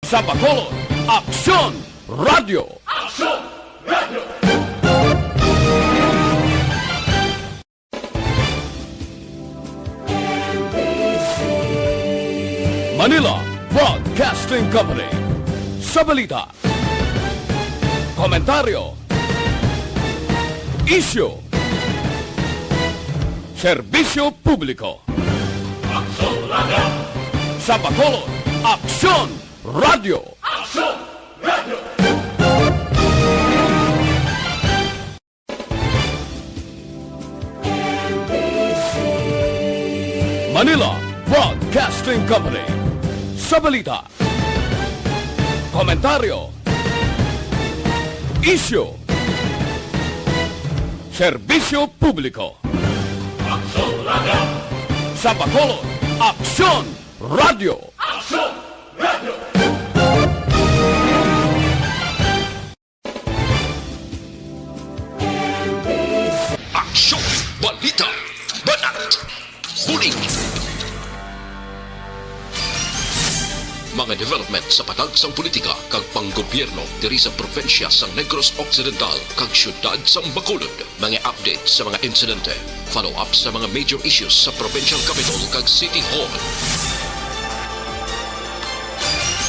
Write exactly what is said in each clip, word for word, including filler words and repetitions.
Sa Bacolod, Aksyon Radio. Aksyon Radio. Manila Broadcasting Company. Sa balita, komentaryo, isyu, serbisyo publiko. Aksyon Radio. Sa Bacolod, Aksyon Radio. Aksyon Radio. Manila Broadcasting Company. Sa balita, komentaryo, isyu, serbisyo publiko. Aksyon Radio. Sa Bacolod, Aksyon Radio. Aksyon Radio. Aksyon, balita, banat, bulig. Mga development sa patag sang politika kag panggobyerno diri sa probinsya sang Negros Occidental kag siyudad sang Bacolod. Mga update sa mga insidente, follow-up sa mga major issues sa provincial capital kag city hall.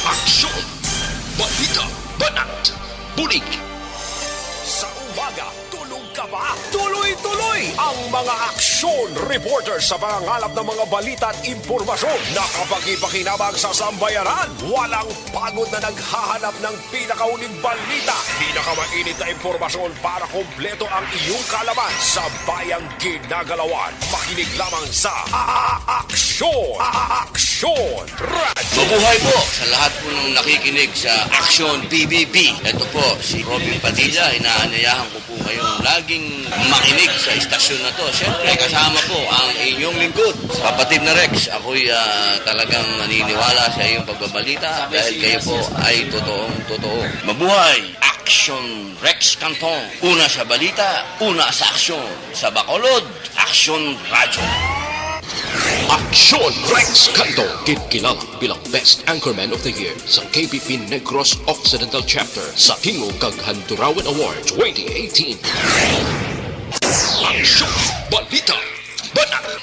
Aksyon! Balita! Banat! Bulig! Sa umaga, tulog ka ba? Tuloy-tuloy ang mga aksyon reporter sa pangangalap ng mga balita at impormasyon na kapakipakinabang sa sambayanan. Walang pagod na naghahanap ng pinakauling balita, pinakamainit na impormasyon para kompleto ang iyong kaalaman sa bayang ginagalawan. Makinig lamang sa A-, A-, Aksyon! A-, A-, Aksyon! Radyo. Mabuhay po sa lahat po ng nakikinig sa Aksyon P B B. Ito po si Robin Padilla. Inaanyayahan ko po kayong laging makinig sa istasyon na to. Siyempre, kasama po ang inyong lingkod, kapatid na Rex. Ako'y, ah, talagang naniniwala sa iyong pagbabalita dahil kayo po ay totoong totoo. Mabuhay! Aksyon Rex Canton. Una sa balita, una sa aksyon. Sa Bacolod, Aksyon Radyo. Aksyon Rex Canton, ginkilala bilang Best Anchorman of the Year sa K B P Negros Occidental Chapter sa Tingog kag Handurawan Award twenty eighteen. Aksyon, balita, banat,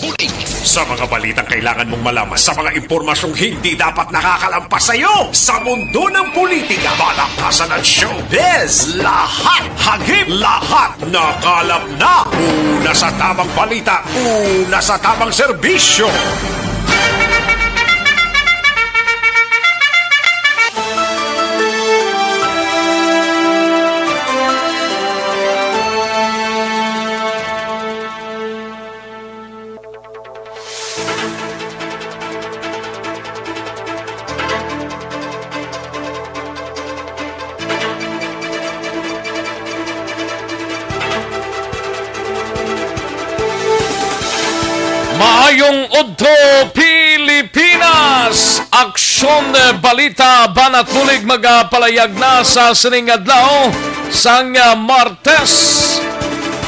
bulig. Sa mga balitang kailangan mong malaman, sa mga impormasyong hindi dapat nakakalampas sa iyo, sa mundo ng politika, balakasan at showbiz, lahat hagip, lahat nakalap na. Una sa tamang balita, una sa tamang serbisyo. Maayong udto, Pilipinas! Aksyon, eh, balita, banat bulig magapalayag na sa sining adlaw sang, ah, Martes.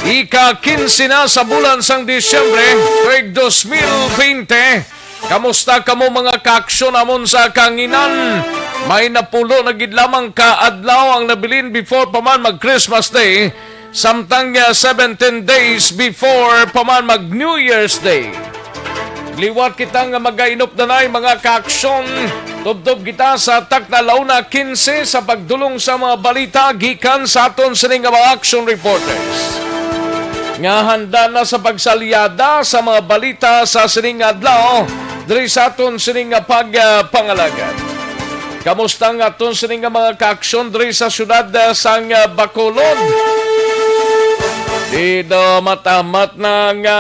Ika kinse na sa bulan sang Disyembre, tuig dos mil bente. Kamusta kamo, mga kaaksyon namon sa kahanginan? May napulo na gid lamang ka adlaw ang nabilin before pa man mag Christmas Day, samtang, ah, seventeen days before pa man mag New Year's Day. Liwat kita nga magainop na nay, mga kaaksyon. Tubtob kita sa takna, la una kinse, sa pagdulong sa mga balita gikan sa aton sini nga mga action reporters nga handa na sa pagsalyada sa mga balita sa sining adlaw diri sa aton sining nga pagpangalagad. Kamusta ang aton sining nga mga kaaksyon diri sa siyudad, ah, sang, ah, Bacolod? Di daw matamat na nga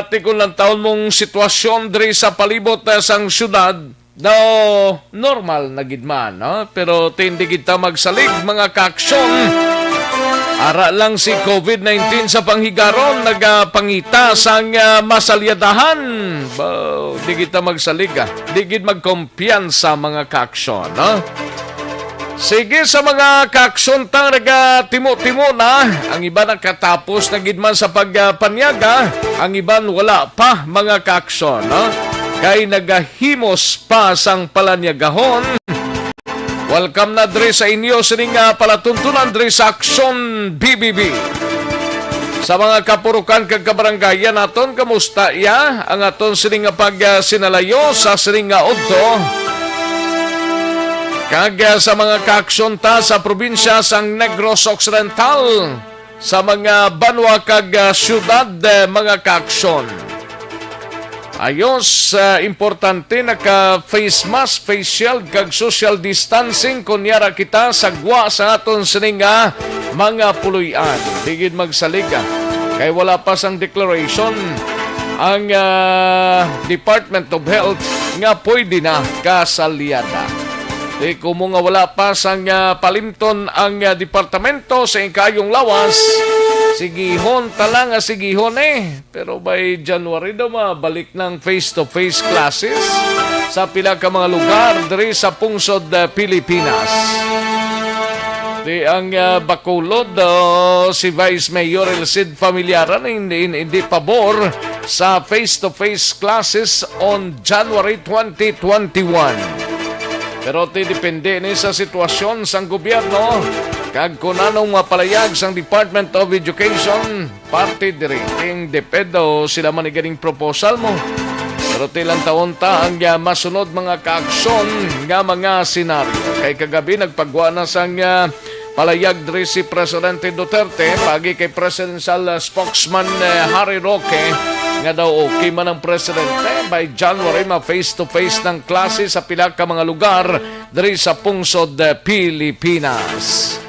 tikon lang taon mong sitwasyon diri sa palibot, ah, sang siyudad. Daw normal na gid man, no? Pero ti hindi gid ta magsalig, mga kaaksyon. Ara lang si covid nineteen sa panghigaron nagapangita sang, ah, masalyadahan. Ba, di gid ta magsalig, ah. Di gid magkumpiyansa, mga kaaksyon, no? Sige, sa mga kaaksyon tang nagatimo-timo na, ang iban nakatapos na gid man sa pagpanyaga, ang iban wala pa, mga kaaksyon, no? Kay nagahimos pa sang palanyagahon Welcome na diri sa inyo sining, ah, palatuntunan diri sa Aksyon B B B. Sa mga kapurukan kag kabaranggayan naton, kamusta ya ang aton sining nga pag, ah, sinalayo sa sining nga udto? Kag, ah, sa mga kaaksyon ta sa probinsya sang Negros Occidental, sa mga banwa kag, ah, syudad, eh, mga kaaksyon. Ayos, ah, importante naka face mask, face shield, kag social distancing kon yara kita sa gwa sa aton sini nga mga puloy-an. Di gid magsalig, ah, kay wala pa sang declaration ang, ah, Department of Health nga pwede na kasalyada. Di ko mo nga wala pa sang, ah, palimton ang, ah, departamento sa ikayong lawas, sigihon ta lang nga sigihon, eh. Pero by January daw mabalik ng face-to-face classes sa pila ka mga lugar diri sa pungsod, ah, Pilipinas. Di ang, ah, Bacolod, oh, si Vice Mayor El Cid Familiaran hindi, hindi pabor sa face-to-face classes on January twenty twenty-one. Pero ti depende ni sa sitwasyon sang gobyerno kag kun anong mapalayag sang Department of Education parte diri. King DepEd daw sila man ni ganing proposal mo. Pero ti lantawon ta ang, ah, masunod mga kaaksyon nga mga senaryo. Kay kagabi nagpagwa na sang, ah, palayag diri si Presidente Duterte pagi kay presidential, ah, spokesman, eh, Harry Roque nga daw okay man ang presidente. By January, ma face to face ng klase sa pila ka mga lugar diri sa pungsod, eh, Pilipinas.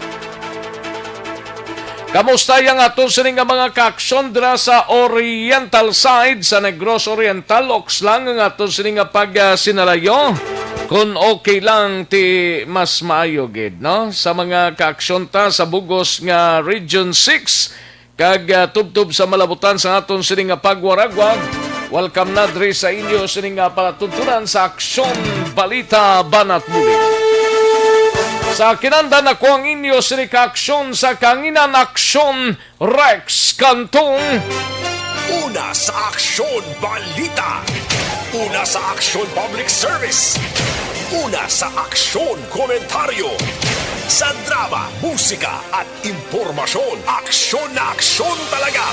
Kamusta yang aton sini nga mga kaaksyon dira sa Oriental side sa Negros Oriental? Oks lang ang aton sini nga pag, ah, sinalayo. Kung okay lang, ti mas maayo gid, no? Sa mga kaaksyon ta sa bugos nga Region six, kag, ah, tubtob sa malabutan sa aton sini nga pagwaragwag, welcome na diri sa inyo sini nga palatuntunan sa Aksyon Balita Banat Bulig. Sa kinandan ako ang inyo sini ka aksyon sa kanginan, Aksyon Rex Cantong. Una sa Aksyon Balita. Una sa Aksyon Public Service. Una sa Aksyon Komentaryo. Sa drama, musika, at impormasyon, aksyon na aksyon talaga.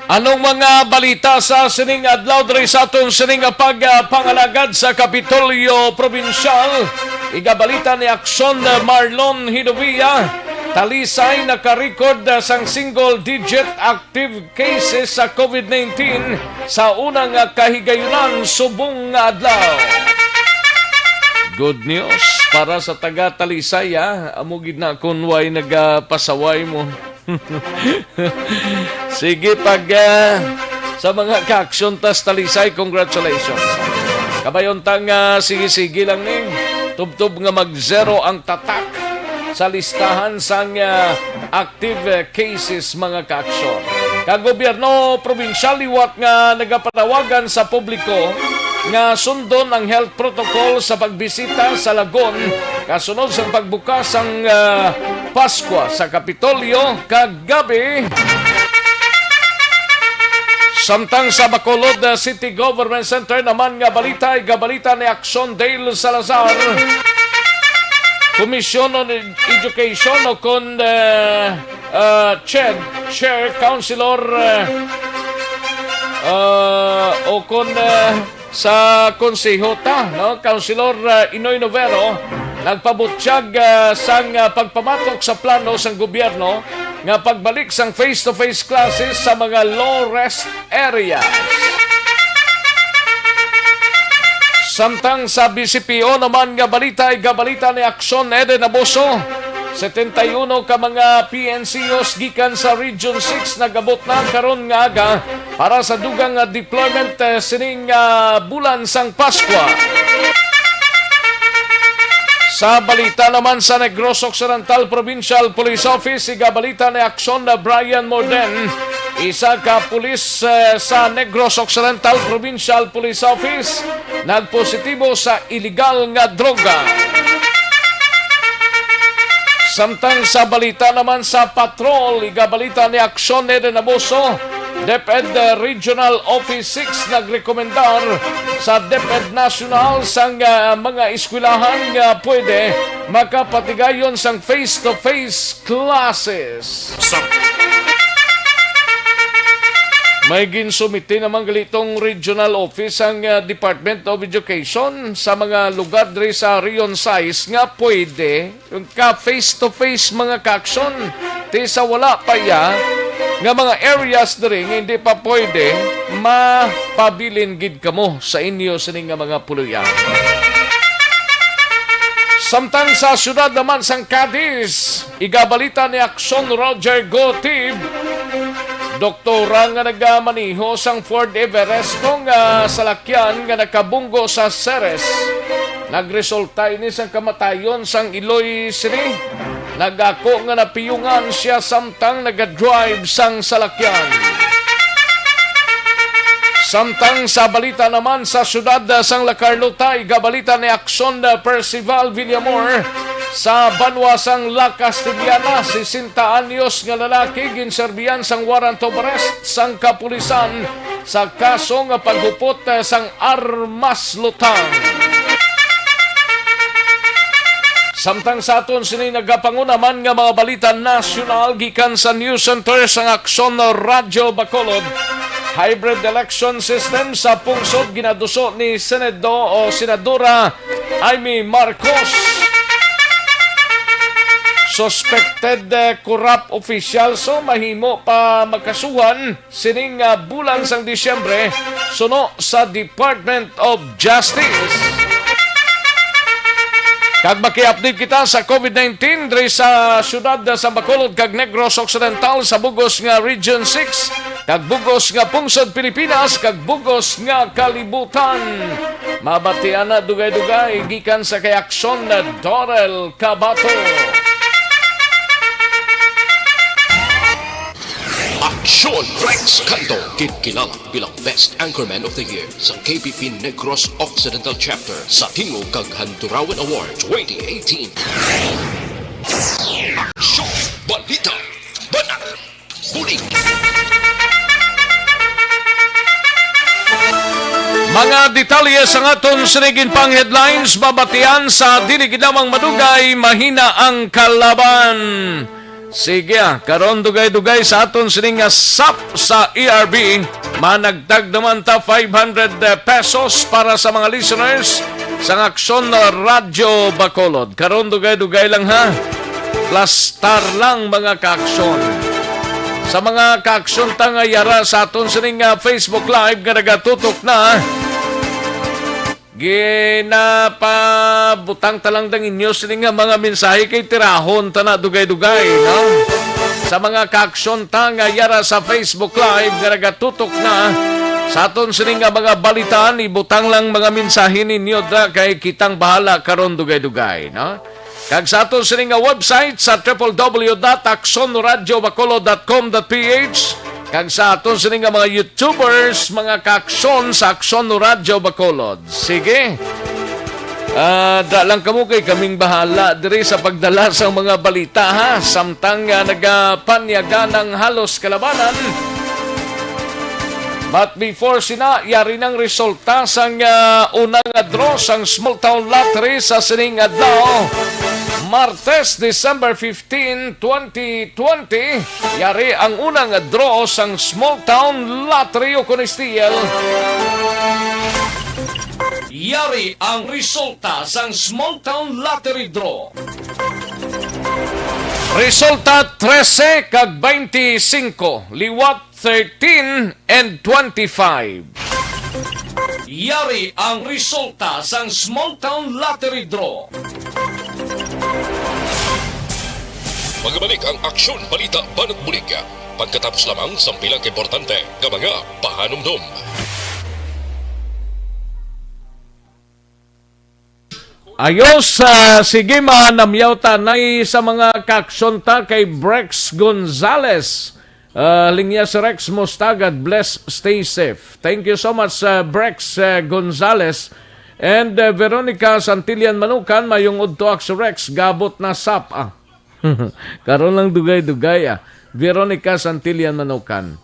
Anong mga balita sa sining adlaw diri sa aton sining pag, ah, pangalagad sa Kapitolyo Probinsyal? Igabalita ni Aksyon, ah, Marlon Hidovia. Talisay naka-record, ah, sang single digit active cases sa COVID nineteen sa una nga kahigayunan subong nga adlaw. Good news para sa taga Talisay, ah. Amo gid na kun way nagapasaway mo. Sige, pag, ah, sa mga kaaksyon tas Talisay, congratulations. Kabayon ta nga sige-sige lang ni. Tubtob nga mag-zero ang tatak sa listahan sang, ah, active, eh, cases, mga kaaksyon. Kag gobyerno probinsyal liwat nga nagapanawagan sa publiko nga sundon ang health protocol sa pagbisita sa Lagon kasunod sang pagbukas sang, ah, Paskwa sa Kapitolyo kagabi. Samtang sa Bacolod, ah, City Government Center naman nga balita, igabalita ni Aksyon Dale Salazar, Commission on Ed-, Education o kon, eh, ah, CHED Chair, Councilor, eh, ah, o kon, eh, sa Konseho ta, no? Councilor, eh, Inoy Novero, nagpabutyag, eh, sang, eh, pagpamatok sa plano sang gobyerno nga pagbalik sang face-to-face classes sa mga low-risk areas. Samtang sa B C P O naman nga balita, igabalita ni Aksyon Eden Abuso, setenta y uno ka mga P N C Os gikan sa Region six nagabot na karon nga aga para sa dugang nga deployment, eh, sining, ah, bulan sang Paskwa. Sa balita naman sa Negros Occidental Provincial Police Office, igabalita ni Aksyon na Brian Morden, isa ka pulis, eh, sa Negros Occidental Provincial Police Office, nagpositibo sa iligal nga droga. Samtang sa balita naman sa patrol, igabalita ni Aksyon Eden Abuso, DepEd, uh, Regional Office six nagrekomendar sa DepEd National sang, uh, mga eskwelahan nga pwede makapatigayon sang face-to-face classes. Sa May ginsumiti naman gali tong regional office ang, uh, Department of Education sa mga lugar diri sa Region six nga pwede ka face-to-face mga kaaksyon, ti sa wala pa iya nga mga areas diri nga hindi pa pwede, mapabilin gid kamo sa inyo sini nga mga puloy-an. Samtang sa siyudad naman sang Cadiz, igabalita ni Aksyon Roger Gotib, doktora nga nagamaneho sang Ford Everest nga salakyan nga nakabunggo sa Ceres. Nagresulta ini sang kamatayon sang iloy sini. Nagako nga napiyungan sia samtang nagadrive sang salakyan. Samtang sa balita naman sa siyudad sang La Carlota, igabalita ni Aksyon Percival Villamor sa banwa sang La Castellana, sesenta anyos nga lalaki ginserbihan sang warrant of arrest sang kapulisan sa kaso nga paghupot, eh, sang armas lutang. Samtang sa aton sini nagapanguna man nga mga balita nasyonal gikan sa News Center sang Aksyon Radyo Bacolod, hybrid election system sa pungsod ginaduso ni Senado o Senadora Imee Marcos. Suspected, eh, corrupt officials so mahimo pa makasuhan sining, ah, bulan sang Disyembre suno sa Department of Justice. Kag maki-update kita sa COVID nineteen diri sa siyudad sa Bacolod kag Negros Occidental, sa bugos nga Region six kag bugos nga pungsod Pilipinas kag bugos nga kalibutan. Mabatian na dugay-dugay gikan sa kay Aksyon na Dorel Cabato. Aksyon Rex Canto, ginkilala bilang Best Anchorman of the Year sa K P P Negros Occidental Chapter sa Tingog kag Handurawan Award twenty eighteen. Aksyon, balita, banat, bulig. Mga detalye sang aton sinigin pang headlines, mabatian sa dili gid lamang madugay, mahina ang kalaban. Sige, ah, karon dugay-dugay sa aton sining nga sap sa E R B. Managtag naman ta five hundred pesos para sa mga listeners sang Aksyon Radyo Bacolod. Karon dugay-dugay lang, ha. Plastar lang, mga kaaksyon. Sa mga kaaksyon ta nga yara sa aton sining nga Facebook Live nga nagatutok na, ginapabutang ta lang dang inyo sini nga mga mensahe kay tirahon ta na dugay-dugay, no? Sa mga kaaksyon ta nga yara sa Facebook Live nga nagatutok na sa aton sini nga mga balitaan, ibutang lang mga mensahe ninyo da kay kitang bahala karon dugay-dugay, no? Kag sa aton sini nga website sa triple W dot aksyon radyo bacolod dot com dot P H, kag sa aton sini nga mga YouTubers, mga kaaksyon sa Aksyon Radyo Bacolod. Sige. Ah, da lang kamo kay kaming bahala diri sa pagdala sa mga balita, ha. Samtang, ah, nagapanyaga ng halos kalabanan. But before sina, yari nang resulta sang, ah, una nga draw sang Small Town Lottery sa sining adlaw, Martes, December fifteen, twenty twenty, yari ang unang draw sang Small Town Lottery, o kon S T L. Yari ang resulta sang Small Town Lottery Draw. Resulta, trese kag twenty-five, liwat thirteen and twenty-five. Yari ang resulta sang Small Town Lottery Draw. Magbalik ang Aksyon, Balita, Banat Bulig pagkatapos lamang sang pila ka importante nga mga pahanumdom. Ayos, ah, sige, manamyaw ta na sa mga kaaksyon ta kay Brex Gonzales. Ah, linya si Rex, musta? God bless, stay safe. Thank you so much, ah, Brex, ah, Gonzales. And, ah, Veronica Santillan Manukan, mayong udto ak si Rex, gabot na sap, ah. Karon lang dugay-dugay, ah. Veronica Santillan Manukan.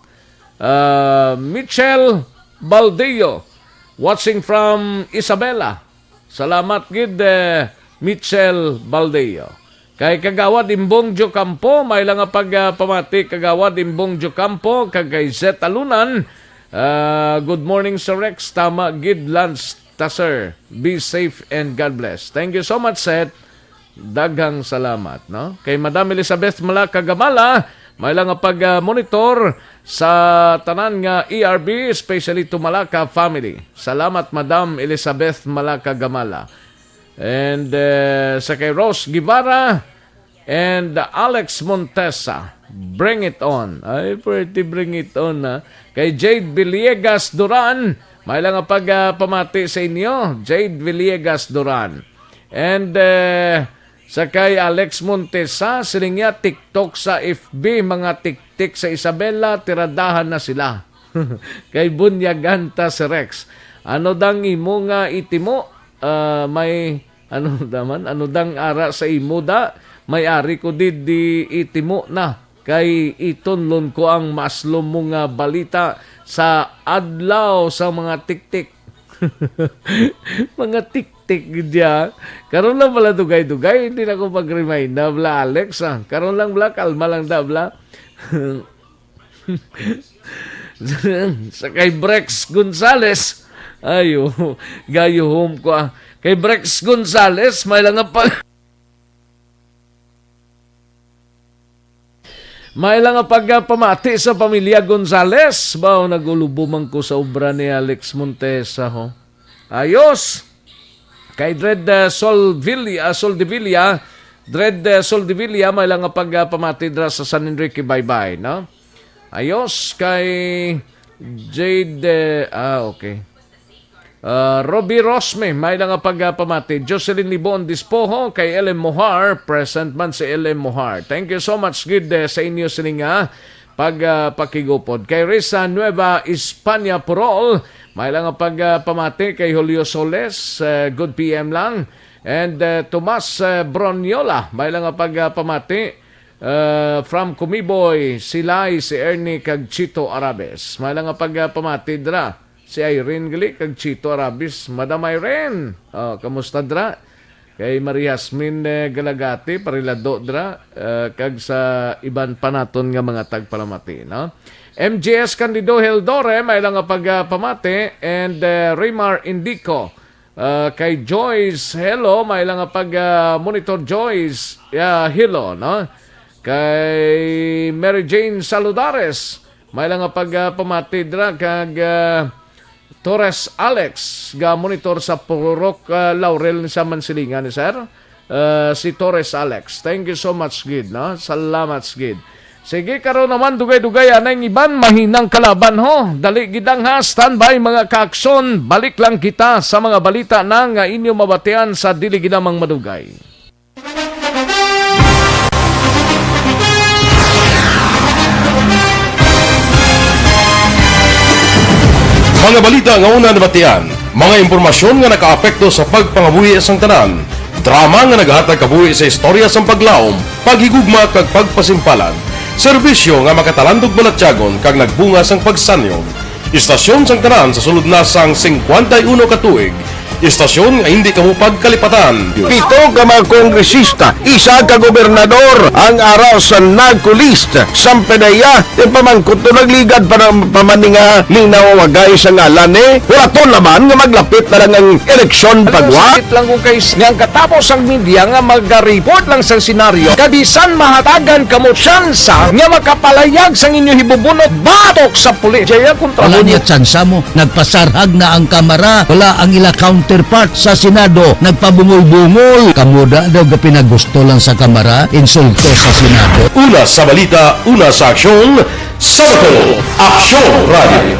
Ah, Michelle Baldeo, watching from Isabela. Salamat gid, eh, Michelle Baldeo. Kay Kagawad Imbong Jocampo, may lang nga pag, ah, pamati, Kagawad Imbong Jocampo, kag kay Zet Alunan. Ah, good morning, Sir Rex. Tama gid, lunch ta, sir. Be safe and God bless. Thank you so much, Zet. Daghang salamat, no? Kay Madam Elizabeth Malaka Gamala, may lang nga pag, ah, monitor sa tanan nga E R B, especially to Malaka family. Salamat, Madam Elizabeth Malaka Gamala. And, eh, sa kay Rose Guevara and Alex Montesa, bring it on. Ay, pretty bring it on, ha? Kay Jade Villegas Duran, may lang nga pag, ah, pamati sa inyo, Jade Villegas Duran. And, eh, sa kay Alex Montesa, siling niya, TikTok sa F B, mga tiktik sa Isabela, tiradahan na sila. Kay bunyagan ta si Rex. Ano dang imo nga itimo? Ah, may, ano daman? Ano dang ara sa imo da? May ari ko di, di itimo na. Kay itunlon ko ang maslom mo nga balita sa adlaw sa mga tiktik. Mga tiktik gid ya. Karon lang pala dugay-dugay, hindi na ko pag-remind na, bla, Alex, ah. Karon lang, bla, kalma lang da, bla. Sa kay Brex Gonzales, ayo, gayuhom ko, ah. Kay Brex Gonzales, may lang nga pag- May lang nga pagpamati sa pamilya Gonzales. Baw, nagulubo man ko sa obra ni Alex Montesa, ho. Ayos. Kay Dred, uh, Solvilla, uh, Soldevilla, Dred, uh, Soldevilla, may lang nga pagpamati dra sa San Enrique, Baybay, no? Ayos. Kay Jade, uh, ah, okay. Ah, Robbie Rosme, may lang nga pagpamati. Jocelyn Libon Dispoho, kay L M Mohar, present man si L M Mohar. Thank you so much gid, eh, sa inyo sini nga pag, ah, pakigupod. Kay Risa Nueva España Purol, may lang nga pagpamati. Kay Julio Soles, eh, good P M lang. And, eh, Tomas, eh, Broniola, may lang nga pagpamati. Eh, from Kumiboy, Silay, si Ernie kag Chito Arabes. May lang nga pagpamati dra. Si Irene gali kag Chito Arabis. Madam Irene, oh, kamusta dra? Kay Maria Jasmine, eh, Galagati, parilado dra, eh, kag sa iban pa naton nga mga tagpalamati, no? M J S Candido Hildore, may lang nga pagpamati, and, eh, Raymar Indico, eh, kay Joyce, hello, may lang nga pag, ah, monitor Joyce, yeah, hello, no? Kay Mary Jane Saludares, may lang nga pagpamati dra kag, ah, Torres Alex, ga monitor sa Purok, ah, Laurel sa Mansilingan, ni sir. Ah, si Torres Alex. Thank you so much gid, no? Salamat gid. Sige, karon naman, dugay-dugay anay ang iban, mahinang kalaban, ho. Dali gid lang, ha, standby, mga kaaksyon. Balik lang kita sa mga balita na nga inyo mabatian sa dili gid lamang madugay. Mga balita nga una nabatian, mga impormasyon nga nakaapekto sa pagpangabuhi sang tanan, drama nga nagahatag kabuhi sa istorya sang paglaom, paghigugma kag pagpasimpalan, serbisyo nga makatalandog balatyagon kag nagbunga sang pagsanyog. Istasyon sang tanan sa sulod na sang singkwenta y uno ka tuig. Istasyon nga hindi kamo pagkalipatan. Pito ka mga kongresista, isa ka gobernador ang ara sa NAGCO list. Sang PDEA, ipamangkot to, nagligad pa na, pa man ni nga linawagay sa ngalan, eh. Hulaton naman nga maglapit na lang ang eleksyon. Alam mo, pagwa. Sakit lang kung kay s-, nga ang katapos ang media nga maga-report lang sa senaryo. Kabisan mahatagan kamo tsansa nga makapalayag sang inyo hibubunot batok sa pulis. Jaya kontra. Wala mo niya tsansa mo. Nagpasarhag na ang Kamara. Wala ang ila counterpart sa Senado. Nagpabungol-bungol. Kamo da daw gapinagusto lang sa Kamara, insulto sa Senado. Una sa balita, una sa aksyon, sa Bato, Aksyon Radio.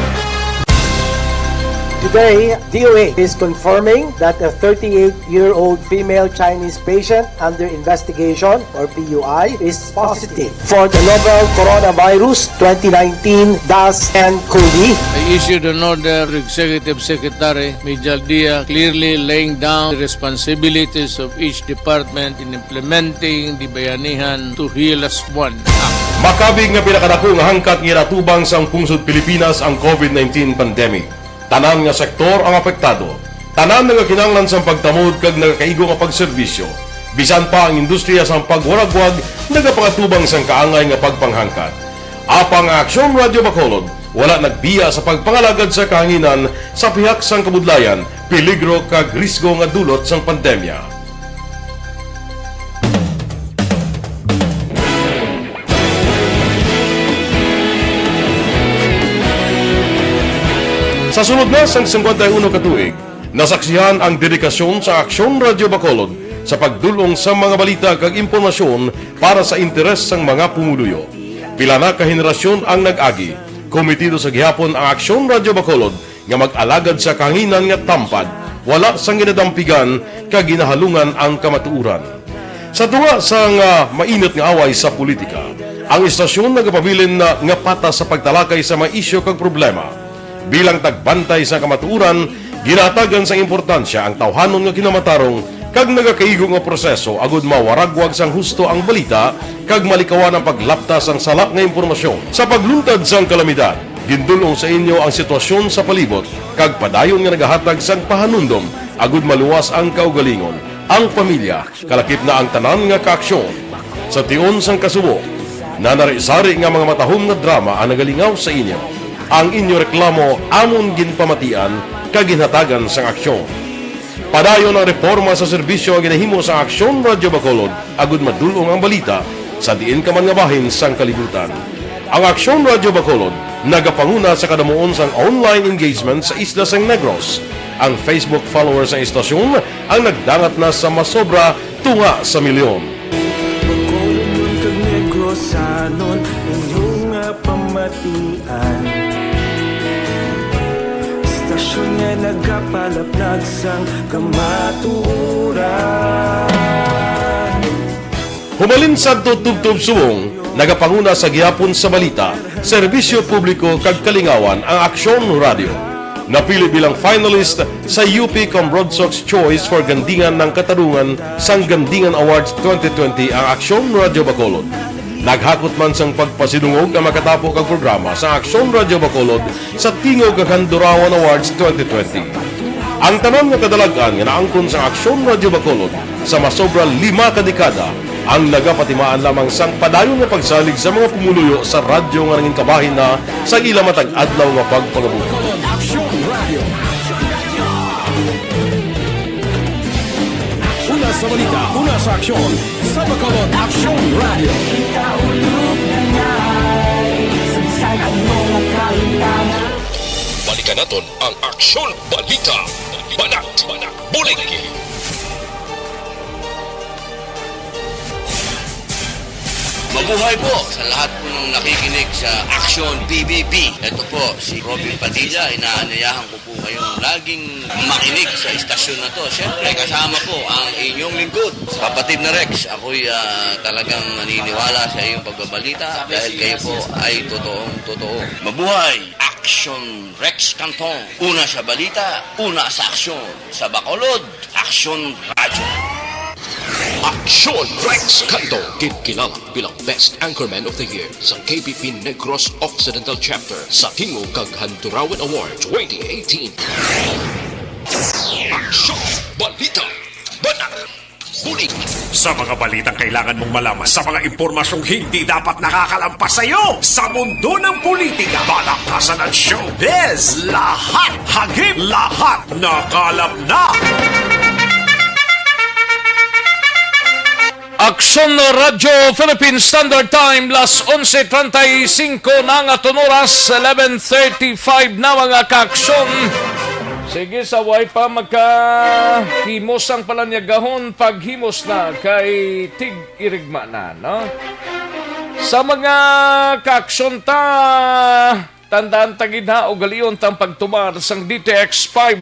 Today, D O H is confirming that a thirty-eight-year-old female Chinese patient under investigation, or P U I, is positive for the novel Coronavirus twenty nineteen dash N COVID. I issued an order to Executive Secretary Mijal Dia, clearly laying down the responsibilities of each department in implementing the Bayanihan to Heal Us One Act. Makabig nga pinakadako nga hangkat nga ginatubang sang pungsod Pilipinas ang covid nineteen pandemic. Tanan nga sektor ang apektado. Tanan nagakinahanglan sang pagtamod kag nagakaigo nga pagserbisyo. Bisan pa ang industriya sang pagwaragwag nagapangatubang sang kaangay nga pagpanghangkat. Apang ang Aksyon Radyo Bacolod wala nagbiya sa pagpangalagad sa kahanginan sa pihak sang kabudlayan, peligro kag risgo nga dulot sang pandemya. Sa sulod na sang singkwenta y uno ka tuig, nasaksihan ang dedikasyon sa Aksyon Radyo Bacolod sa pagdul-ong sa mga balita kag impormasyon para sa interes sang mga pumuluyo. Pila na ka henerasyon ang nag-agi. Kometido sa gihapon ang Aksyon Radyo Bacolod nga mag-alagad sa kahanginan nga tampad, wala sang ginadampigan kag ginahalungan ang kamatuoran. Sa tunga sang, ah, mainit nga away sa politika, ang istasyon nagapabilin na nga patas sa pagtalakay sa mga isyu kag problema. Bilang tagbantay sa kamatuoran, ginahatagan sang importansya ang tawhanon nga kinamatarong kag nagakaigo nga proseso agud mawaragwag sang husto ang balita kag malikawan ang paglapta sang sala nga impormasyon. Sa pagluntad sang kalamidad, gindul-ong sa inyo ang sitwasyon sa palibot kag padayon nga nagahatag sang pahanumdom agud maluwas ang kaugalingon, ang pamilya, kalakip na ang tanan nga kaaksyon. Sa tion sang kasubo, nanari-sari nga mga matahom nga drama ang nagalingaw sa inyo. Ang inyo reklamo amon ginpamatian kag ginhatagan sang aksyon. Padayon ang reporma sa serbisyo nga ginahimo sa Aksyon Radyo Bacolod agud madul-ong ang balita sa diin ka man nga bahin sang kalibutan. Ang Aksyon Radyo Bacolod nagapanguna sa kadamuon sang online engagement sa isla sang Negros. Ang Facebook followers sang istasyon ang nagdangat na sa masobra tunga sa milyon. Bacolod kag Negrosanon, inyo nga pamatian. Istasyon nga nagapalaplag sang kamatuoran. Humalin sadto tubtob subong, nagapanguna sa gihapon sa balita, serbisyo publiko kag kalingawan ang Aksyon Radyo. Napili bilang finalist sa U P Cambrodsoc's Choice for Gandingan ng Katarungan sang Gandingan Awards twenty twenty ang Aksyon Radyo Bacolod. Naghakot man sang pagpasidungog ang makatapo kag programa sa Aksyon Radyo Bacolod sa Tingog kag Handurawan Awards twenty twenty. Ang tanan nga kadalag-an nga naangkon sa Aksyon Radyo Bacolod sa masobra lima ka dekada ang nagapatimaan lamang sang padayon nga pagsalig sa mga pumuluyo sa radyo nga nangin kabahin na sa ila matag adlaw nga pagpangabuhi. Aksyon Radio. Una sa balita, una sa aksyon, sa Bacolod Aksyon Radio. Balikan naton ang Aksyon Balita. Banat, bulig. Mabuhay po sa lahat po ng nakikinig sa Aksyon B B B. Ito po si Robin Padilla, inaanyayahan ko po kayong laging makinig sa istasyon na to. Siyempre, kasama po ang inyong lingkod, kapatid na Rex. Ako'y, ah, talagang naniniwala sa iyong pagbabalita dahil kayo po ay totoong totoo. Mabuhay! Aksyon Rex Canton. Una sa balita, una sa aksyon. Sa Bacolod, Aksyon Radyo. Aksyon Rex Canto, ginkilala bilang Best Anchorman of the Year sa K B P Negros Occidental Chapter sa Tingog kag Handurawan Award twenty eighteen. Aksyon, balita, banat, bulig. Sa mga balitang kailangan mong malaman, sa mga impormasyong hindi dapat nakakalampas sa iyo, sa mundo ng politika, balaktasan at showbiz, lahat hagip, lahat nakalap na. Aksyon Radyo Philippine Standard Time, las onse treinta y cinco na nga tunoras, eleven thirty-five na, mga kaaksyon. Sige, sa way pa makahimos ang palanyagahon, paghimos na kay tig-irigma na, no? Sa mga kaaksyon ta, tandaan ta gid ha, ugalion tang pagtumar sang D T X five.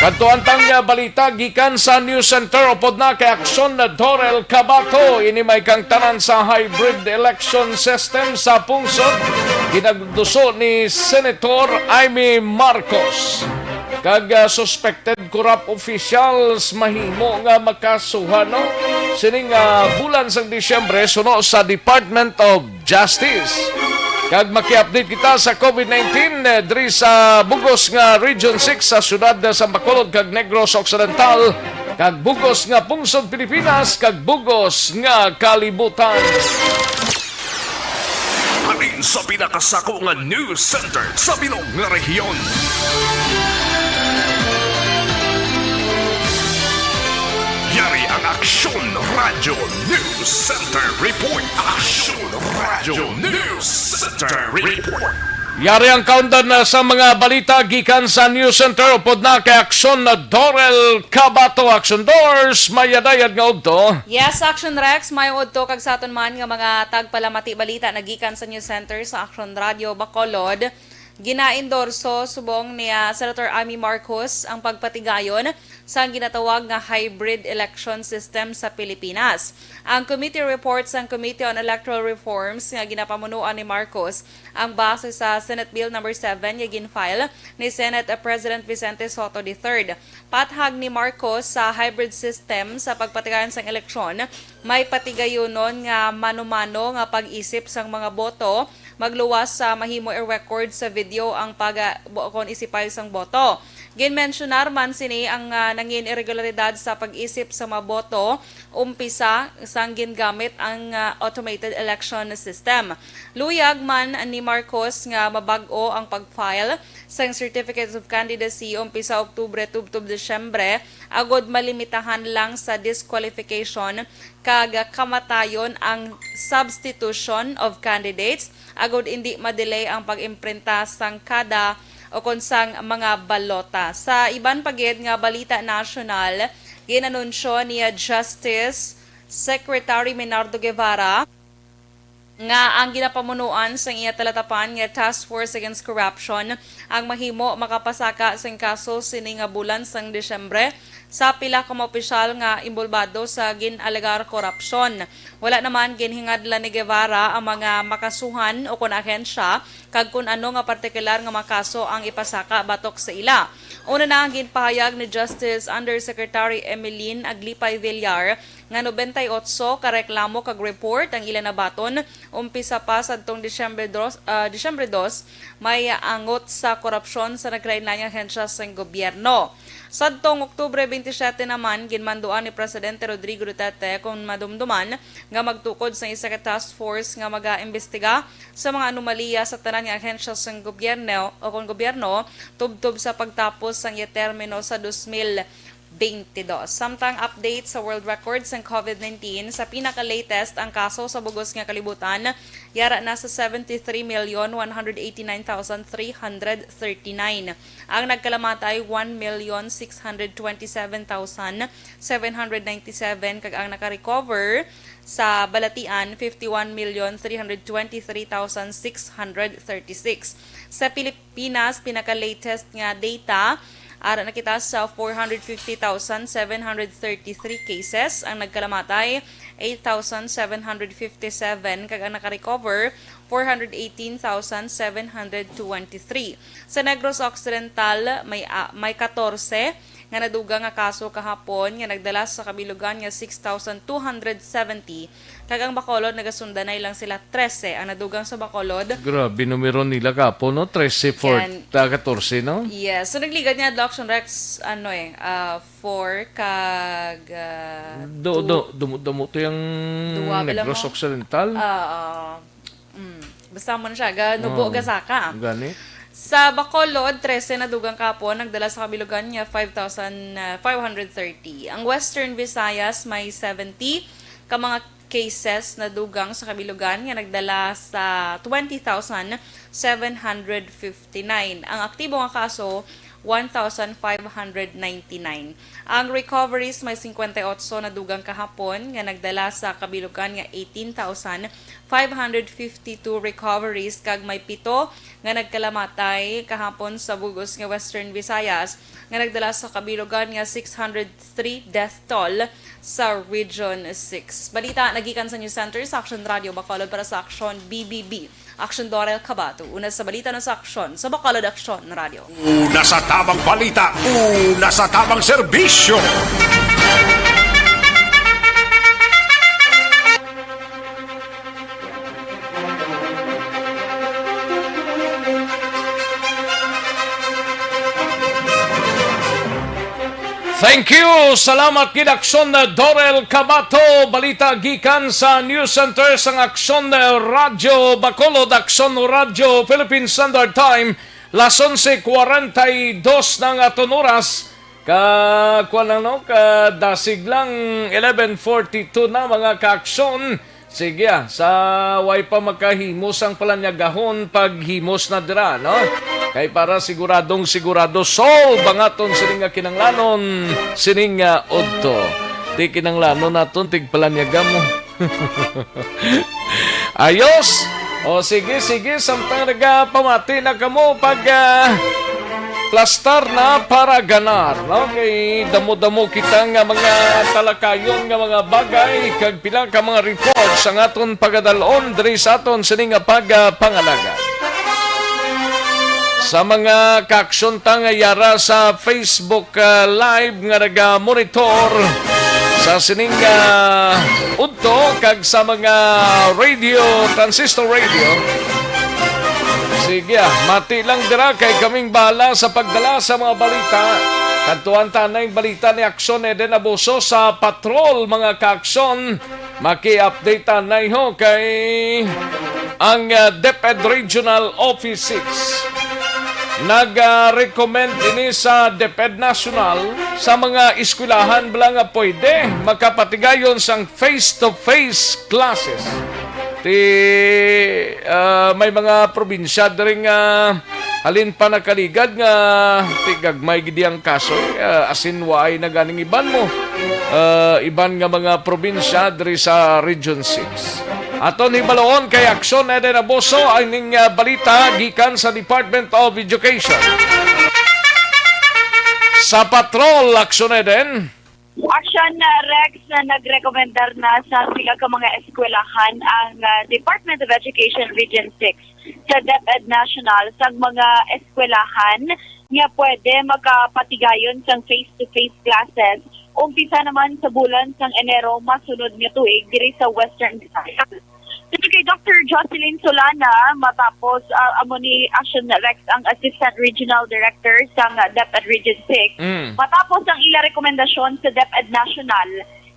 Kadto ang tang, ah, balita gikan sa News Center. Upod na kay Aksyon na Dorel Cabato, ini may kangtanan sa hybrid election system sa pungsod. Ginagduso ni Senator Imee Marcos. Kag, ah, suspected corrupt officials mahimo nga makasuhan, no? Sining, ah, bulan sang Disyembre, suno sa Department of Justice. Kag maki-update kita sa COVID nineteen, eh, diri sa bugos nga Region six sa siyudad sa Bacolod kag Negros Occidental, kag bugos nga pungsod Pilipinas, kag bugos nga kalibutan. Halin sa pinakasako nga news center sa bilog nga rehiyon. Yari ang Aksyon Radyo News Center Report. Aksyon Radyo News Center Report. Yari ang kaundan na sa mga balita gikan sa News Center. Upod na kay Aksyon na Dorel Cabato. Aksyon Dors, mayadayad nga udto. Yes, Aksyon Rex, may udto kag sa aton man nga mga tagpalamati balita na gikan sa News Center sa Aksyon Radyo Bacolod. Ginaendorso subong ni, ah, Senator Imee Marcos ang pagpatigayon sang ginatawag nga hybrid election system sa Pilipinas. Ang committee report sang Committee on Electoral Reforms nga ginapamunuan ni Marcos ang base sa Senate Bill Number Seven nga gin-file ni Senate President Vicente Sotto the third. Pathag ni Marcos sa hybrid system sa pagpatigayon sang eleksyon, may patigayunon nga mano-mano nga pag-isip sang mga boto, magluwas sa mahimo i-record sa video ang pag, ah, bo-, kon isipay sang boto. Ginmensyonar man sini ang, ah, nangin irregularidad sa pag-isip sa mga boto, umpisa sang gingamit ang, ah, automated election system. Luyag man ni Marcos nga mabag-o ang pag-file sang Certificates of Candidacy umpisa Oktubre tubtob Disyembre, agod malimitahan lang sa disqualification kag kamatayon ang substitution of candidates, agud indi ma-delay ang pag-imprinta sang kada o kon sang mga balota. Sa iban pa gid nga balita nasyonal, ginanunsyo ni Justice Secretary Menardo Guevara nga ang ginapamunuan sang iya talatapan nga Task Force Against Corruption ang mahimo makapasaka sing kaso sini nga bulan sang Disyembre sa pila ka mga opisyal nga inbolbado sa gin-alegar korupsyon. Wala naman ginhingadlan ni Guevara ang mga makasuhan o kon ahensya kag kon ano nga partikular nga mga kaso ang ipasaka batok sa ila. Una na ang ginpahayag ni Justice Undersecretary Emeline Aglipay Villar nga nobenta y otso ka reklamo kag report ang ila nabaton umpisa pa sadtong Disyembre dos, ah, Disyembre dos, may angot sa korupsyon sa nagkalain-lain nga ahensya sang gobyerno. Sadtong Oktubre twenty-seven naman, ginmanduan ni Presidente Rodrigo Duterte kon madumduman nga magtukod sang isa ka task force nga magaimbestiga sa mga anomalya sa tanan nga ahensya sang gobyerno o kon gobyerno tubtob sa pagtapos sang iya termino sa dos mil twenty-dos. Samtang update sa world record sang COVID nineteen, sa pinaka-latest ang kaso sa bugos nga kalibutan, yara na sa seventy-three million one hundred eighty-nine thousand three hundred thirty-nine. Ang nagkalamatay, one million six hundred twenty-seven thousand seven hundred ninety-seven, kag ang nakarecover sa balatian, fifty-one million three hundred twenty-three thousand six hundred thirty-six. Sa Pilipinas, pinaka-latest nga data, ara na kita sa four hundred fifty thousand seven hundred thirty-three cases, ang nagkalamatay, eight thousand seven hundred fifty-seven, kag ang nakarecover, four hundred eighteen thousand seven hundred twenty-three. Sa Negros Occidental, may, ah, may katorse nga nadugang nga kaso kahapon nga nagdala sa kabilugan nga six thousand two hundred seventy, kag ang Bacolod nagasundanay lang sila trese ang nadugang sa Bacolod. Grabe, numero nila kapo, no? Trese for Yan. ta-, katorse, no? Yes. So, nagligad niya, Doc Sean Rex, ano eh, ah, four kag, ah, Do, two. do, dumo-dumo to yung Duwa, Negros mo? Occidental. Ah, ah. Mm. Basta mo na siya, ga nubo, Oo. gasaka. Gani? Sa Bacolod, trese nadugang kapon, nagdala sa kabilugan nga five thousand five hundred thirty. Ang Western Visayas may seventy ka mga cases nadugang sa kabilugan nga nagdala sa twenty thousand seven hundred fifty-nine. Ang aktibo nga kaso, one thousand five hundred ninety-nine. Ang recoveries may singkwenta y otso na dugang kahapon nga nagdala sa kabilugan nga eighteen thousand five hundred fifty-two recoveries kag may pito nga nagkalamatay kahapon sa bug-os nga Western Visayas nga nagdala sa kabilugan nga six hundred three death toll sa Region six. Balita nagikan sa News Center sa Action Radio Bacolod para sa Action B B B. Action Dorel Cabato. Una sa balita na sa Action sa Bacolod Action Radio. Una sa tamang balita, una sa tamang serbisyo. Thank you. Salamat gid, Action Dorel Cabato. Balita gikan sa News Center sang Action Radio Bacolod, Action Radio Philippine Standard Time, las onse cuarenta y dos na nga aton oras. Ka, kuwan lang, no? Kadasig lang, eleven forty-two na, mga ka-action. Sige, ah, sa way pa makahimo sang palanyagahon, paghimos na dira, no? Kay para siguradong sigurado, solve ang aton sining nga kinanglanon, sining nga udto. Ti kinanglanon naton, tigpalanyaga mo. Ayos! O sige, sige, samtang nagapamati na kamo pag, ah, plastar na para ganar, no? Kay damo-damo kita nga mga talakayon nga mga bagay kag pila ka mga reports ang aton pagadalon diri sa aton sini nga pagpangalagad. Sa mga kaaksyon ta nga yara sa Facebook, ah, Live nga naga-monitor sa sining, ah, udto kag sa mga radio, transistor radio, sige, ah, mati lang dira kay kaming bahala sa pagdala sa mga balita. Kadtuan ta na ang balita ni Aksyon Eden Abuso sa patrol, mga kaaksyon. Maki-update ta na, ho, kay ang, ah, DepEd Regional Office six nag-recommend ini sa DepEd National sa mga eskwelahan bala nga pwede makapatigayon sang face-to-face classes. Ti, ah, may mga probinsya diri nga halin pa nakaligad nga ti gagmay gid ang kaso, eh, ah, asin waay na ganing iban mo, ah, iban nga mga probinsya diri sa Region six. Aton hibaluon kay Aksyon Eden Abuso ang ning, ah, balita gikan sa Department of Education. Sa patrol, Aksyon Eden. Action, uh, Rex, na nagrekomendar na sa pila ka mga eskwelahan ang, uh, Department of Education Region six sa DepEd National sa mga eskwelahan nga pwede makapatigayon sang face-to-face classes umpisa naman sa bulan sang Enero masunod nga tuig diri sa Western Visayas. Tungod kay Doctor Jocelyn Solana, matapos, ah, amo ni Action Rex ang Assistant Regional Director sang DepEd Region six, Mm. matapos ang ila rekomendasyon sa DepEd National,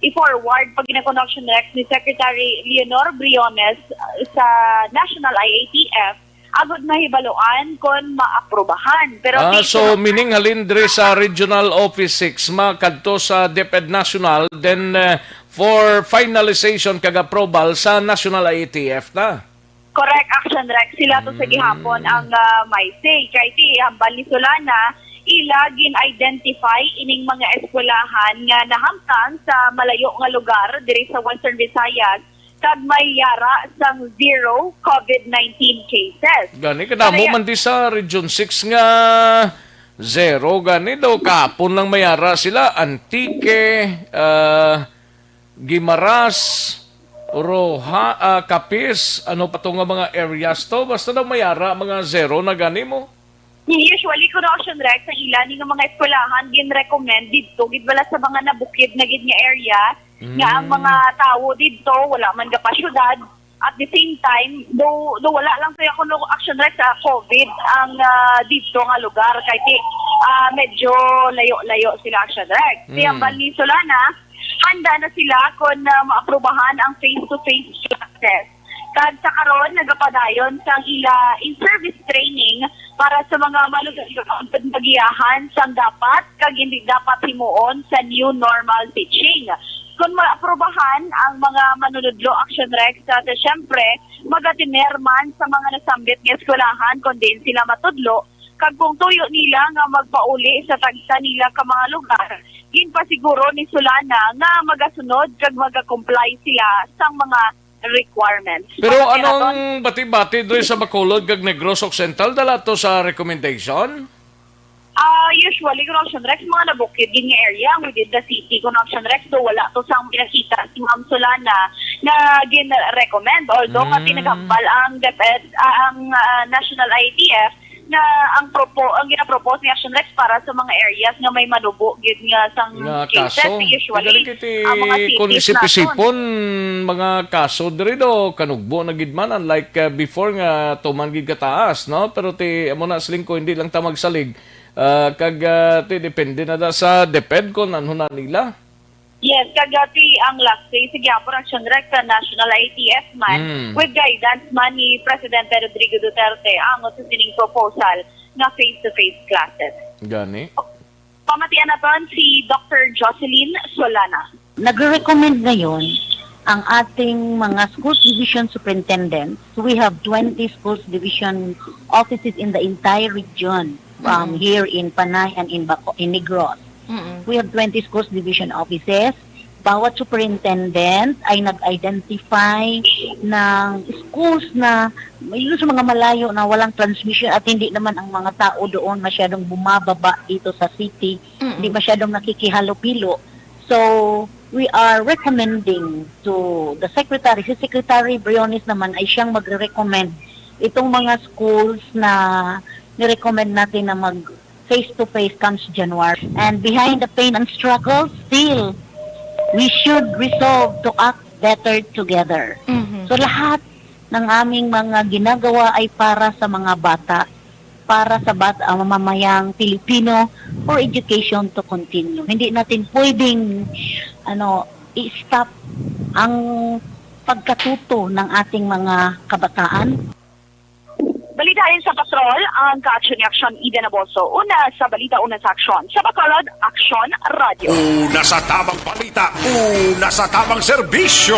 i-forward pa gid ni Action Rex ni Secretary Leonor Briones, ah, sa National I A T F, agod mahibaluan kon maaprubahan. Pero Ah, thank so you. Meaning halin diri sa Regional Office six, makadto sa DepEd National, then, eh, for finalization kag approval sa National I A T F na. Correct, Action Rex. Sila to sa Mm. gihapon ang, ah, may say. Kay ti hambal ni Solana, ila gin-identify ining mga eskwelahan nga nahamtang sa malayo nga lugar diri sa Western Visayas kag may yara sang zero COVID nineteen cases. Gani, kadamo Kaya man di sa Region six nga zero gani daw. Kahapon lang may yara sila, Antique, ah, Guimaras, Roxas, ah, Capiz, ano pa to nga mga areas to? Basta daw may yara, mga zero na gani mo. Usually, kuno, Action Rex, ang ila ni nga mga eskwelahan gin-recommend didto gid bala sa mga nabukid na gid nga area, nga ang Mm. mga tawo didto wala man gapasyudad. At the same time, do do wala lang kaya kuno, Action Rex, sa COVID ang, ah, didto nga lugar kay ti, ah, medyo layo-layo sila, Action Rex. Ti Mm. hambal ni Solana, handa na sila kon, ah, maaprubahan ang face-to-face classes. Kag sa karon, nagapadayon sang ila in-service training para sa mga manunodlo nga magiyahan sang dapat kag hindi dapat himuon sa new normal teaching. Kung maaprubahan ang mga manunodlo, Action Rex, sa, sa siyempre, magatener man sa mga nasambit nga eskwelahan kung diin sila matudlo Kag kung tuyo nila nga magpauli sa tagsa nila ka mga lugar, ginpasiguro ni Solana nga magasunod kag magakomply sila sang mga requirements. Pero ano ang bati-bati diri sa Bacolod kag Negros Occidental dala to sa recommendation? Ah, usually, Kuno Action Rex, mga nabukid gid nga area within the city, Kuno Action Rex, so wala to sang pinakita si Ma'am Solana na gin-recommend. Although nga Mm. pinaghambal ang DepEd, ah, ang, ah, National I T F na ang propo-, ang ginapropose ni Action Rex para sa mga areas nga may manubo gid nga sang Nga cases, kaso. Usually, Kaya kiti ang mga kung cities naton. Isip-isipon, mga kaso diri do, kanugbo na gid man, unlike, ah, before nga tuman gid kataas, no? Pero ti, amo na siling ko, hindi lang ta magsalig. Ah, kag, ah, ti, depende na da sa DepEd kung ano na nila. Yes, kag, ah, ti ang last phase sa gyapon ang Action Rex sa National I T F man, Mm. with guidance man ni Presidente Rodrigo Duterte, angot sa sining proposal nga face-to-face classes. Gani? Pamatian naton si Doctor Jocelyn Solana. Nagre-recommend ngayon ang ating mga schools division superintendents. We have twenty schools division offices in the entire region, um, Mm-mm. here in Panay and in Baco-, in Negros. Mm-mm. We have twenty schools division offices. Bawat superintendent ay nag-identify ng schools na may sa mga malayo na walang transmission at hindi naman ang mga tao doon masyadong bumababa dito sa city, Mm-mm. hindi masyadong nakikihalupilo. So, we are recommending to the secretary, si Secretary Briones naman ay siyang magre-recommend itong mga schools na ni-recommend natin na mag face-to-face comes January. And behind the pain and struggle, still, we should resolve to act better together. Mhm. So, lahat ng aming mga ginagawa ay para sa mga bata, para sa bat-, ang mamamayang Pilipino, for education to continue. Hindi natin pwedeng, ano, i-stop ang pagkatuto ng ating mga kabataan. Balita halin sa Patrol, ang kaaksyon ni Aksyon Eden Aboso. Una sa balita, una sa aksyon. Sa Bacolod, Aksyon Radio. Una sa tamang balita, una sa tamang serbisyo.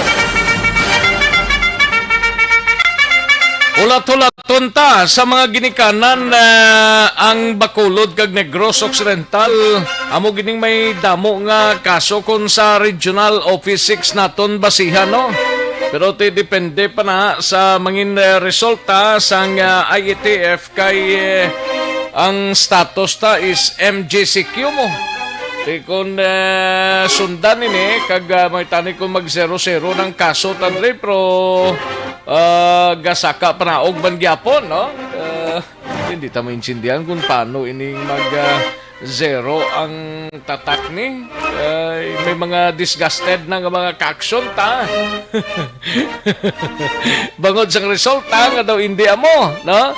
Hulat-hulaton ta sa mga ginikanan, ah, ang Bacolod kag Negros Occidental. Amo gining may damo nga kaso kon sa Regional Office six naton basihan, no? Pero ti depende pa na sa mangin, eh, resulta sang, ah, I E T F kay, eh, ang status ta is M G C Q mo. Ti kon, eh, sundan ini kag, ah, may tani kung mag zero zero ng kaso ta dre, pero, ah, gasaka panaog man gyapon, no? Ah, hindi ta maintindihan kung paano ining mag, ah, zero ang tatak ni. Ay, may mga disgusted na nga mga kaaksyon ta. Bangod sang resulta nga daw hindi amo, no?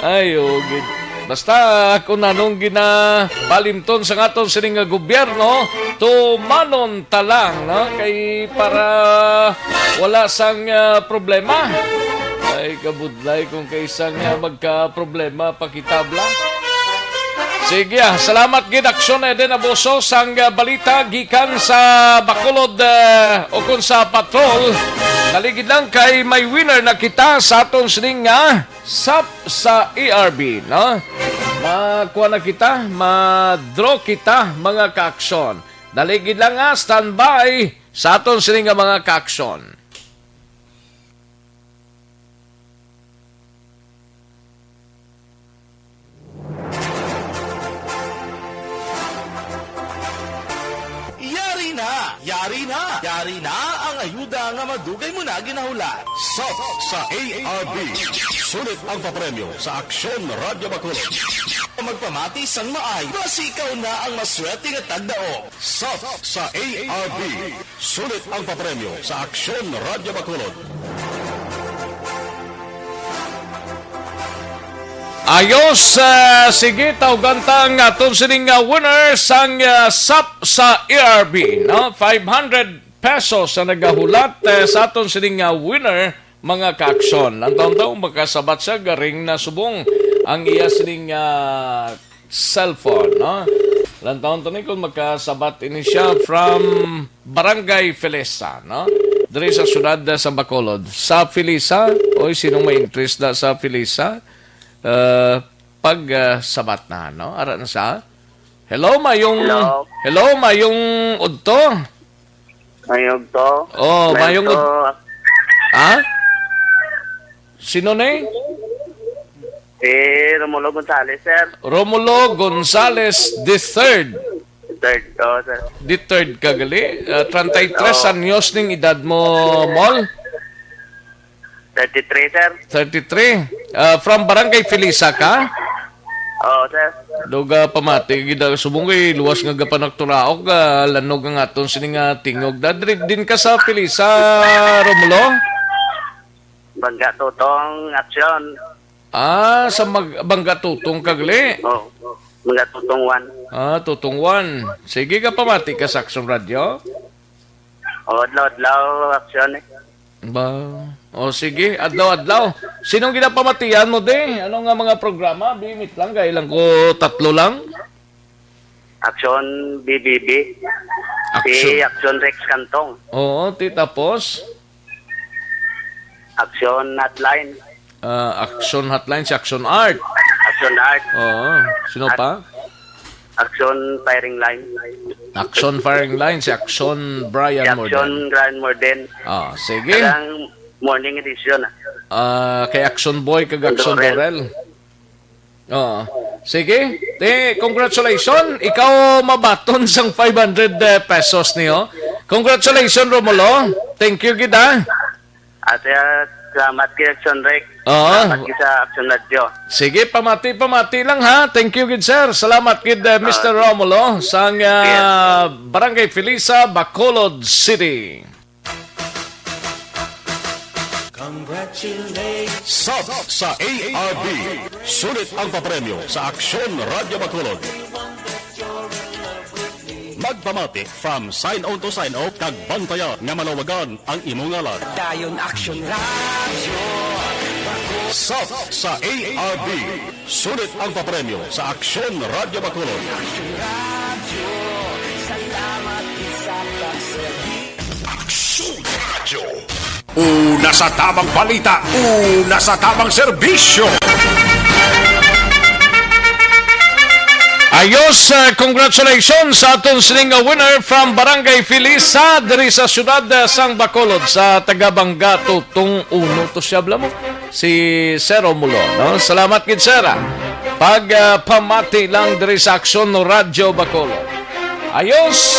Ay, oh, gid. Basta kung anong ginapalimton sa aton sini nga gobyerno, tumanon ta lang, no? Kay para wala sang, ah, problema. Ay, kabudlay kung kaisa nga magka-problema pa kita, bla. Sige, ah, salamat gid, Aksyon Eden Aboso, sang, ah, balita gikan sa Bacolod, ah, o kung sa Patrol. Naligid lang kay may winner na kita sa aton sining nga sap sa A R B, no? Makuha na kita, ma-draw kita, mga kaaksyon. Naligid lang nga, standby sa aton sining nga mga kaaksyon. Yari na! Yari na! Yari na ang ayuda nga madugay mo na ginahulat. Sap sa A R B. Sulit ang papremyo sa Aksyon Radyo Bacolod. Magpamati sang maay, basi ikaw na ang maswerte nga tagdaog. Sap sa A R B. Sulit ang papremyo sa Aksyon Radyo Bacolod. Ayos, ah, sige, tawgan ta ang aton sining nga winner sang, ah, sap sa A R B, no? Five hundred pesos ang nagahulat, eh, sa aton sining nga winner, mga kaaksyon. Ang taon-taon makasabat siya, garing na subong ang iya sining, ah, cellphone, no? Lantawon ta ni kung makasabat ini siya from Barangay Felisa, no? Diri sa siyudad sa Bacolod. Sa Felisa, oy, sinong may interest na sa Felisa? Uh, pag, ah, sabat na, no? Ara na sa, hello, mayong, Hello. hello, mayong udto. Mayong to. Oh, Mayong mayong to. ud-, ha? Sino ni? Si Romulo Gonzales, sir. Romulo Gonzales the third. Third, oh, sir. The third ka gali? Ah, treinta y tres Oo. anyos ning edad mo, Mol? Thirty-three, sir. Thirty-three. Ah, from Barangay Felisa ka? Oo, sir. Duga pamati gid ang subong kay luwas nga gapanagturaok, ah, lanog ang aton sini nga tingog. Dadri din ka sa Felisa, Romulo? Bangga Tutong, aksyon. Ah, sa mag-, Bangga Tutong ka gali? Oo. Bangga Tutong one. Ah, Tutong one. Sige ka pamati ka sa Aksyon Radio? O, adlaw-adlaw, aksyon eh. Ba? O, sige, adlaw-adlaw. Sinong ginapamatian mo, di? Ano nga mga programa? Bimit lang, kaya lang ko tatlo lang. Aksyon B B B. Aksyon. Si Aksyon Rex Cantong. Oo, ti tapos? Aksyon Hotline. Ah, Action Hotline, si Action Art. Action Art. Oo. Sino At pa? Action Firing Line. Action Firing Line, si Action Brian Si Action Morden. Brian Morden. Ah, sige. Kagang morning edition, ah. Ah, kay Action Boy, kag Action Dorel. Dorel. Oo. Sige. Te, congratulations. Ikaw mabaton sang five hundred, eh, pesos niyo. Congratulations, Romulo. Thank you gid, ah. Ate, ah, salamat kay Action Rec. Oo. Salamat kay sa Action Radio. Sige, pamati, pamati lang, ha. Thank you gid, sir. Salamat gid, eh, Ah. Mister Romulo sang, ah, Yes. Barangay Felisa, Bacolod City. Congratulations. Sub sa A R B. Sulit ang papremyo sa Aksyon Radyo Bacolod. Magpamati from sign on to sign off kag bantayan nga malawagan ang imo ngalan. Dayon Aksyon Radyo. Sub sa A R B. Sulit ang papremyo sa Aksyon Radyo Bacolod. Aksyon Radyo. Salamat sa pagserbi. Aksyon Radyo. Una sa tamang balita, una sa tamang serbisyo. Ayos, uh, congratulations sa aton sining nga winner from Barangay Felisa diri sa siyudad, uh, sang Bacolod, sa taga Bangga Tutong Uno to siya, bala mo. Si Sir Romulo, no? Salamat gid, sir, ah. Pag, ah, pamati lang diri sa Aksyon Radyo Bacolod. Ayos.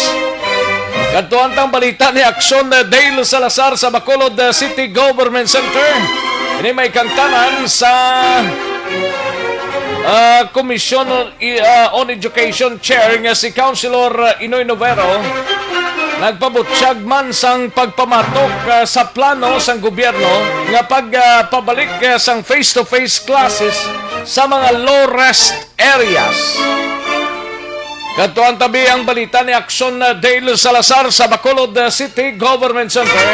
Kadtuan tang balita ni Aksyon, eh, Dale Salazar sa Bacolod, eh, City Government Center. Ini may kangtanan sa, ah, Commission i-, ah, on Education Chair nga si Councilor, ah, Inoy Novero nagpabutyag man sang pagpamatok, ah, sa plano sang gobyerno nga pag, ah, pabalik, ah, sang face-to-face classes sa mga low-rest areas. Kadtuan tabi ang balita ni Aksyon, ah, Dale Salazar sa Bacolod, ah, City Government Center.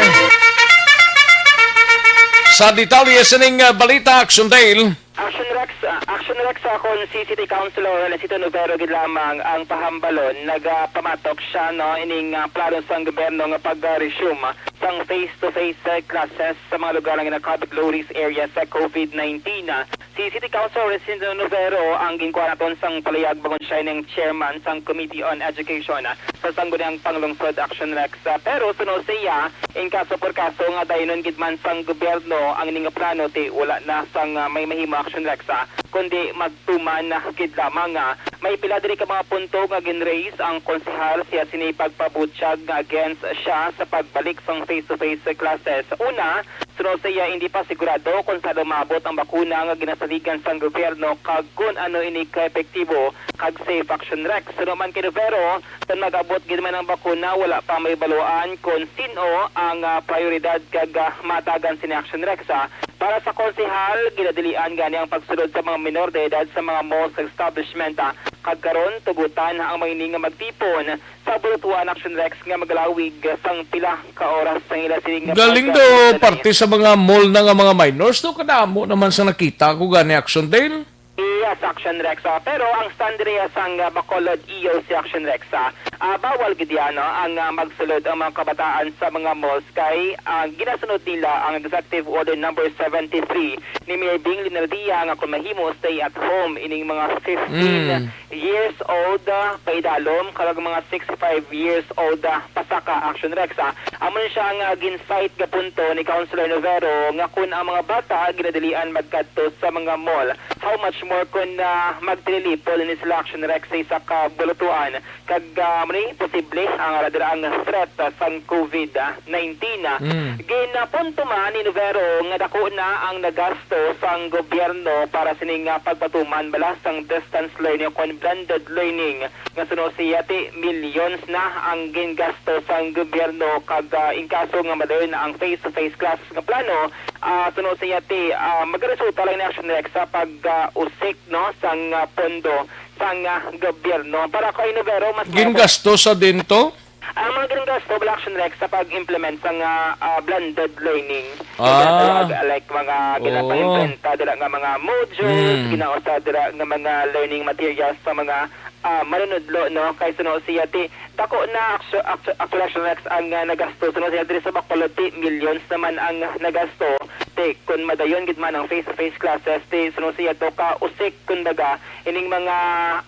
Sa detalye sining, ah, balita, Aksyon Dale. Action Rex, ah, Action Rex, ah, kon si City Councilor Lencito Novero gid lamang ang pahambalon, nagapamatok siya, no, ining, ah, plano sang gobyerno nga pag-resume sang face-to-face, ah, classes sa mga lugar nga nag-COVID low risk area sa COVID nineteen. Ah, si City Councilor Lencito Novero ang ginkuha naton sang palayag bangon siya ining chairman sang Committee on Education, ah, sa Sangguniang Panglungsod, Action Rex. Ah, pero suno siya, in kaso por kaso nga dayonon gid man sang gobyerno ang ini nga plano, ti wala na sang, ah, may mahimo, Action Rex, ah, kundi magtuman na gid lamang, ah. May pila diri ka mga punto nga gin-raise ang konsehal siya sini pagpabutyag nga against siya sa pagbalik sang face-to-face classes. Una, suno siya, hindi pa sigurado kung sa maabot ang bakuna nga ginasaligan sang gobyerno kag kun ano ini ka epektibo kag safe, Action Rex. Suno man kay Novero, kon mag-abot gid man ang bakuna, wala pa mahibaluan kon sin-o ang, ah, prioridad kag, ah, matagan sini, Action Rex, ah. Para sa konsehal, ginadilian gani ang pagsulod sa mga minor de edad sa mga malls establishment, ah. Kag karon, tugutan ang mga ini nga magtipon sa Butuan, Action Rex, nga magalawig sang pila ka oras sang ila siling nga Galing pag-, daw, parte sa mga mall na nga mga minors, no? Kadamo naman sa nakita ko gani, Action Dale. Yes, Action Rex, ah. Pero ang stand diri sang, ah, Bacolod E O C, Action Rex, ah, Ah, bawal gid yan, no, ang, ah, magsulod ang mga kabataan sa mga malls kay, ah, ginasunod nila ang Executive Order Number seventy-three ni Mayor Bing Leonardia nga kung mahimo, stay at home ining mga fifteen Mm. years old, ah, paidalom, kag mga sixty-five years old, ah, pasaka, Action Rex, ah. Amo na siya ang, ah, gin-cite nga punto ni Councilor Novero nga kun ang mga bata ginadalian magkadto sa mga mall, how much more kun, ah, magtililipol ini sila, Action Rex, sa isa ka bulutuan kag, ah, amo ni posible ang ara dira ang threat, ah, sang COVID nineteen. Mm. Ginapunto man ni Novero nga dako na ang nagasto sang gobyerno para sining, ah, pagpatuman bala sang distance learning o kon blended learning nga suno siya ti millions na ang gingasto sang gobyerno kag, ah, in kaso nga madayon na ang face-to-face classes nga plano, ah, suno siya ti, ah, magaresulta lang ni Action Rex sa pag, ah, usik, no, sang, ah, pondo sang, ah, gobyerno. Para kay Novero, mas Gingasto sa din to? Ang mga gingasto, Black Action Rex, sa pag-implement sang, ah, ah, blended learning. Ah. Ginatawag, like, mga Oo. ginapaimplementa dira nga mga modules, Mm. ginausa dira nga mga learning materials sa mga, ah, manunudlo, no? Kay suno siya ti, dako na actu-, actu-, actual, Action Rex, ang, ah, nagasto. Suno siya diri sa Bacolod ti, millions naman ang nagasto. Ti, kun madayon gid man ang face-to-face classes, ti, suno siya to ka usik, kumbaga, ining mga,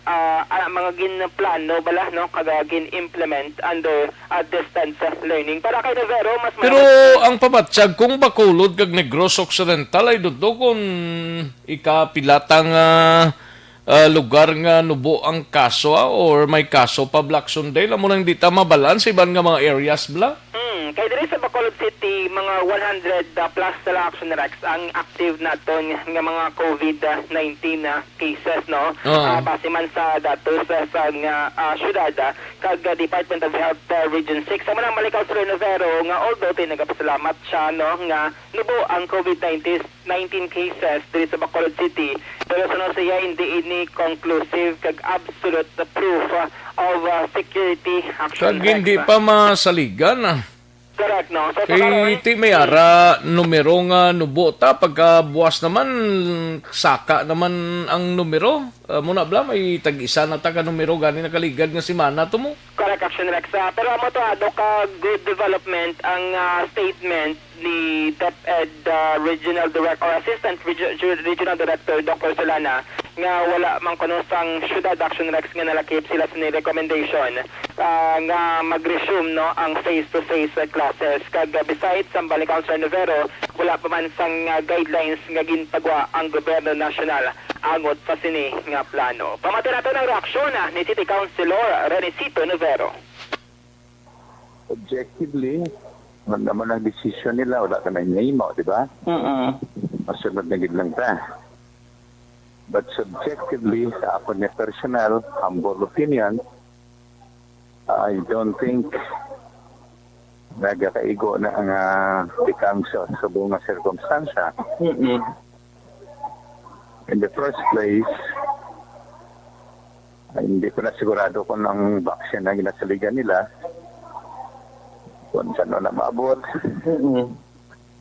ah, ah, mga ginplano bala, no, kag gin-implement under, ah, distance learning. Para kay Novero, mas Pero maraming ang pamatsyag kung Bacolod kag Negros Occidental ay dudto kung ikapila ta nga, ah, lugar nga nubo ang kaso, ah, or may kaso pa, Black Sunday, amo nang di ta mabalaan sa iban nga mga areas, bla? Hmm, kay diri sa Bacolod City, mga one hundred plus na lang, Action Rex, ang active naton nga mga COVID nineteen na cases, no? Oo. Ah, base man sa datos, ah, sa nga, ah, syudad, ah, kag, ah, Department of Health, ah, Region six. Amo nang malikaw si Novero nga although ti nagapasalamat siya, no, nga nubo ang COVID nineteen, nineteen cases diri sa Bacolod City, pero suno siya, hindi ini conclusive kag absolute proof, ah, of, ah, security action Kag hindi facts, ah. pa masaligan, ah. Correct, no? So, sa Kay karon, ti may ara numero nga nubo ta, pagkabuas naman, saka naman ang numero. Ah, muna bla, may tag-isa na ta ka numero gani nakaligad nga semana to mo. Correct, Action Rex. Ah, pero amo to, ah, do ka good development ang, ah, statement ni DepEd, ah, Regional Direct or Assistant Regi-, Regional Director Doctor Solana nga wala man kuno sang syudad, Action Rex, nga nalakip sila sa ni recommendation, ah, nga mag-resume, no, ang face-to-face classes. Kag, ah, besides, ang balik Councilor Novero, wala pa man sang, ah, guidelines nga ginpagwa ang gobyerno nasyonal angot sa sini nga plano. Pamati nato ang reaksyon, ah, ni City Councilor Renicito Novero. Objectively, man naman ang desisyon nila, wala ka na hinahimo, di ba? Mm-mm. Masunod na gid lang ta. But subjectively, sa ako ni personal, humble opinion, I don't think nagakaigo na ang, ah, tikang sa subong nga sirkumstansya. Mm-mm. In the first place, ay, hindi ko na sigurado kung ang vaccine na ginasaligan nila, kung saan na maabot, Mm-mm.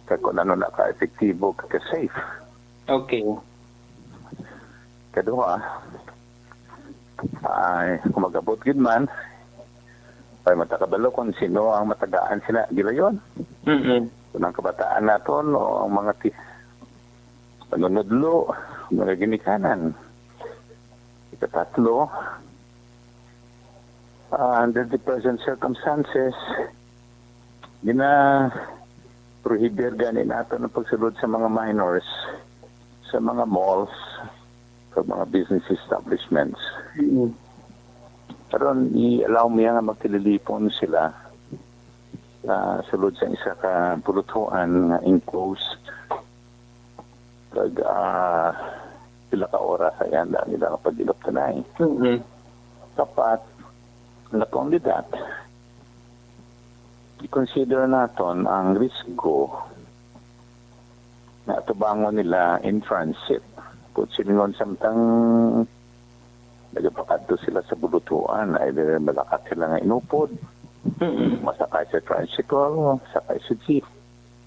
kag kung ano na ka-epektibo, ka-safe. Okay. Kaduha, ay, kung mag-abot gid man, ay matakabalo kung sino ang matagaan sila gilayon. Mm-mm. Kung ang kabataan naton o ang mga ti-, manunudlo, mga ginikanan. Ikatatlo, ah, under the present circumstances, gina-prohibit gani nato ang pagsulod sa mga minors sa mga malls sa mga business establishments. Mm. Karon, i-allow niya nga magtililipon sila sa sulod sa isa ka pulutuan nga enclosed. Kag, ah, pila ka oras ay handa nila nga pag-inuptanay. Mm-mm. Kapat, not only that, i-consider naton ang risgo nga atubangon nila in transit. Kung silingon samtang nagapakadto sila sa bulutuan, either malakat sila nga inupod, Mm-mm. masakay sa tricycle, sakay sa jeep.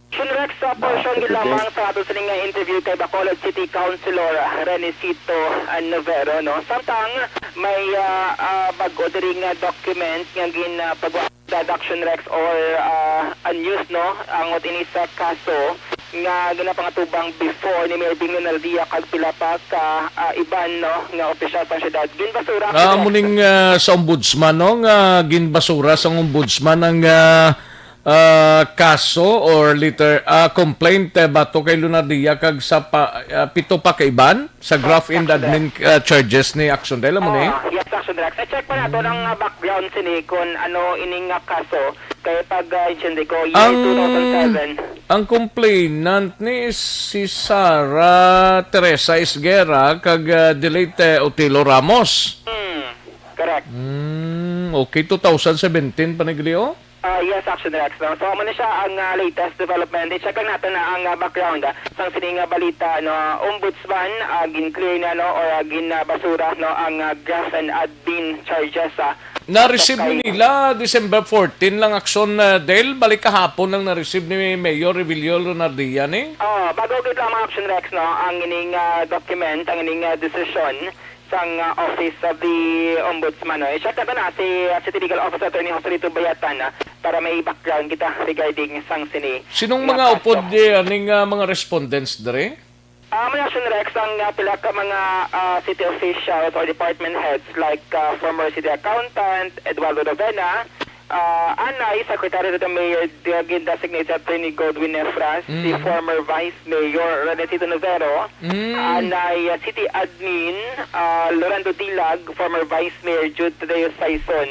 Action Rex, sa portion gid lamang sa ato sining nga interview kay Bacolod City Councilor Renicito, ah, Novero, no? Samtang, May, ah, ah, bag-o diri nga document nga gin, ah, pagwa-, Action Rex or, ah, a news, no, angot ini sa kaso nga ginapangatubang before ni Mayor Bing Leonardia kag pila pa ka, ah, iban, no, nga opisyal sang syudad. Ginbasura ang Ah, Rex. Muning, ah, sa ombudsman, no, nga ginbasura sang ombudsman ang, ah, ah, kaso or letter, ah, complaint, eh, bato kay Leonardia kag sa pa, ah, pito pa ka iban sa graft and admin, ah, charges ni Action Dela mo ni? Ah, yes, Action Rex. I-check pa nato ang, ah, background sini kung ano ining, ah, kaso. Kay pag, ah, intindi ko, year Ang, two thousand seven. Ang complainant ni si Sara Teresa Isguera kag, ah, the late, eh, Otelo Ramos. Hmm, correct. Hmm, okay, two thousand seventeen pa ni gali, oh? Ah, yes, Action Rex, no? So, amo na siya ang, ah, latest development. I-check lang natin na ang, ah, background, ah, sang sini nga balita, no? Ombudsman, ah, gin-clear na, no? Or, ah, gin, ah, basura, no? Ang, ah, graft and admin charges, ah, Na-receive kay ni nila December fourteen lang, Action, ah, Del. Balik kahapon lang na-receive ni Mayor Revelio Leonardia ni. Oh, bago gid lang, Action Rex, no? Ang ining, ah, document, ang ining, ah, desisyon sang, ah, Office of the Ombudsman, no? I-check nato na si, ah, City Legal Officer Attorney Joselito Bayatan, ah, para may background kita regarding sang sini Sinong nga mga kaso. Upod, eh, aning, ah, mga respondents diri? Ah, may Action Rex ang, ah, pila ka mga, ah, city officials or department heads like, ah, former city accountant Eduardo Novena, ah, anay Secretary to the Mayor, the gin-designate si Attorney Godwin Efras, si Mm. former Vice Mayor Renesito Novero, Mm. anay, ah, City Admin, ah, Lorando Dilag, former Vice Mayor Jude Tadeo Saison,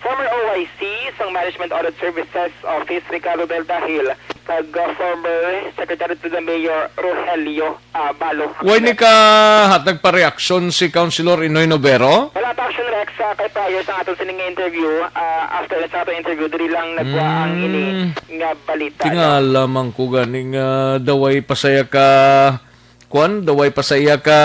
former O I C sang Management Audit Services Office Ricardo Del Dahil, kag, ah, former Secretary to the Mayor Rogelio, ah, Balo. Way ni ka hatag pa reaksyon si Councilor Inoy Novero? Wala pa, Action Rex, ah, kay prior sa aton sining nga interview, ah, after sa aton interview, diri lang nagwa ang Mm. ini nga balita, no? Tingala man ko gani nga daway pa saya ka, kwan, daway pa saya ka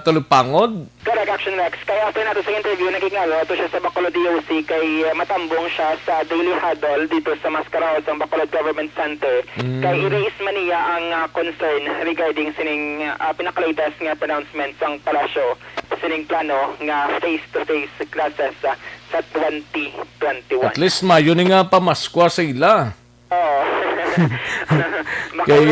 talupangod. Correct, Action Rex. Kaya after nato sa interview, nagingalo to siya sa Bacolod D O C kay, uh, matambong siya sa Daily Huddle dito sa Mascaraos, ang Bacolod Government Center. Mm. Kay i-raise man niya ang, uh, concern regarding sining, uh, pinakalatest nga pronouncement sang palasyo sining plano nga face-to-face classes, uh, sa twenty twenty-one. At least mayo ni nga pamaskwa sa ila. Oo. Kay,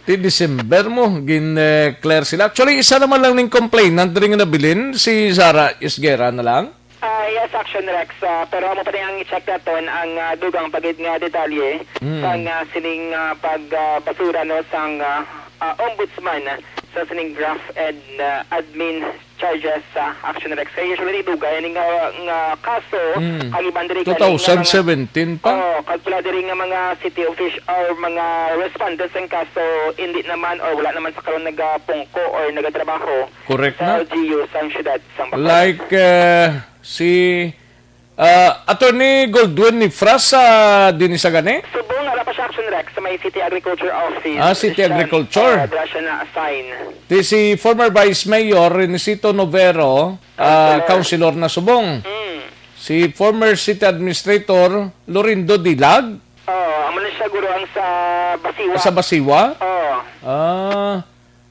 di December mo, gin, eh, clear sila. Actually, isa naman lang ning complainant diri nga nabilin, si Sara Isguera na lang. Ah, yes, Action Rex. Ah, pero amo pa rin ang i-check naton ang, ah, dugang pa gid nga detalye Mm. sang, ah, sining, ah, pag, ah, basura, no, sang, ah, ah, ombudsman sa sining graft and, ah, admin charges sa Action Rex. Kay usually, dugay ni nga, nga kaso, Mm. ang iban diri gani nga mga two thousand seventeen pa? Oo, kag pila diri nga mga city official or mga respondents ng kaso, hindi naman or wala naman sa karon nagapungko or nagatrabaho Correct sa na. L G U sang siyudad sang Bacolod. Like, eh, si Ah, Attorney Goldwyn Nifras, ah, din sa gani? Subong, ara pa siya, Action Rex, sa may City Agriculture Office. Ah, City Siya, Agriculture. ah, dira siya na-assign. Di si former Vice Mayor Renesito Novero, ah, Councilor. Councilor na subong. Mm. Si former City Administrator Lorindo Dilag. Oo, amo na siya, guro, ang sa Basiwa. Sa Basiwa? Oo. Ah.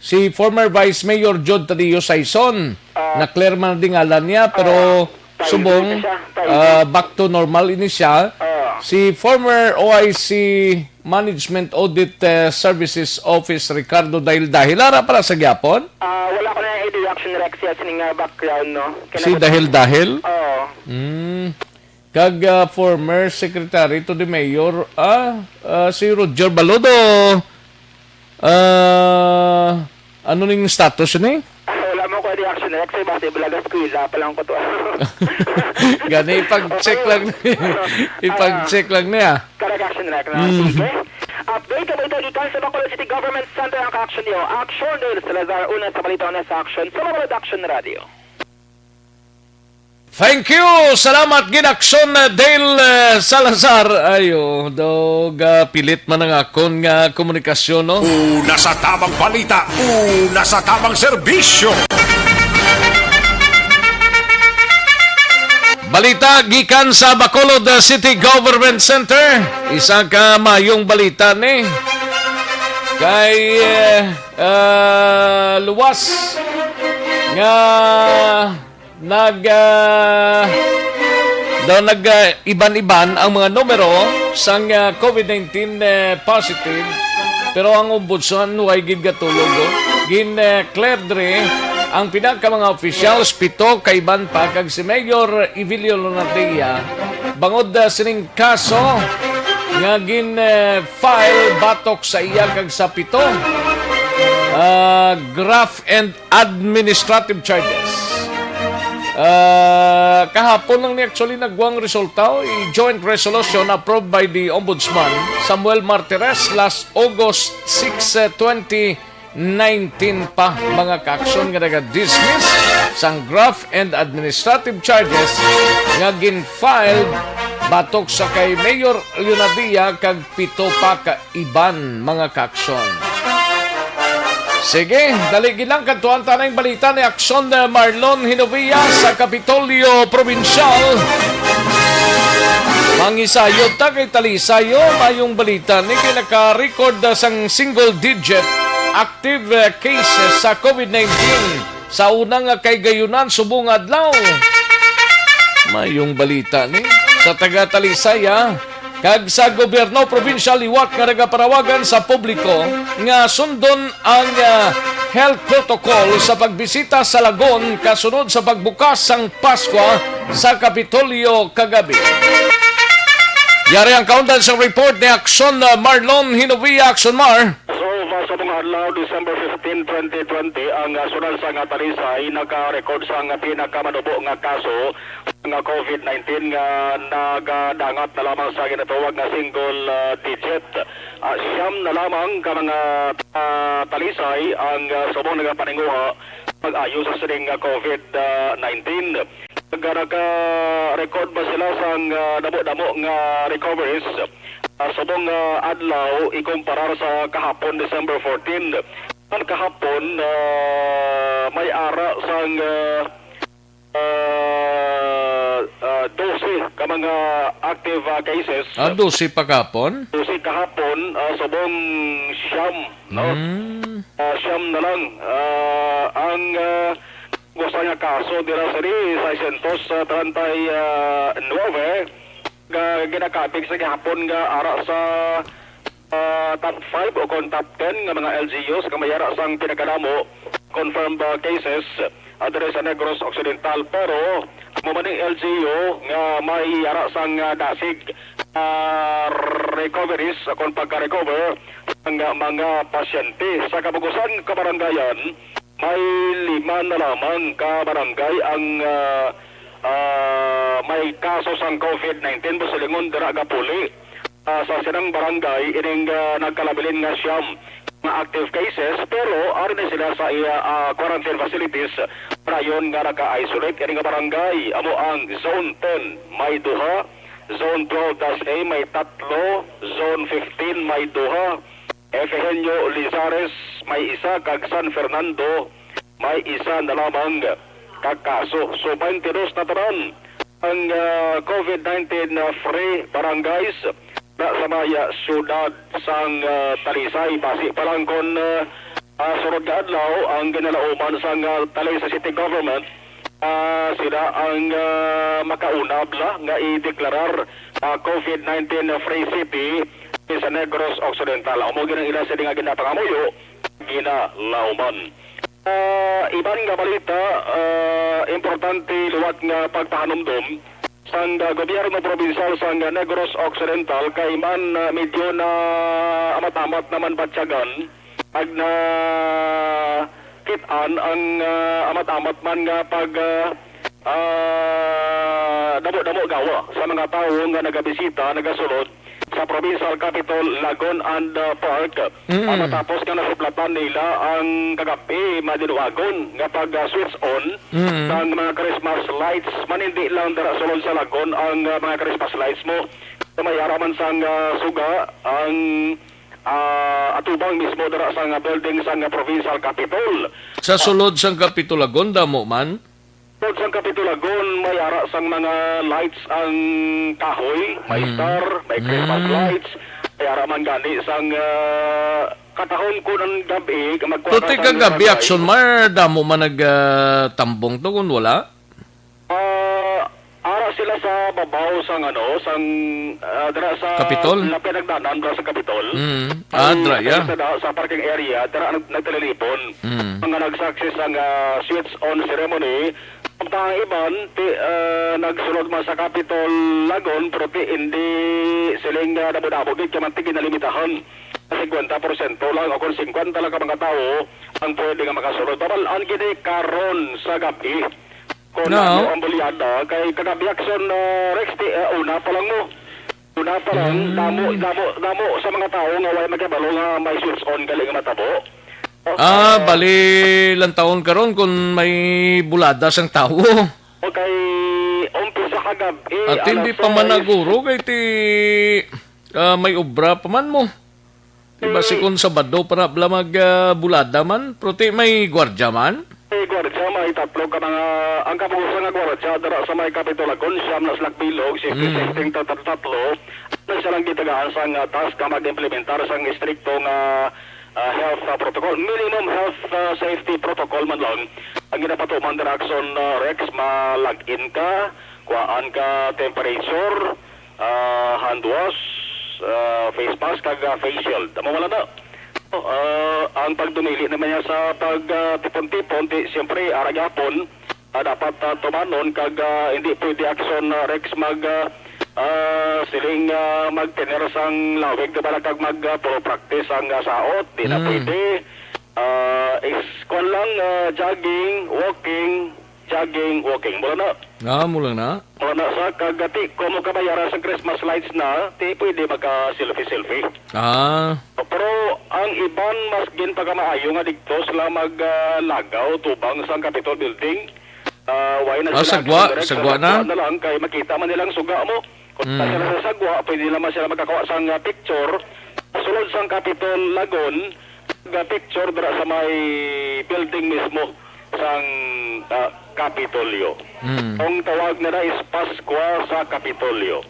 Si former Vice Mayor Jude Tadeo Saison, Ah. na-clear man ang dingalan niya, pero Ah, tahimik subong, na siya, tahimik. ah, back to normal ini siya. Ah. Si former O I C Management Audit, eh, Services Office Ricardo Dahil Dahil, ara para sa gyapon? Ah, wala ko na idea, Action Rex, siya sining, ah, background, no? Si Kinagot- Dahil Dahil? Oo. Mm. Kag, ah, former secretary to the mayor, ah, ah, si Roger Balodo. Ah, ano ning status ni? Ah, wala mo ko reaction na kasi basta balaga eskwela pa lang ko to. Gani, ipag-check Okay. lang ni-, ipag-check Ah. lang niya. Correct, Action Rex, no? Mm. Sige. Update ka ba ito gikan sa Bacolod City Government Center ang ka-action niyo? Action Dale Salazar, una sa balita, una sa action sa Bacolod Action Radio. Thank you! Salamat gid, Action, uh, Dale, uh, Salazar. Ayo, dog, uh, pilit man ang akon nga komunikasyon, no? Una sa tamang balita, una sa tamang serbisyo. Balita gikan sa Bacolod, uh, City Government Center. Isa ka mayong balita ni. Kay, uh, uh, luwas nga Nag, ah, daw nag, ah, iban-iban ang mga numero sang, ah, COVID nineteen, eh, positive, pero ang ombudsman way gid gatulog, oh. Gin, eh, clear diri ang pinaka mga officials, pito ka iban pa, kag si Mayor Evilio Lunardia, bangod, ah, sining kaso nga gin, eh, file batok sa iya kag sa pito, ah, graft and administrative charges. Ah, kahapon lang ni actually nagwang resulta, oh, i-joint resolution approved by the Ombudsman Samuel Martires last August six, eh, twenty nineteen pa, mga kaaksyon, nga naga-dismiss sang graft and administrative charges nga gin-filed batok sa kay Mayor Leonadia kag pito pa ka iban, mga kaaksyon. Sige, dali gid lang, kadtuan ta na ang balita ni Aksyon, eh, Marlon Hinovia sa Kapitolyo Probinsyal. Mangisayod ta kay Talisay, oh, mayong balita ni kay naka-record, ah, sang single digit active, eh, cases sa COVID nineteen sa una nga kahigayonan subong adlaw. Mayong balita ni sa taga Talisay, ah. Kag sa gobyerno probinsyal liwat nga nagapanawagan sa publiko nga sundon ang, ah, health protocol sa pagbisita sa Lagon kasunod sa pagbukas sang Paskwa sa Kapitolyo kagabi. Yari ang kaundan sa report ni Aksyon, ah, Marlon Hinovia. Aksyon, Mar. So, sa mga adlaw, December fifteen, twenty twenty, ang, ah, syudad sang Talisay naka-record sang pinakamanubo nga kaso nga COVID nineteen nga nagadangat na lamang sa ginatawag nga single, ah, digit. Ah, siyam na lamang ka mga, ah, Talisay ang, ah, subong nagapaninguha pag-ayo sa sining, ah, COVID, ah, nineteen. Nag-, naka-record ba sila sang, ah, damo-damo nga recoveries, ah, subong, ah, adlaw ikumparar sa kahapon, December fourteen? Ang kahapon, ah, may ara sang, ah, ah, ah, dose ka mga active, ah, cases. Ah, dose pa kahapon? Dose kahapon, ah, subong siyam, no? Mm. Ah, siyam na lang. Ah, ang, ah, usa nga kaso dira sa seiscientos treinta y nueve nga ginakabig sa gihapon nga ara sa, ah, top five o kon top ten nga mga L G Us nga may ara sang pinakadamo confirmed, ah, cases, ah, diri sa Negros Occidental. Pero amo man ning L G U nga may ara sang, ah, dasig, ah, recoveries o kon pagka-recover ang, ah, mga pasyente. Sa kabugusan kabarangayan, may lima na lamang ka barangay ang, ah, ah, may kaso sang COVID nineteen, busilingon dira gapuli. Ah, sa sinang barangay ining, ah, nagkalabilin nga siyam nga active cases, pero ari ni sila sa iya, ah, quarantine facilities, dayon nga naka-isolate. Ini nga barangay amo ang Zone ten, may duha, Zone twelve dash A may tatlo, Zone fifteen may duha, Efegenio Lizares may isa, kag San Fernando may isa na lamang ka kaso. So, twenty-two na tanan ang, ah, COVID nineteen, ah, free barangays na sa may, ah, siyudad sang, ah, Talisay. Basi pa lang kon, ah, ah, sunod nga adlaw ang ginalauman sang, ah, Talisay City Government, ah, sila ang, ah, makauna bala nga ideklarar, ah, COVID nineteen free city sa Negros Occidental. Amo gid ang ila sini nga ginapangamuyo, ginalauman. Ah, iban nga balita, ah, importante liwat nga pagpahanumdom sang, ah, gobyerno probinsyal sang Negros Occidental kay man, ah, medyo na amat-amat naman batyagan ag nakit-an ang, ah, amat-amat man nga pag, ah, ah, damo-damo gawa sa mga tawo nga nagabisita, nagasulod sa Provincial Capitol, Lagon and, ah, Park. Mm. Ah, matapos nga nasuplatan nila ang kagab-i, madinuagon nga pag, ah, switch on Mm. sang mga Christmas lights. Man, hindi lang dira sulod sa Lagon ang, ah, mga Christmas lights mo. Sa may ara man sang, ah, suga, ang, ah, atubang mismo dira sa nga building sa nga Provincial Capitol. Sa sulod sang Capitol, Lagon, damo man? Sulod sang Capitol, Lagon, may ara sang mga lights ang kahoy, may Mm. star, may Christmas Mm. lights, may ara man gani sang, ah, katahon ko ng gabi, magkuha Tuti ka kagabi, Action Mar, damo man nag, ah, tambong to, kung wala? sa babaw sang, ano, sang, ah, dira sa Kapitol? Lapit nagdanan dira sa Kapitol. Mm. Ay, Ah, dira, yeah. Sa, sa parking area, dira nag-, nagtalilipon. Mm. Mga nagsaksi sang, ah, switch on ceremony. Ang iban, ti, ah, nagsulod man sa Kapitol Lagon, pero ti, hindi siling, ah, damo-damo, gid, kay man ti ginalimitahan. Sa singkwenta porsyento lang, o kung singkwenta lang ka mga tawo ang pwede nga makasulod. Babal-an gid ni karon sa gab-i. Kung No. ano ang bulyada, kay kagabi akson, ah, Rex, ti, ah, una pa lang mo. Una pa lang, Mm. damo, damo, damo sa mga tawo nga way magkabalo nga may switch on gali nga matabo. Ah, Ah, bali lang taon karon kung may bulada sang tawo. Okay, umpisa kagabi, At hindi alas pa man sais. Naguro kay ti, ah, may obra pa man mo. Di ba, si Eh, kung Sabado para bala mag, ah, bulada man, pero ti may gwardya man? May gwardya, may tatlo ka mga, ang kapusa nga gwardya dira sa may Kapitol Lagon, siyam na sila bilog, safety Mm. testing, tat-, tat-, tatlo. Ano siya lang gitagaan sang, ah, task nga mag-implementar sang istrikto nga, ah, health, ah, protocol, minimum health, ah, safety protocol man lang. Ang ginapatuman dira akson, ah, Rex, ma-log in ka, kuhaan ka temperature, ah, hand wash, ah, face mask, kag, ah, face shield. Amo wala na. Ah, ang pagdumili naman niya sa pag, ah, tipon-tipon, ti, siyempre, ara gyapon, ah, dapat, ah, tumanon kag, ah, hindi pwede akson, ah, Rex, mag, ah, ah, siling, ah, mag-tener sang lawig, di ba, kag mag, ah, puro practice ang, ah, saot, di na Mm. pwede. Ah, is, kwan lang, ah, jogging, walking, jogging, walking. Mura na. Ah, mura na. Mura na sa kagati, kung mo kabayara sa Christmas lights na, ti pwede maka-selfie-selfie. Ah. Pero ang iban, mas ginpakamaayo nga dito sila mag, ah, lagaw tubang sa Capitol Building. Ah, why na Ah, sila sagwa, direct sa sagwa na? Sagwa na lang kay makita man nilang suga mo. Kung Mm. sila sa sagwa, pwede naman sila makakuha sang, ah, picture. Sulod sang Capitol Lagon, nga picture dira sa may building mismo sang, ah, Kapitolyo. Mm. Ang tawag nila is Paskwa sa Kapitolyo.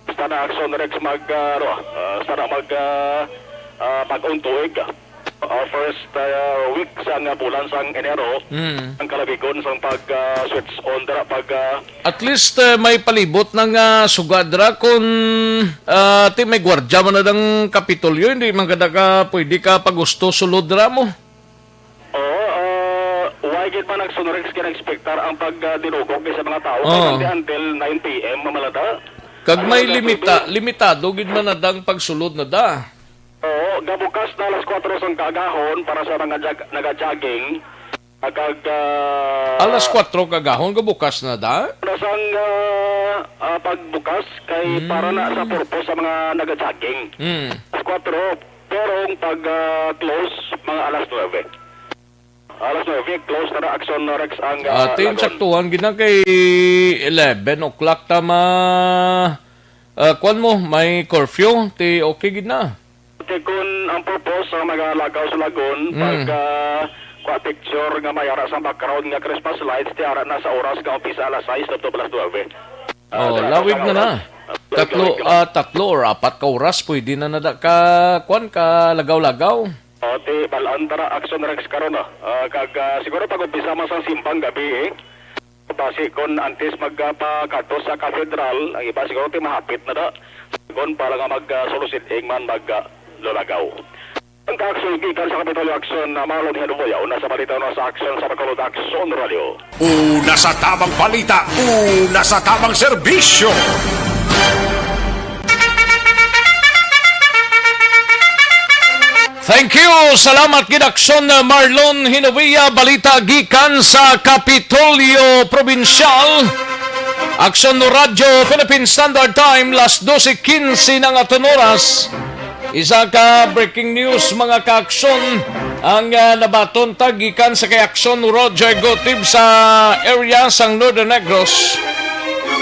Basta na akson, Rex, mag, ah, ano, ah, basta na mag, ah, ah, mag-untuig. Ah, first, ah, week sa nga bulan sang Enero, Mm. ang kalabigon sang pag, ah, switch on dira, pag, ah, At least, eh, may palibot na nga suga dira kung, ah, ti may gwardya man na dang Kapitolyo, hindi man kada ka pwede ka pagusto sulod dira mo. Oo, ah, why gid man nagsunrex ka na-expectar ang pag, ah, dinugok sa mga tao? Oo. Kay until nine P M mamalata. Kag may Ayun, limita-, David. Limitado gid man na dang pagsulod na da. Oo, gabukas na alas kwatro sang kaagahon para sa mga jag-, naga-jogging. Kag, ah, Alas kwatro kagahon, gabukas na da? Para sang, ah, ah, pagbukas kay para na sa Mm. purpose sa mga naga-jogging. Mm. Alas kwatro, pero ang pag, ah, close, mga alas nuebe. Alas nuebe, close na na, akson na, Rex, ang, ah, Ate, lagon. Saktuhan gid na kay eleven o'clock tama, ah, kwan mo, may curfew, ti okay gid na. Ti kun ang purpose sa mga lagaw sa lagon, Mm. pag, ah, kuha picture nga may ara sa background nga Christmas lights, ti ara na sa oras nga umpisa alas sais up to alas nuebe. Ah, Oh, sa lawig na na. Oras. Tatlo, Lawig na. Ah, tatlo or apat ka oras, pwede na nada ka, kwan, ka lagaw-lagaw. O, ti, bal-an tara, akson, Rex, karon, ah. Ah, kag, ah, siguro pag-umpisa man sang simbang gabi, eh. Basi kon antes magpakadto sa katedral, ang iba siguro ti mahapit na da. Kon para nga mag, ah, sulusid ing man mag, ah, lulagaw. Ang kaakson gikan sa Kapitolyo Aksyon na Marlon Hinuboya, una sa balita, una sa aksyon sa Bacolod Aksyon Radio. Una sa tabang balita, una sa tabang serbisyo. Thank you. Salamat gid, Akson Marlon Hinovia. Balita gikan sa Kapitolyo Probinsyal. Akson Radyo Philippine Standard Time, las doce quince na nga aton oras. Isa ka breaking news, mga kaakson, ang, ah, nabaton ta gikan sa kay Akson Roger Gotib sa area sang Northern Negros.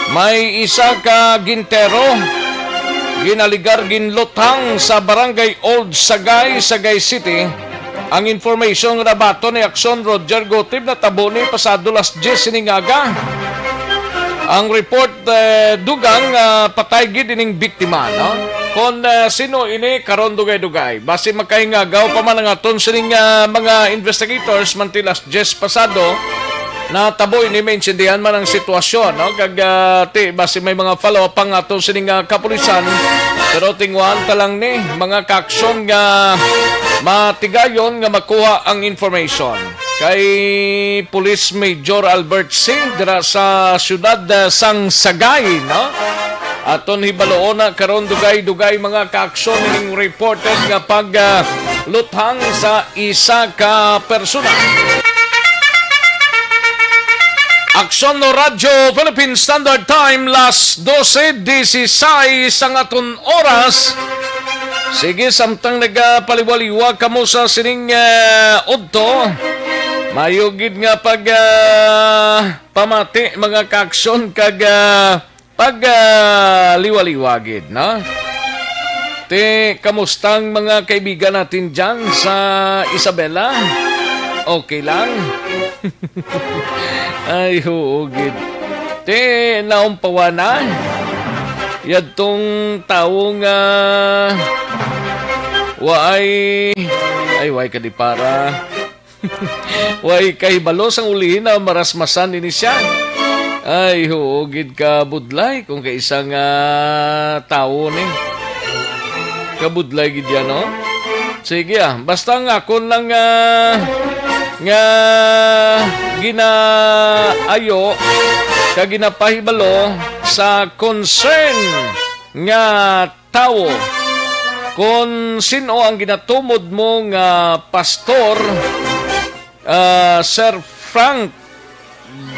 May isa ka gintero, ginaligar ginluthang sa Barangay Old Sagay, Sagay City. Ang information nga nabaton ni Akson Roger Gotib natabo ni pasado las diyes sining aga. Ang report, eh, dugang, ah, patay gid ining biktima, no? Kon, ah, sino ini, karon dugay-dugay. Basi makahingagaw pa man ang aton sining, ah, mga investigators man ti las diyes pasado. Natabo ini, maintindihan man ang sitwasyon, no? Kag, ah, ti, basi may mga follow-up pa nga ato sining, ah, kapulisan. Pero tinguhaan ta lang ni, mga kaaksyon nga matigayon nga makuha ang information. Kay Police Major Albert C dira sa siyudad, ah, sang Sagay, no? Aton hibaloon na karon dugay-dugay, mga kaaksyon, ning reported nga pag, ah, luthang sa isa ka persona. Aksyon no Radyo Philippine Standard Time, las dose dieciséis ang aton oras. Sige, samtang nagapaliwaliwa kamo sa sining, ah, udto, mayo gid nga pag, ah, pamati, mga kaaksyon, kag, ah, pag, ah, liwa-liwa gid, no? Ti, kamusta ang mga kaibigan natin dyan sa Isabela? Okay lang? Ay, oo gid. Ti, naumpawan na. Yadtong tawo nga waay, ay, way ka di para. Way kahibalo sang ulihi na marasmasan ini siya. Ay, oo gid ka budlay kung kaisa nga tawo ni. Kabudlay gid yan, no? Sige, ah. Basta nga akon lang, ah, nga ginaayo ka ginapahibalo sa concern nga tawo, kon sin-o ang ginatumod mo nga pastor, ah, Sir Frank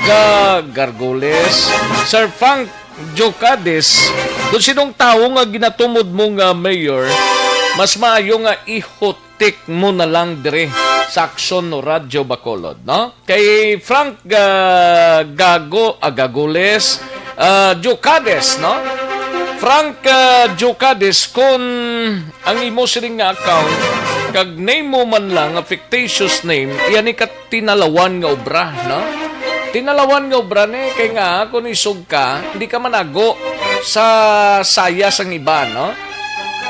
Ga-, Gargoles, Sir Frank Jocades, kon sinong tawo nga ginatumod mo nga mayor, mas maayo nga ihutik mo na lang diri sa Aksyon no Radyo Bacolod, no? Kay Frank, ah, Gago, ah, Gagoles, ah, Jocades, no? Frank, ah, Jocades, kun ang imo sining nga account, kag name mo man lang nga fictitious name, iya ni ka tinalawan nga obra, no? Tinalawan nga obra ni, kay nga, kun isog ka, hindi ka manago sa saya sang iba, no?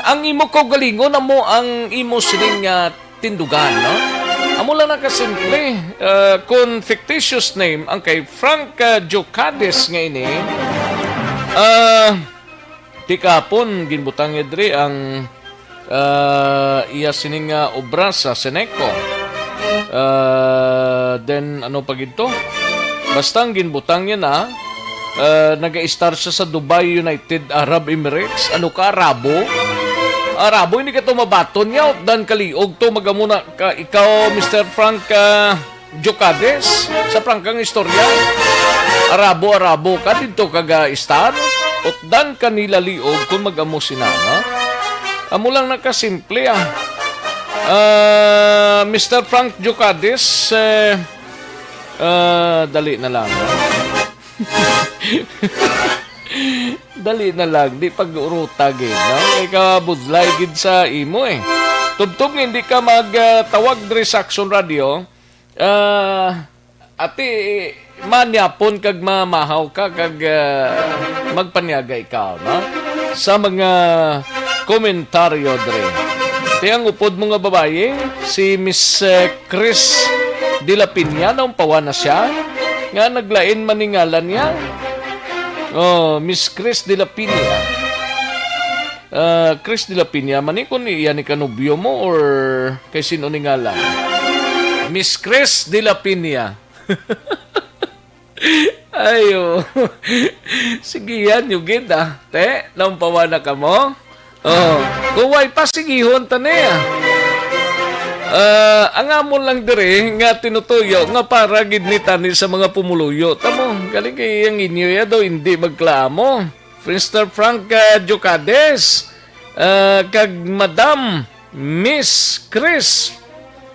Ang imo kaugalingon amo ang imo sining nga tindugan, no? Amo lang na kasimple, uh, kung fictitious name ang kay Frank, uh, Jocades nga ini, uh, ti kahapon, ginbutang niya diri ang, uh, iya sining nga obra sa Seneco. Uh, then, ano pa gid to? Basta ang ginbutang niya na, uh, naga-star siya sa Dubai United Arab Emirates. Ano ka, Arabo? Arabo, hindi ka to mabaton niya. Dan kaliog to, magamuna ka, ikaw, Mister Frank, ah, Jocades, sa prangkang istorya. Arabo-arabo ka didto ka ga-star. Utdan ka nila liog kung mag-amo sina, no? Amo lang na kasimple, ah. Ah, Mister Frank Jocades, eh, ah, dali na lang, no? Dali na lang, di pag-uruta gid, no? Kay kabudlay gid sa imo, eh. Tubtob nga hindi ka mag, ah, tawag diri sa Aksyon Radio, ah, ati, manyapon kag mamahaw ka kag, ah, magpanyaga ikaw, no? Sa mga komentaryo diri. Ti ang upod mo nga babayi, si Miss, eh, Chris de la Piña, naumpawan na siya, nga naglain man ni ngalan niya. Oh, Miss Chris de la Piña. Ah, Chris de la Piña, man ni kun iya ni kanubyo mo or kay sino ni ngalan? Miss Chris de la Piña. Ayo. Sige yan, yugid, ah. Te, naumpawan na ka mo? Oh, kung way pa, sigihon ta na, ah. Ah, ang amon lang diri nga tinutuyo nga para gid ni tani sa mga pumuluyo. Tamo, galing kay ang inyo ya daw hindi magklamo. Mister Frank, ah, Jocades, ah, kag Madam Miss Chris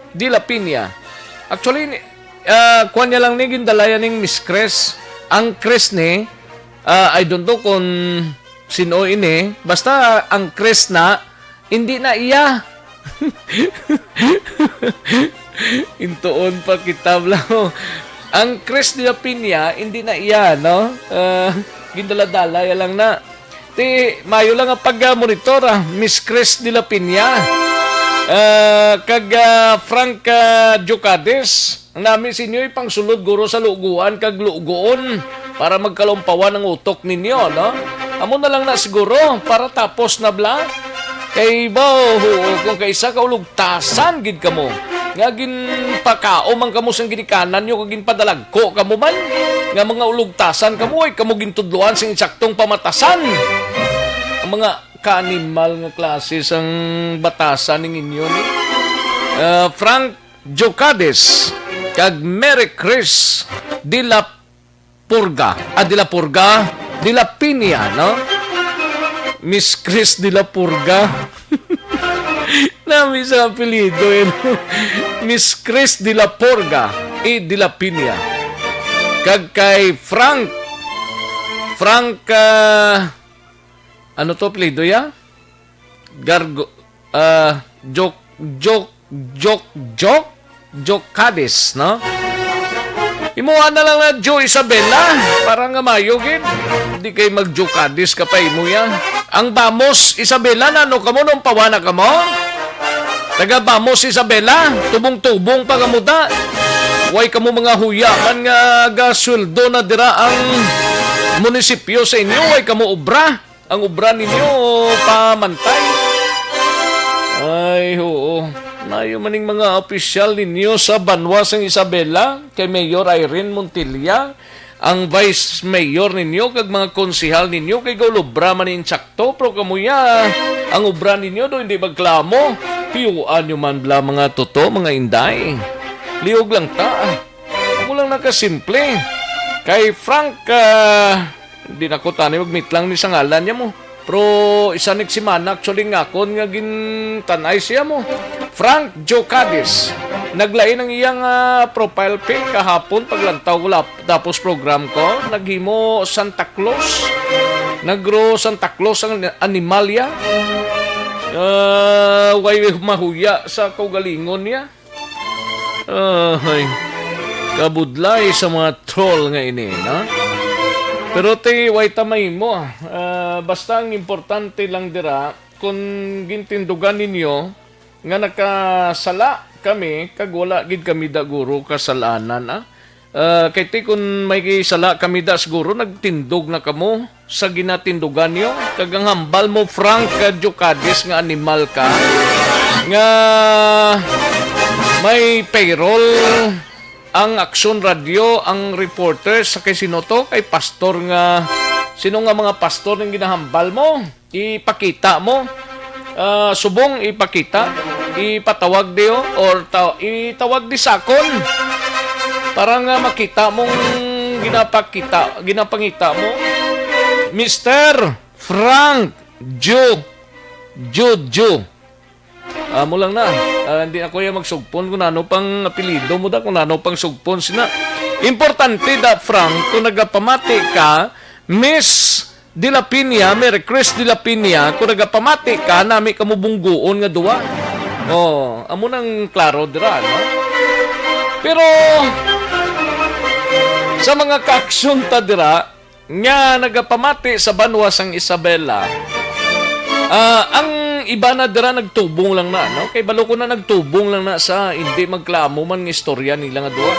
de la Piña. Actually, ni-, ah, kuwan niya lang ni, gindala yan ning Miss Chris. Ang Chris ni, ah, I don't know kung sino ini. Basta ang Chris na, hindi na iya. Intuon pa kita, bla. Ang Chris de la Piña, hindi na iya, no? Ah, gindala-dala ya lang na. Ti, mayo lang ang pag-monitor, ah. Miss Chris de la Piña. Ah, kag, ah, Frank, ah, Jocades. Ang nami sa inyo, ipangsulod guro sa luguan kag luguon para magkalumpawan ang utok ninyo, no? Amo na lang na siguro, para tapos na bala. Kay ba, oo, kung kaisa ka ulugtasan gid kamo, nga ginpakaon man kamo sang ginikanan nyo kag ginpadalagko kamo man, nga mga ulugtasan kamo, ay kamo gintudloan sing insaktong pamatasan. Ang mga kaanimal nga klase sang batasan ning inyo ni, ah, Frank Jocades kag Mary Chris de la Purga, ah, de la Purga, de la Piña, no? Miss Chris de la Purga. Nami sa apelyido, eh, no? Miss Chris de la Purga y de la Piña. Kag kay Frank, Frank, ah, ano to apelyido ya? Gargo, ah, Jok, Jok, Jok, Jok, Jokadis, no? Imuha na lang na Jo Isabela, para nga mayo gid. Di kay mag Jokadis ka pa imo ya. Ang Bamos Isabela, nano kamo nung pawana kamo? Taga Bamos Isabela, tubong-tubong pa kamo ta. Way kamo mga huya man nga gasweldo na dira ang munisipyo sa inyo, way kamo obra. Ang obra ninyo pamantay. Ay, oo. Mayo man ning mga opisyal ninyo sa banwa sang Isabela, kay Mayor Irene Montilla, ang vice mayor ninyo, kag mga konsehal ninyo, kay gaulobra man insakto, pero kamuya, ang obra ninyo do hindi magklamo. Piyuan nyo man bala, mga toto, mga inday. Liog lang ta. Amo lang na kasimple. Kay Frank, ah, di na ko tani magmitlang ni sa ngalan niya mo. Pero isa ni simana, actually, nga akon nga gintanay siya mo. Frank Jocadis. Naglain ang iyang, ah, profile pic kahapon paglantaw ko lap-, tapos program ko. Naghimo Santa Claus. Nagro Santa Claus ang animalya. Ah, way mahuya sa kaugalingon niya. Ahay, kabudlay sa mga troll nga ini, no? Pero ti, way ta mahimo, ah, basta ang importante lang dira, kung gintindugan ninyo nga nakasala kami, kag wala gid kami daguro kasalanan, ah. Ah, kay ti, kun may sala kami da, siguro nagtindog na kamo sa ginatindugan niyo, kag ang hambal mo, Frank, ah, Jocadis, nga animal ka, nga may payroll ang Aksyon Radio, ang reporter sa kay sino to? Kay pastor nga, sino nga mga pastor ning ginahambal mo? Ipakita mo. Ah, subong ipakita. Ipatawag diyo or ta-, itawag di sakon. Para nga makita mong ginapakita, ginapangita mo. Mister Frank Ju, Ju, Ju. Amo lang na. Ah, hindi ako yung magsugpon kung ano pang apelido mo da, kung ano pang sugpon sina. Importante da, Frank, kung nagapamati ka, Miss de la Piña, Mary Chris de la Piña, kung nagapamati ka, nami ka mo bungguon nga duwa. Oh, amo nang klaro dira, no? Pero sa mga kaaksyon ta dira, nga nagapamati sa banwa sang Isabela. Ah, ang iba na dira nagtubong lang na, no? Kay balo ko na nagtubong lang na sa hindi magklamo man nga istorya nila nga duha.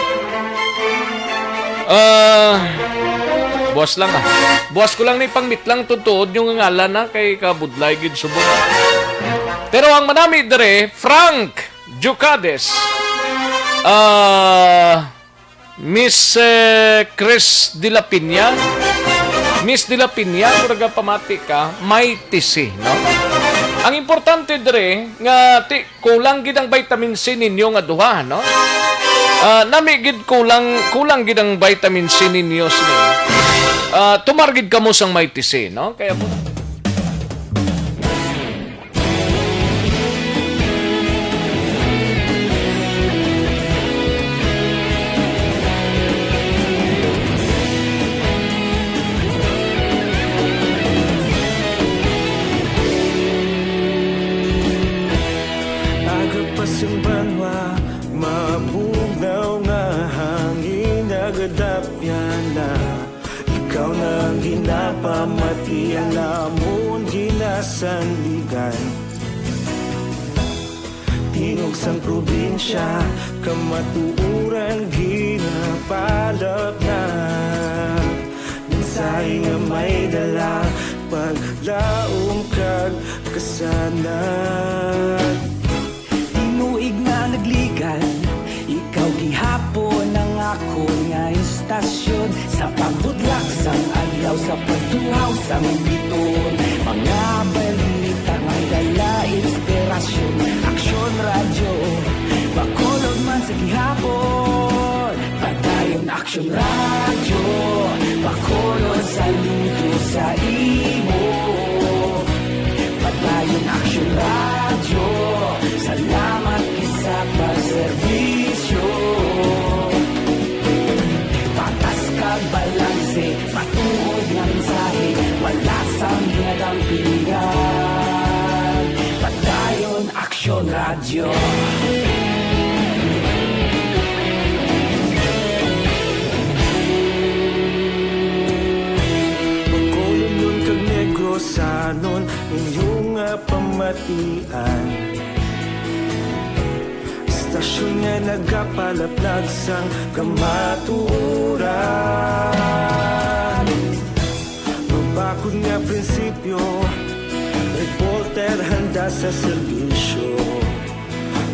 Ah, buwas lang, ah. Buwas ko lang ni pangmitlang tutuod yung ngalan na kay kabudlay gid subong. Pero ang manami dire, Frank Jocades. Ah, Miss, eh, Chris de la Piña. Miss de la Piña, kung nagapamati ka, may tisi, no? Ang importante dire nga ti-, kulang gid ang vitamin C ninyo nga duha, no? Ah, nami gid kulang, kulang gid ang vitamin C ninyo sini. Ah, tumar gid kamo sang may tisi, no? Kaya po, Aga pa sing banwa, mabugnaw nga hangin, nagadapyan na. Ikaw na ang ginapamati, ang amon ginasandigan. Tingog sang probinsya, kamatuoran ginapalapnag. Mensahe nga may dala, paglaom kag kasanag. Tinuig nga nagligan, ikaw gihapon ang akon nga istasyon. Sa pagbudlak sang adlaw, sa pagtuhaw sang bituon, mga balita may dala inspirasyon. Aksyon Radyo, Bacolod man sa gihapon. Padayon Aksyon Radyo, Bacolod, saludo sa imo. Padayon Aksyon Radyo, salamat gid sa pagserbisyo. Patas kag balanse, matuod nga mensahe, wala sang ginadampigan. Padayon Aksyon Radyo. Bacolodnon kag Negrosanon, inyo nga pamatian. Istasyon nga nagapalaplag sang kamatuoran. Mabakod nga prinsipyo, reporter handa sa serbisyo.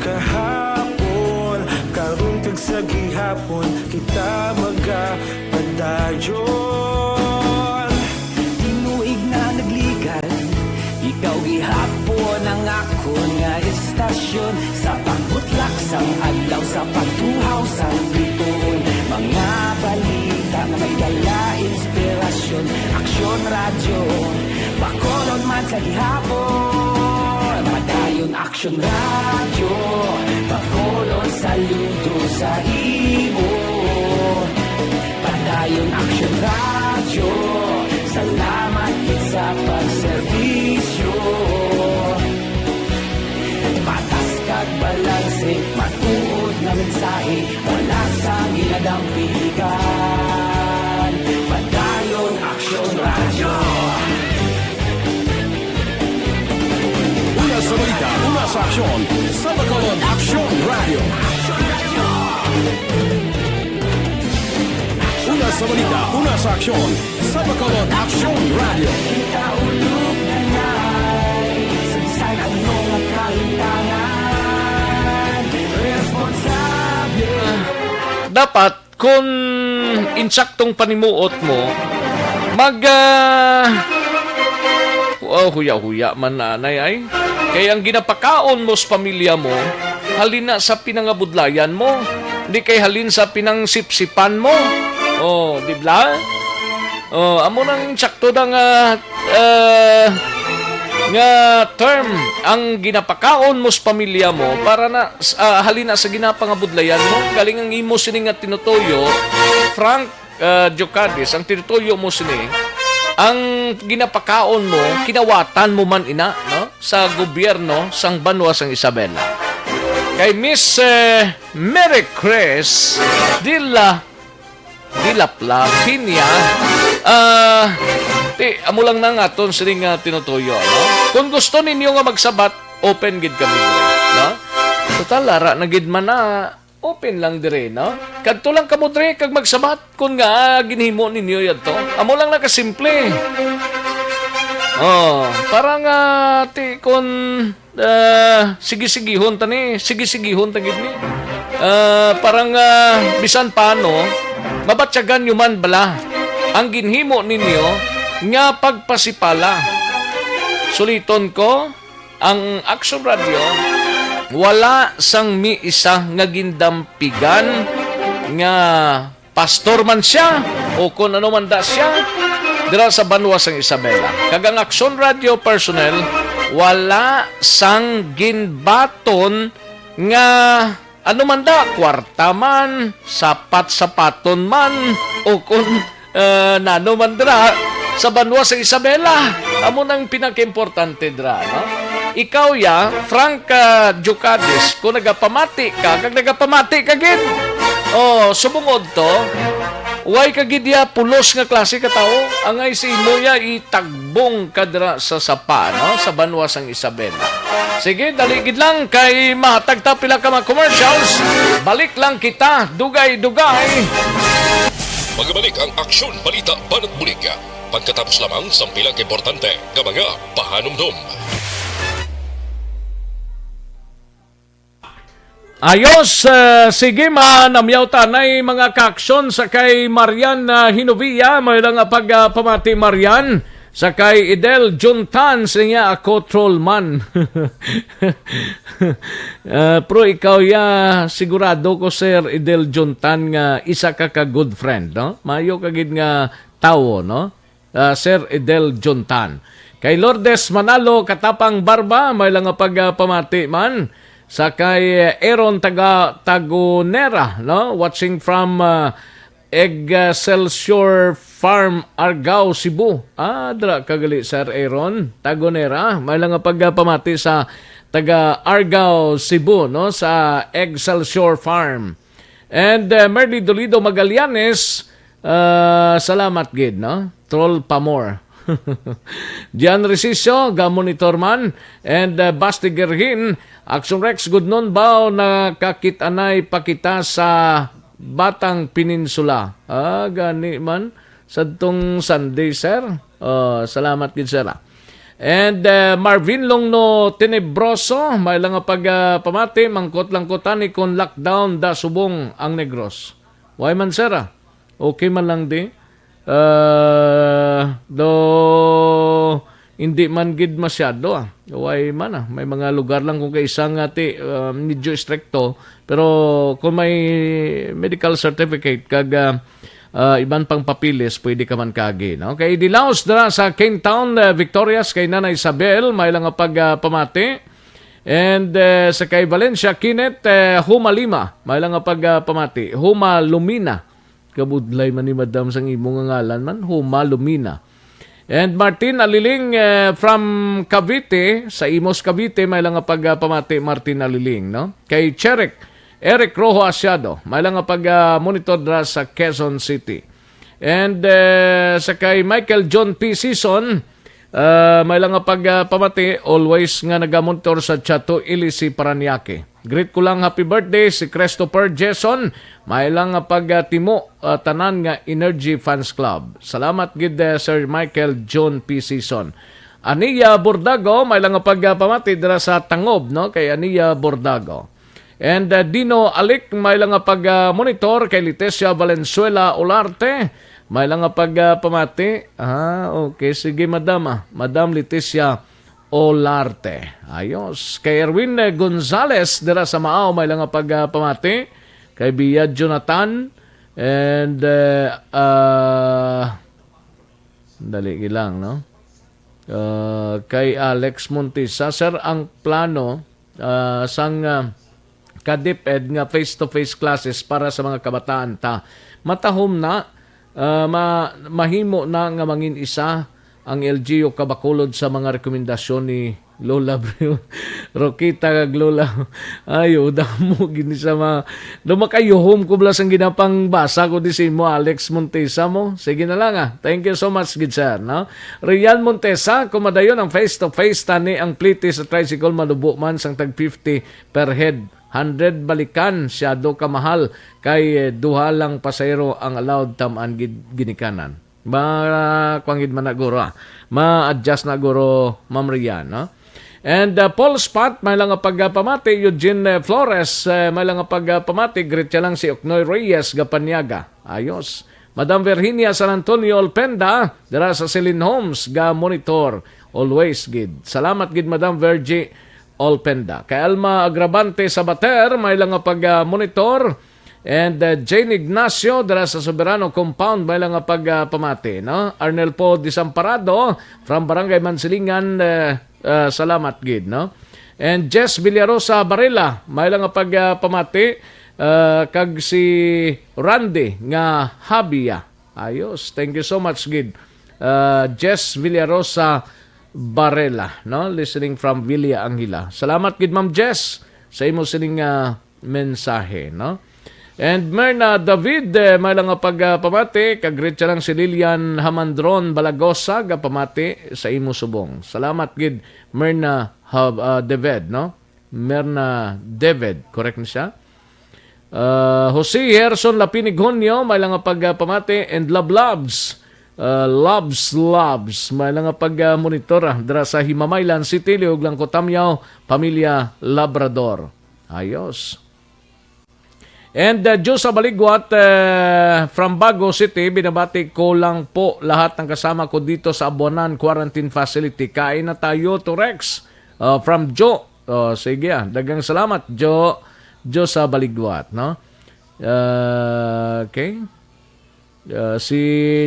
Kahapon, karon kag sa gihapon, kita magapadayon. Tinuig na nagligan, ikaw gihapon ang akon nga istasyon. Sa pagbutlak sang adlaw, sa pagtuhaw sang bituon, mga balita nga may dala inspirasyon. Aksyon Radyo, Bacolod man sa gihapon. Padayon Aksyon Radyo, Bacolod, saludo sa imo. Padayon Aksyon Radyo, salamat gid sa pagserbisyo. Patas kag balanse, matuod nga mensahe, wala sang ginadampigan. Padayon Aksyon Radyo. Una sa balita, una sa aksyon, sa Bacolod Aksyon Radyo. Una sa balita, una sa aksyon, sa Bacolod Aksyon Radyo. Kita ulog na nai, sa bisan ano nga kahimtangan, responsable. Dapat, kung insaktong panimuot mo, mag, ah, oh, huya-huya man na, anay, ay. Kay ang ginapakaon mo sa pamilya mo, halin na sa pinangabudlayan mo, di kay halin sa pinangsipsipan mo. Oh, di ba? Oh, amo nang insakto na nga, ah, nga term ang ginapakaon mo sa pamilya mo para na, ah, halin na sa ginapangabudlayan mo. Galing ang imo sini nga tinutuyo, Frank, ah, Jocadis, ang tinutuyo mo sini, ang ginapakaon mo, kinawatan mo man ina, no? Sa gobyerno sang banwa sang Isabela. Kay Miss, eh, Mary Chris Dila, Dilapla Piña, ah, ti, amo lang na nga aton sini nga tinutuyo, no? Kung gusto ninyo nga magsabat, open gid kami diri, no? Total, ara na gid man na, open lang diri, no? Kadto lang kamo diri kag magsabat kung nga ginhimo ninyo yadto. Amo lang na kasimple. Oh, para nga ti kun, ah, sige-sigihon ta ni, sige-sigihon ta gid ni. Ah, para nga bisan paano, mabatyagan nyo man bala ang ginhimo ninyo nga pagpasipala. Suliton ko, ang Action Radio, wala sang miisa nga gindampigan nga pastor man sia o kon ano man da sia dira sa banwa sang Isabela. Kag ang Action Radio personnel, wala sang ginbaton nga ano man da, kwarta man, sapat-sapaton man, o kon, eh, nano man dira sa banwa sa Isabela. Amo nang pinakaimportante dira, no? Ikaw ya, Frank, ah, Jocadis, kung nagapamati ka, kag nagapamati ka gid. Oh, subong udto, Way ka gid ya pulos nga klase ka tawo, angay si imo ya itagbong ka dira sa sapa, no? Sa banwa sang Isabela. Sige, dali gid lang kay mahatag ta pila ka mga commercials. Balik lang kita, dugay-dugay. Magbalik ang Aksyon Balita Banat Bulig. Pagkatapos lamang sang pila ka importante nga mga pahanumdom. Ayos, eh, sige, manamyaw tanay mga kaaksyon sa kay Marian, ah, Hinovia, may lang nga pag, ah, pamati Marian, sa kay Idel Juntan, siya ako troll man. Ah, pero ikaw ya, sigurado ko, Sir Idel Juntan, nga isa ka ka good friend, no? Mayo ka gid nga tawo, no? Ah, Sir Idel Juntan. Kay Lourdes Manalo, Katapang Barba, may lang nga pag, ah, pamati man. Sa kay, eh, Aaron taga Tagonera, no? Watching from, ah, Excelsior Farm, Argao, Cebu. Ah, dra kagali, Sir Aaron Tagonera. May lang nga pag, ah, pamati sa taga Argao, Cebu, no? Sa Excelsior Farm. And, uh, Merly Dolido Magallanes, uh, salamat gid, no? Troll pa more. Jan Resicio, ga monitor man, and, uh, Basti Gerhin, Action Rex, good noon ba, nakakit-anay pa kita sa Batang Peninsula? Ah, gani man. Sadtong Sunday, sir. Oh, salamat gid, sir, ah. And, uh, Marvin Longno Tenebroso, may lang nga pag, uh, pamati, mangkot lang ko tani kung lockdown da subong ang Negros. Why man, sir, ah? Okay man lang di. Uh, do, hindi man gid masyado, ah. Why man, ah? May mga lugar lang kung kaisa nga ti, uh, medyo stricto, pero kung may medical certificate kag, uh, uh, iban pang papeles, pwede ka man kagi, no? Kay Dilaos dira sa King Town, uh, Victorious kay Nanay Isabel, may lang nga pag, uh, pamati. And, uh, sa kay Valencia Kenneth, uh, Huma Lima, may lang nga pag, uh, pamati. Huma Lumina. Kabudlay man ni Madam sang imo nga ngalan man, Huma Lumina. And Martin Aliling, eh, from Cavite, sa Imus, Cavite, may lang nga pag, ah, pamati, Martin Aliling, no? Kay Cherek, Eric Rojo Asiado, may lang nga pag, ah, monitor dra sa Quezon City. And, eh, sa kay Michael John P. Season, ah, may lang nga pag, ah, pamati, always nga nagamonitor sa Chato, Ilisi, Parañaque. Greet ko lang, happy birthday si Christopher Jason. May lang nga pagtimo, ah, tanan nga Energy Fans Club. Salamat gid, eh, Sir Michael John P. Season. Ania Bordago, may lang nga pagpamati dira sa Tangob, no? Kay Ania Bordago. And, ah, Dino Alic, may lang nga pag, ah, monitor kay Leticia Valenzuela Olarte. May lang nga pagpamati. Ah, okay. Sige, madam, ah. Madam Leticia Olarte. Ayos. Kay Erwin, eh, Gonzales dira sa Maao, may lang nga pagpamati. Kay Bia Jonathan and, eh, ah, dali lang, no? Ah, kay Alex Montisa, sir, ang plano, ah, sang, ah, ka DepEd nga face-to-face classes para sa mga kabataan ta. Matahom na, ah, ma-, mahimo na nga mangin isa ang L G U kabakulod sa mga rekomendasyon ni Lola Brio-, Roquita kag Lola. Ay, oh, damo gini sa mga, do makayuhom ko bala sang ginapangbasa ko di si mo, Alex Montesa mo. Sige na lang, ah. Thank you so much, gid sir, no? Rian Montesa, kung madayon ang face-to-face, tani ang plete sa tricycle malubo man sang tag fifty per head. Hundred balikan, siyado ka mahal, kay, eh, duha lang pasahero ang allowed, tam-an gid ginikanan. Ma-, kuwan gid man na guro, ah. Ma-adjust na guro, Ma'am Rian, no? And, uh, Paul Spot, may lang nga pagpamati, Eugene, eh, Flores, eh, may lang nga pagpamati, greet siya lang si Oknoy Reyes, Gapanyaga. Ayos. Madam Virginia San Antonio Olpenda, dira sa Celine Homes, ga monitor. Always gid. Salamat gid, Madam Virgie Olpenda. Kay Alma Agravante Sabater, may lang nga pag, ah, monitor. And, uh, Jane Ignacio, dira sa Soberano Compound, may lang nga pag, ah, pamati, no? Arnel Poe Desamparado, from Barangay Mansilingan, uh, uh, salamat gid, no? And Jess Villarosa Barela, may lang nga pag, ah, pamati, uh, kag si Randy nga Habia. Ayos. Thank you so much gid, uh, Jess Villarosa Barela, no? Listening from Villa Angela. Salamat gid, Ma'am Jess, sa imo sining, uh, mensahe, no? And Merna David, eh, may lang nga pagpamati, kag greet siya lang si Lilian Hamandron Balagosa, gapamati sa imo subong. Salamat gid, Merna Hab-, ah, David, no? Merna David, correct na siya? Ah, Jose Herson Lapinig Hunyo, may lang nga pagpamati, and Love Loves. Ah, loves, loves. May lang nga pag, ah, monitor, ah, dira sa Himamaylan City, Liog lang ko Tamyaw, pamilya Labrador. Ayos. And, uh, Josa Baligwat, uh, from Bago City, binabati ko lang po lahat ng kasama ko dito sa Abuanan Quarantine Facility. Kain na tayo, to Rex. Uh, from Jo. Oh, sige, ah. Daghang salamat, Jo. Josa Baligwat, no? Uh, okay. Uh, si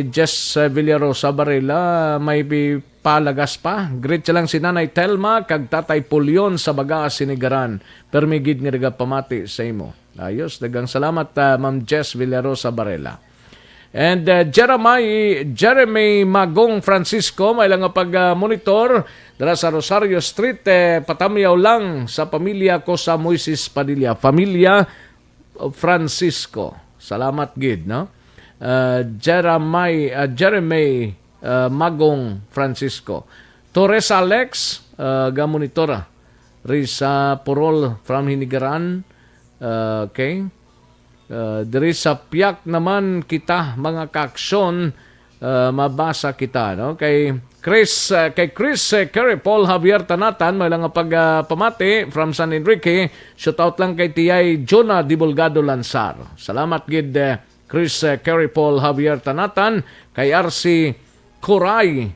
Jess, uh, Villarosa Varela, may pi-, palagas pa. Greet siya lang si Nanay Telma kag Tatay Pulion sa Bagaa, Sinigaran. Permi gid nga nagapamati sa imo. Ayos, daghang salamat, uh, Ma'am Jess Villarosa Varela. And, uh, Jeremiah, Jeremy Magong Francisco, may lang nga pag, uh, monitor dira sa Rosario Street, eh, patamyaw lang sa pamilya ko sa Moises Padilla. Pamilya Francisco. Salamat gid, no? Uh, Jeremiah, uh, Jeremy, uh, Magong Francisco. Torres Alex, uh, gamonitora. Risa Purol from Hinigaran. Uh, okay. Uh, diri sa piyak naman kita, mga kaaksyon, uh, mabasa kita, no? Kay Chris, uh, kay Chris, uh, Kerry Paul Javier Tanatan, may lang nga pag, uh, pamati from San Enrique. Shout out lang kay Tiyay Jonah Divulgado Lansar. Salamat gid, uh, Chris, uh, Kerry Paul Javier Tanatan, kay R C Coray.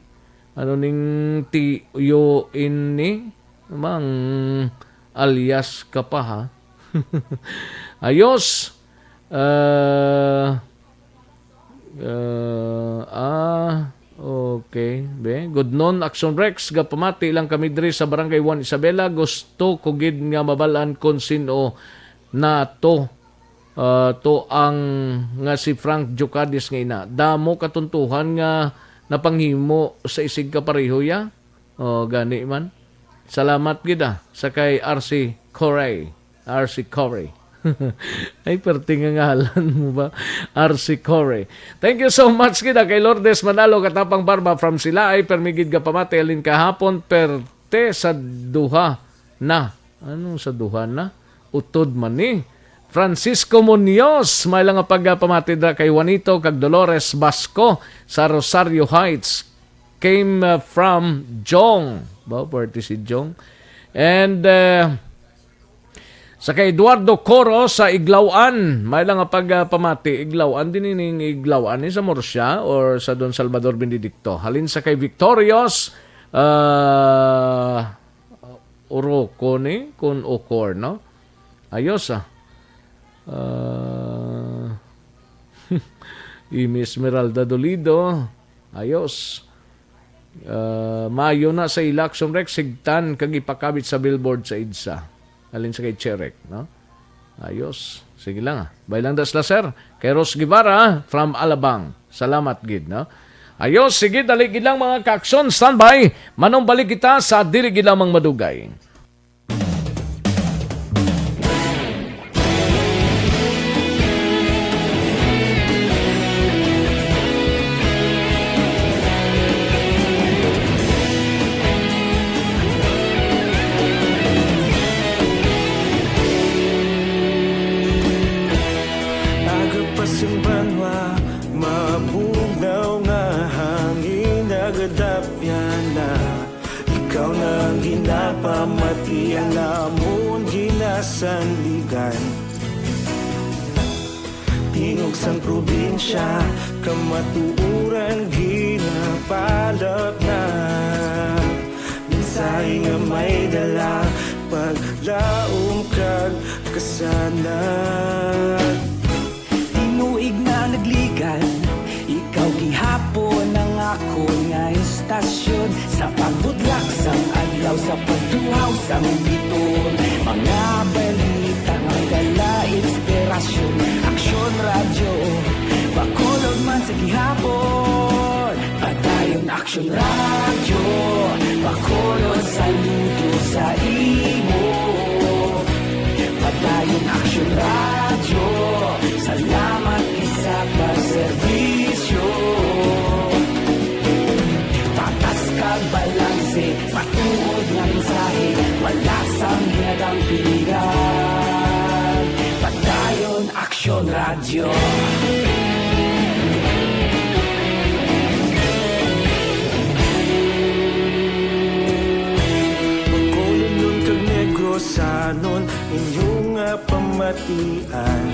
Ano ning tiyo ini? Mang alias ka pa, ha? Ayos. Uh, uh, ah, okay. Be, good noon, Action Rex. Gapamati lang kami diri sa Barangay Juan Isabela. Gusto ko gid nga mabalaan kung sino na to. Uh, to ang nga si Frank Jocadis nga ina. Damo katuntuhan nga napanghimo sa isig kapareho, ya. Oh, gani man. Salamat gid, ah, sa kay R C Corey. R C Corey. Ay, perte nga ngalan mo ba? R C Corey. Thank you so much gid, ah, kay Lourdes Manalo, Katapang Barba from Silay. Permi gid nga pamati halin kahapon, perte sa duha na. Ano sa duha na? Utod man ni. Francisco Munoz, may lang nga pagpamati dira kay Juanito kag Dolores Basco sa Rosario Heights. Came, uh, from Jong. Ba, pwerte si Jong. And, uh, sa kay Eduardo Coro sa Iglawan, may lang nga pagpamati. Iglawan, din ining Iglawan, ni sa Murcia or sa Don Salvador Benedicto. Halin sa kay Victorious, uh, Oroco ni, kun Ocor, no? Ayos, ah. Ah, Imi Esmeralda Dolido. Ayos. Ah, maayo na sa ila, Action Rex, higtan kag ipakabit sa billboard sa EDSA. Halin sa kay Cherek, no? Ayos. Sige lang, ah. Bay lang das la, sir. Kay Ros Guevara from Alabang. Salamat gid, no? Ayos, sige, dali gid lang, mga kaaksyon. Standby. Manumbalik kita sa dili gid lamang madugay. Aga pa sing banwa, mabugnaw nga hangin, nagadapyan na. Ikaw na ang ginapamati, ang amon ginasandigan. Tingog sang probinsya, kamatuoran ginapalapnag. Mensahe nga may dala, paglaom kag kasanag. Tinuig na nagligan, ikaw gihapon ang akon nga istasyon. Sa pagbudlak sang adlaw, sa pagduhaw sang biton, mga balita nga dala inspirasyon. Aksyon Radyo, Bacolod man sa gihapon. Padayon Aksyon Radyo, Bacolod, saludo sa imo. Padayon Aksyon Radyo, Pilihan, Padayon Aksyon Radyo. Bacolodnon kag Negrosanon, inyo nga pamatian.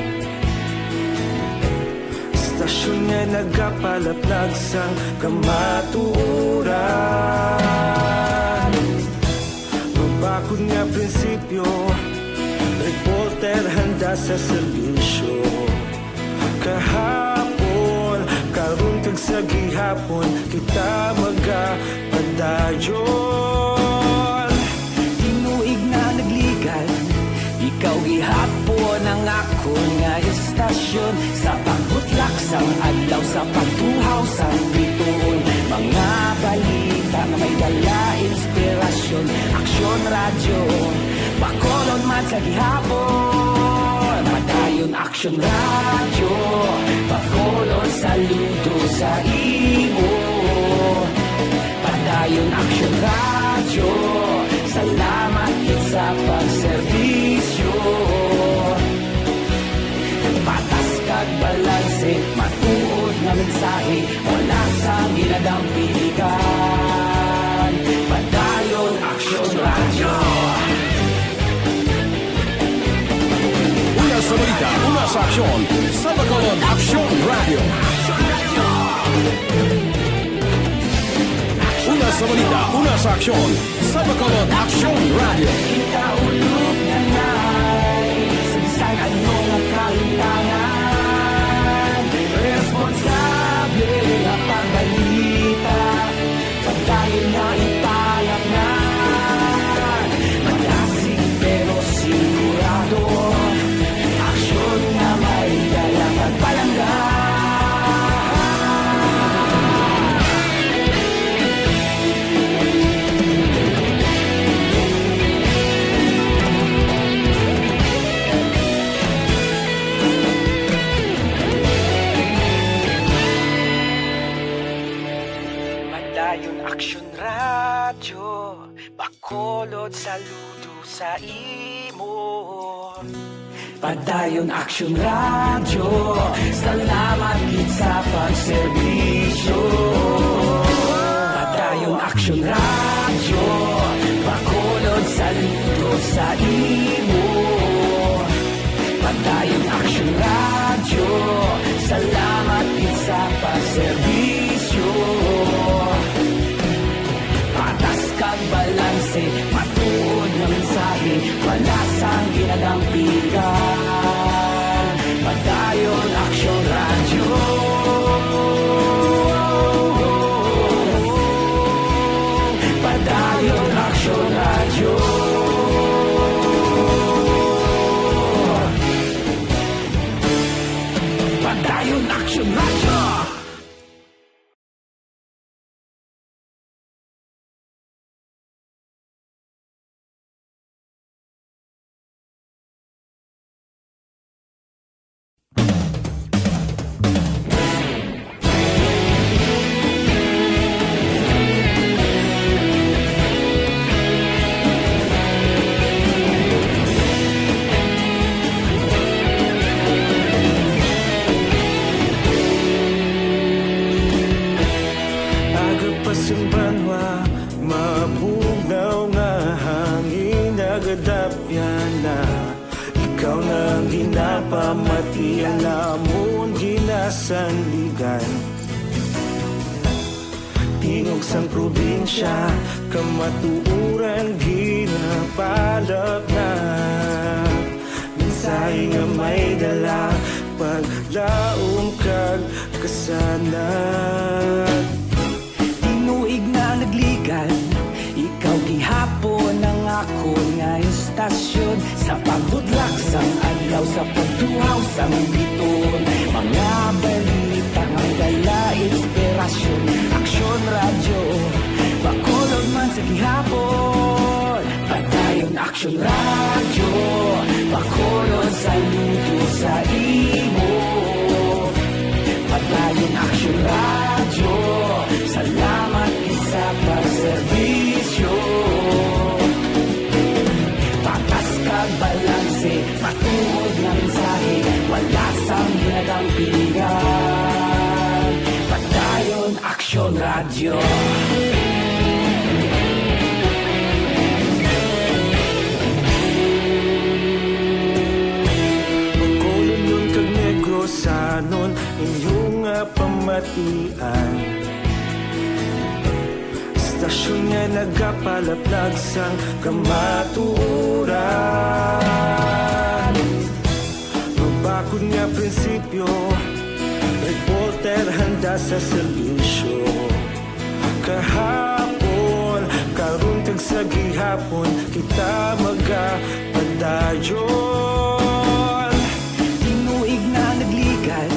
Istasyon nga nagapalaplag sang kamatuoran. Mabakod nga prinsipyo, reporter handa sa serbisyo. Kahapon, karon kag sa gihapon, kita magapadayon. Tinuig na nagligan, ikaw gihapon ang akon nga istasyon. Sa pagbutlak sang adlaw, sa pagtuhaw sang bituon, mga balita nga may dala inspirasyon. Aksyon Radyo, Bacolod man sa gihapon. Padayon Aksyon Radyo, Bacolod, saludo sa imo. Padayon Aksyon Radyo, salamat gid sa pagserbisyo. Patas kag balanse, matuod nga mensahe, wala sang ginadampingan. Padayon Aksyon Radyo. Una sa balita, una sa aksyon, sa Bacolod Aksyon Radyo. Una sa balita, una sa aksyon, sa Bacolod Aksyon Radyo. Kita ulog na nay, sa bisan ano nga kahitangan, responsable nga pagbalita, padayon nga ipalapnan. Malasig pero sigurado, aksyon nga may dala pagpalangga. Padayon Aksyon Radyo, Bacolod, saludo sa imo. Padayon Aksyon Radyo, salamat gid sa pagserbisyo. Padayon Aksyon Radyo, Bacolod, saludo sa imo. Padayon Aksyon Radyo, salamat gid sa pagserbisyo. Patas kag balanse, matuod nga mensahe, wala sang ginadampigan. Padayon Aksyon Radyo. Padayon Aksyon Radyo. Padayon Aksyon Radyo. Aga pa sing banwa, mabugnaw nga hangin nagadapyan na. Ikaw na ang ginapamatian namon ginasandigan. Tingog sang probinsya, kamatuoran ginapalapnag. Mensahe nga may dala, paglaom kag kasanag. Tinuig na nagligan, ikaw gihapon ang akon nga istasyon. Sa pagbudlak sang adlaw, sa pagtuhaw sang bituon, mga balita nga dala inspirasyon. Aksyon Radyo, Bacolod man sa gihapon. Padayon Aksyon Radyo, Bacolod, saludo sa imo. Padayon Aksyon Radyo, salamat gid sa pagserbisyo. Patas ka Inyo nga pamatian, istasyon nga nagapalaplag sang kamatuoran. Mabakod nga prinsipyo, reporter handa sa serbisyo. Kahapon, karon kag sa gihapon, kita magapadayon. Tinuig na nagligad,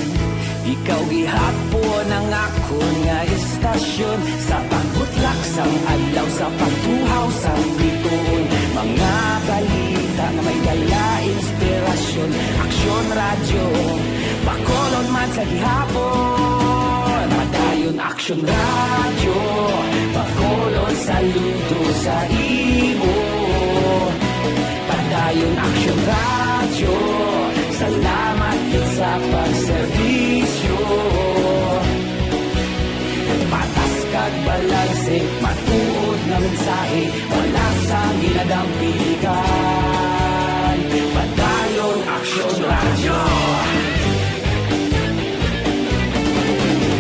ikaw gihapon ang akon nga istasyon. Sa pagbutlak sang adlaw, sa pagtuhaw sang bituon, mga balita nga may dala inspirasyon. Aksyon Radyo, Bacolod man sa gihapon. Padayon Aksyon Radyo, Bacolod saludo sa imo. Padayon Aksyon Radyo, salamat gid sa pagserbisyo. Patas kag balanse, matuod nga mensahe, wala sang ginadampigan. Padayon Aksyon Radyo.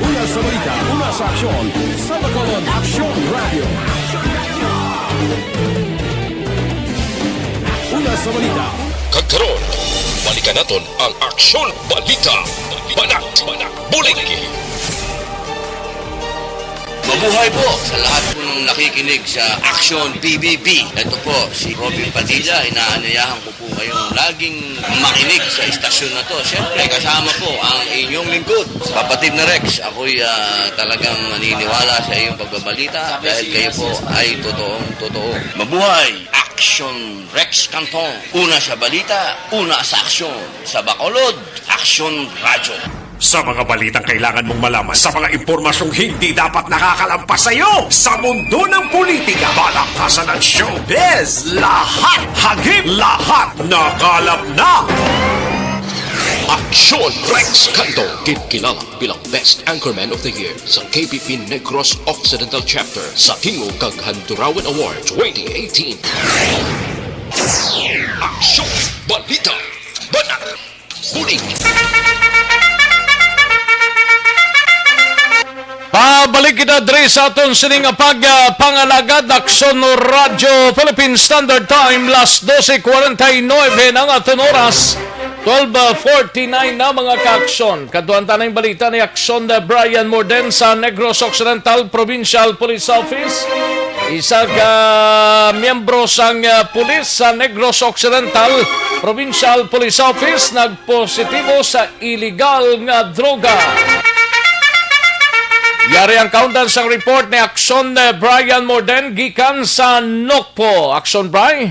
Una sa balita, una sa aksyon, sa Bacolod Aksyon Radio. Una sa balita. Kag karon, balikan naton ang Aksyon Balita. Banat, banat, bulig. Mabuhay po sa lahat po ng nakikinig sa Action P B B. Ito po si Robin Padilla, inaanyayahan ko po kayong laging makinig sa istasyon na to. Siyempre, kasama po ang inyong lingkod, kapatid na Rex. Ako'y ah, talagang naniniwala sa iyong pagbabalita dahil kayo po ay totoong totoo. Mabuhay! Action Rex Canton. Una sa balita, una sa aksyon. Sa Bacolod, Action Radyo. Sa mga balitang kailangan mong malaman, sa mga impormasyong hindi dapat nakakalampas sa iyo, sa mundo ng politika, balakasan at showbiz, lahat hagip, lahat nakalap na. Aksyon Rex Canto, kinkilala bilang Best Anchorman of the Year sa K P P Negros Occidental Chapter sa Tingog kag Handurawan Award twenty eighteen. Aksyon, balita, banat, bulig. Pabalik kita diri sa aton sini nga pag, ah, pangalagad. Aksyon Radyo Philippine Standard Time, las doce cuarenta y nueve na ang aton oras. Twelve forty-nine na, mga ka-aksyon. Kadtuan ta na ang balita ni Aksyon Brian Morden sa Negros Occidental Provincial Police Office. Isa ka miyembro sang, ah, pulis sa Negros Occidental Provincial Police Office nagpositibo sa iligal nga droga. Yari ang kaundan sang report ni Aksyon, eh, Brian Morden gikan sa Nokpo. Aksyon, Bri?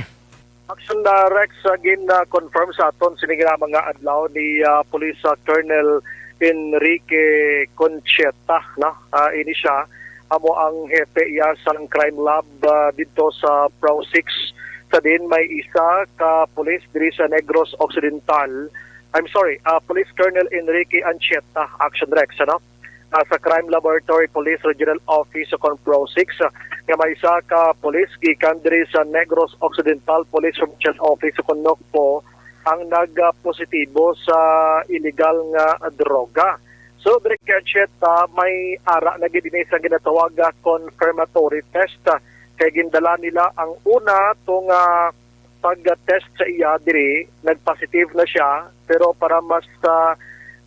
Aksyon na, Rex, uh, gin-confirm sa aton sini nga mga adlaw ni, uh, Police, uh, Colonel Enrique Concheta, no? Uh, ini siya amo ang hepe iya sang crime lab, uh, didto sa Pro six. Sa din may isa ka pulis diri sa Negros Occidental. I'm sorry, uh, Police Colonel Enrique Anchieta, Action Rex, ano? Ah, sa Crime Laboratory Police Regional Office sa Pro six, ah, nga may isa ka pulis gikan diri sa Negros Occidental Police Provincial Office sa Nokpo ang nagpositibo sa illegal nga droga. So, diri kay Anchieta, may ara na gid ini sa ginatawag nga confirmatory test, ah, kay gindala nila ang una to nga pag-test sa iya diri, nag-positive na siya, pero para mas, ah,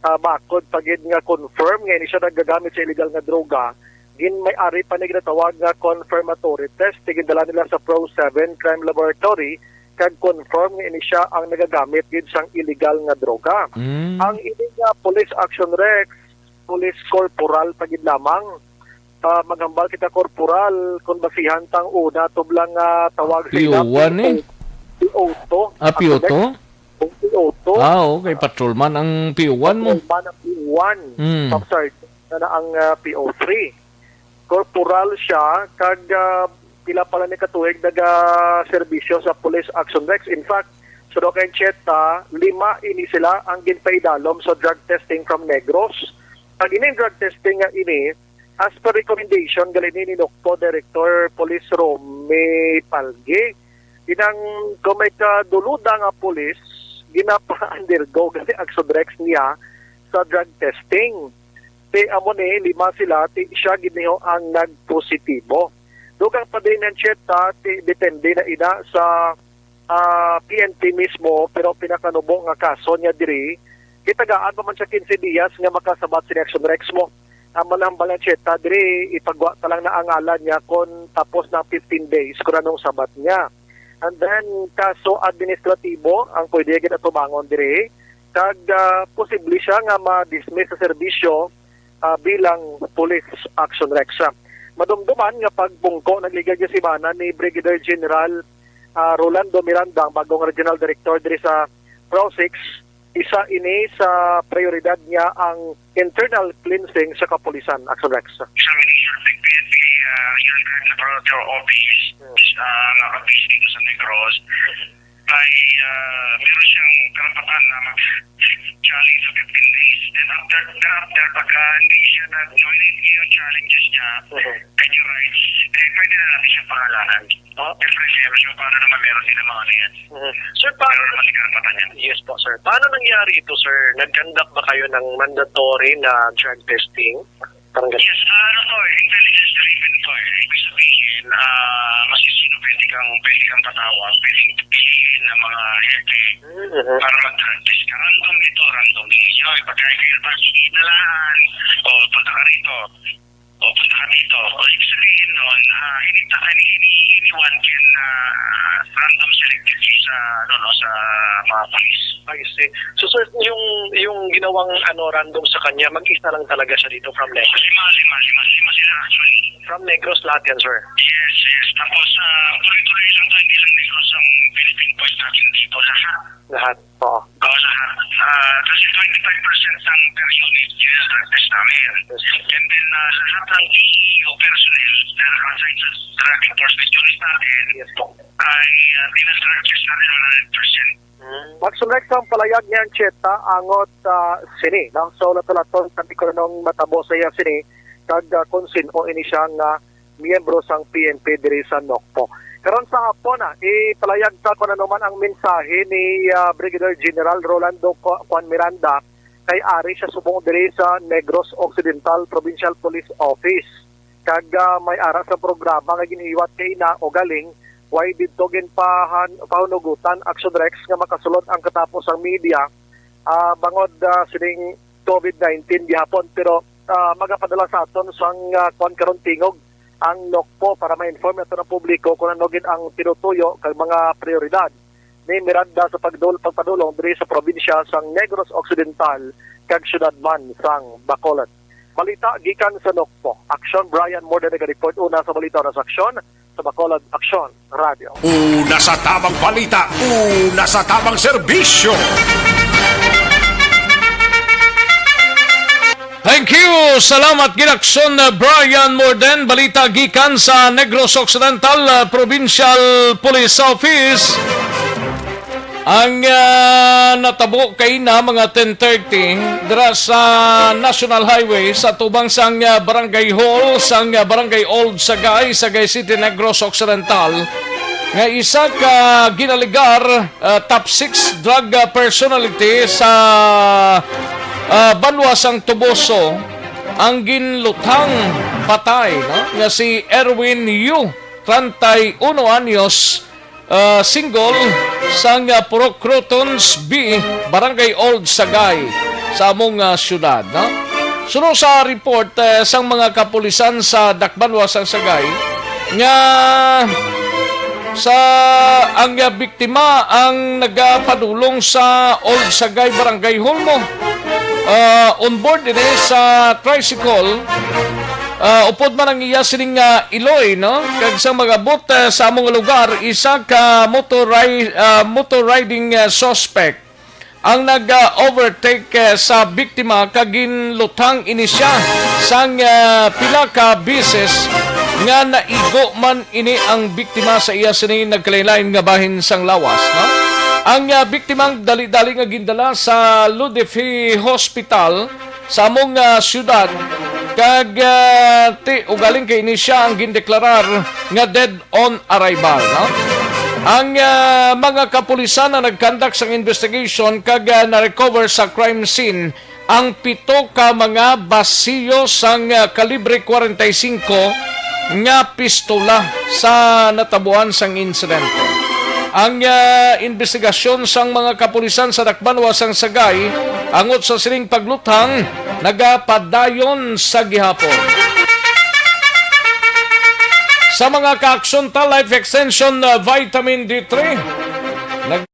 ah, bakod pa gid nga confirm nga ini siya nagagamit sa illegal nga droga, gin may ari pa ni ginatawag nga confirmatory test, gindala nila sa Pro seven Crime Laboratory, kag confirm nga ini siya ang nagagamit gid sang illegal nga droga. Mm. Ang ini nga Police Action Rex, Police Corporal pa gid lamang. Ah, maghambal kita, Corporal, kung basihan tang una, tublang, ah, tawag sa ila, P O one eh. P O two. Ah, P O two? Ang P O two. Ah, okay. Patrolman ang P O one mo. Patrolman ang P O one. Mm. Staff Sergeant na, na ang, ah, P O three. Corporal siya, kag, ah, pila pala ni katuig naga-serbisyo sa Police Action Rex. In fact, sa Duque Anchieta, lima ini sila ang ginpaidalom sa drug testing from Negros. Ang ining drug testing nga ini, as per recommendation gali ni Nokpo Director Police Romy Palgi, inang kung may kaduluda nga pulis, ginapa-undergo gali ang Sodrex niya sa drug testing. Ti amo ni lima sila, ti siya gid niho ang nagpositibo. Dugang pa din ang Anchieta, ti depende na ina sa ah, P N P mismo, pero pinakanubo nga kaso niya diri, gitagaan pa man siya quince dias nga makasabat sini, Action Rex, mo. Ang manambal nga Anchieta diri, ipagwa ta lang na ang ngalan niya kon tapos na ang fifteen days, kung anong sabat niya. And then, kaso administratibo ang pwede gid atubangon diri, kag ah, posible siya nga ma-dismiss sa serbisyo ah, bilang Police Action Rex. Ah, madumduman nga pagpungko nagligad nga semana ni Brigadier General ah, Rolando Miranda, ang bagong regional director diri sa PROSIX. Isa ini sa prioridad niya ang internal cleansing sa kapulisan, Action Rex. Examination by P N P, uh, Regional Crime Laboratory Office, uh, nga kabis dito sa Negros, ay ah, meron siyang karapatan na mag-challenge sa fifteen days. Then after, thereafter, pagka hindi siya nag-violate yung challenges niya, Mhm. kanyang rights, eh, pwede na natin siya pangalanan. Ah. Different level siya, paano naman meron din ang mga yan? Mhm. Sir, pa- Meron naman din karapatan yan. Yes po, sir. Paano nangyari ito, sir? Nag-conduct ba kayo ng mandatory na drug testing? Parang ganun. Yes, ah, ano to eh, intelligence driven to eh. Ibig sabihin, ah, mas sino pwede kang, pwede kang patawag, pwede piliin ng mga hepe Mhm. para mag-drug test ka. Random ito, random. Hindi siya, eh, pagka kayo pag-iinalahan, o punta ka rito, o punta ka dito. O ibig sabihin nun, ah, any, any, anyone can ah, random selected sa, ano, no, sa mga police. I see. So, sir, yung, yung ginawang, ano, random sa kanya, mag-isa lang talaga siya dito from Negros? Lima, lima, lima, lima sila actually. From Negros lahat yan, sir? Yes, yes. Tapos, ah, tuloy-tuloy lang to, hindi lang Negros ang pinipinpoint natin dito. Lahat. Lahat? Oo. Oo, lahat. Ah, kasi twenty-five percent ang per unit yung drug test namin. And then, ah, lahat ng D E O personnel na naka-assign sa drug enforcement unit natin Yes po. ay, ah, pina-drug test natin one hundred percent. Action Rex, ang palayag ni Anchieta angot ah, sini, no? So, ulaton-ulaton, sabi ko nung matabo sa iya sini, kag ah, kung sin-o ini siya nga miyembro sang P N P diri sa Nocpo. Karon sa hapon, ah, ipalayag ta kung ano man ang mensahe ni ah, Brigadier General Rolando Cu- Juan Miranda kay ari siya subong diri sa Negros Occidental Provincial Police Office. Kag ah, may ara sa programa nga ginhiwat kay na o galing, way didto ginpahan- pahunugutan, Action Rex, nga makasulod ang katapos ang media ah, bangod ah, sining COVID nineteen gihapon. Pero ah, magapadala sa aton sang ah, kuwan karon tingog ang Nocpo para ma-inform nato ang publiko kung ano gid ang tinutuyo kag mga prioridad ni Miranda sa pagdul pagpadulong diri sa probinsya sang Negros Occidental kag siyudad man sang Bacolod. Balita gikan sa Nocpo. Action, Brian Morden nagareport una sa balita na sa Action sa Bacolod Action Radio. Una sa tabang balita, una sa tabang serbisyo. Thank you. Salamat, Ginakson, uh, Brian Morden. Balita gikan sa Negros Occidental, uh, Provincial Police Office. Ang uh, natabo kay na mga ten thirty dira sa National Highway sa tubang sang uh, Barangay Hall sang uh, Barangay Old Sagay, Sagay City, Negros Occidental, nga isa ka ginaligar uh, top six drug uh, personality sa uh, banwa sang Toboso ang ginluthang patay, no, nga si Erwin Yu, treinta y uno anyos, uh, single, sang uh, Purok Crotons B, Barangay Old Sagay, sa among uh, syudad, no? Suno sa report uh, sang mga kapulisan sa Dakbanwa sang Sagay, nga sa ang uh, biktima ang nagapadulong sa Old Sagay Barangay Hall, mo. Uh, on board ini sa tricycle, uh, upod man ang iya sining uh, iloy, no? Kag sa magabot uh, sa among lugar, isa ka motor, ri- uh, motor riding uh, suspect ang nag-overtake eh, sa biktima kag ginluthang ini siya sang eh, pila ka beses nga naigo man ini ang biktima sa iya sini nagkalain-lain nga bahin sang lawas, no? Ang ah, biktima dali-dali nga gindala sa Ludefi Hospital sa among ah, siyudad kag ah, ti ugaling kay ini siya ang gindeklarar nga dead on arrival, no? Ang ah, mga kapulisan na nagkandak sang investigation kag ah, na-recover sa crime scene ang pito ka mga basiyo sang, ah, kalibre kwarenta y singko nga pistola sa natabuan sang insidente. Ang, ah, imbestigasyon sang mga kapulisan sa Dakbanwa sang Sagay angot sa sining pagluthang nagapadayon sa gihapon. Sa mga kaaksyonta, Life Extension, ah, Vitamin D three, nag-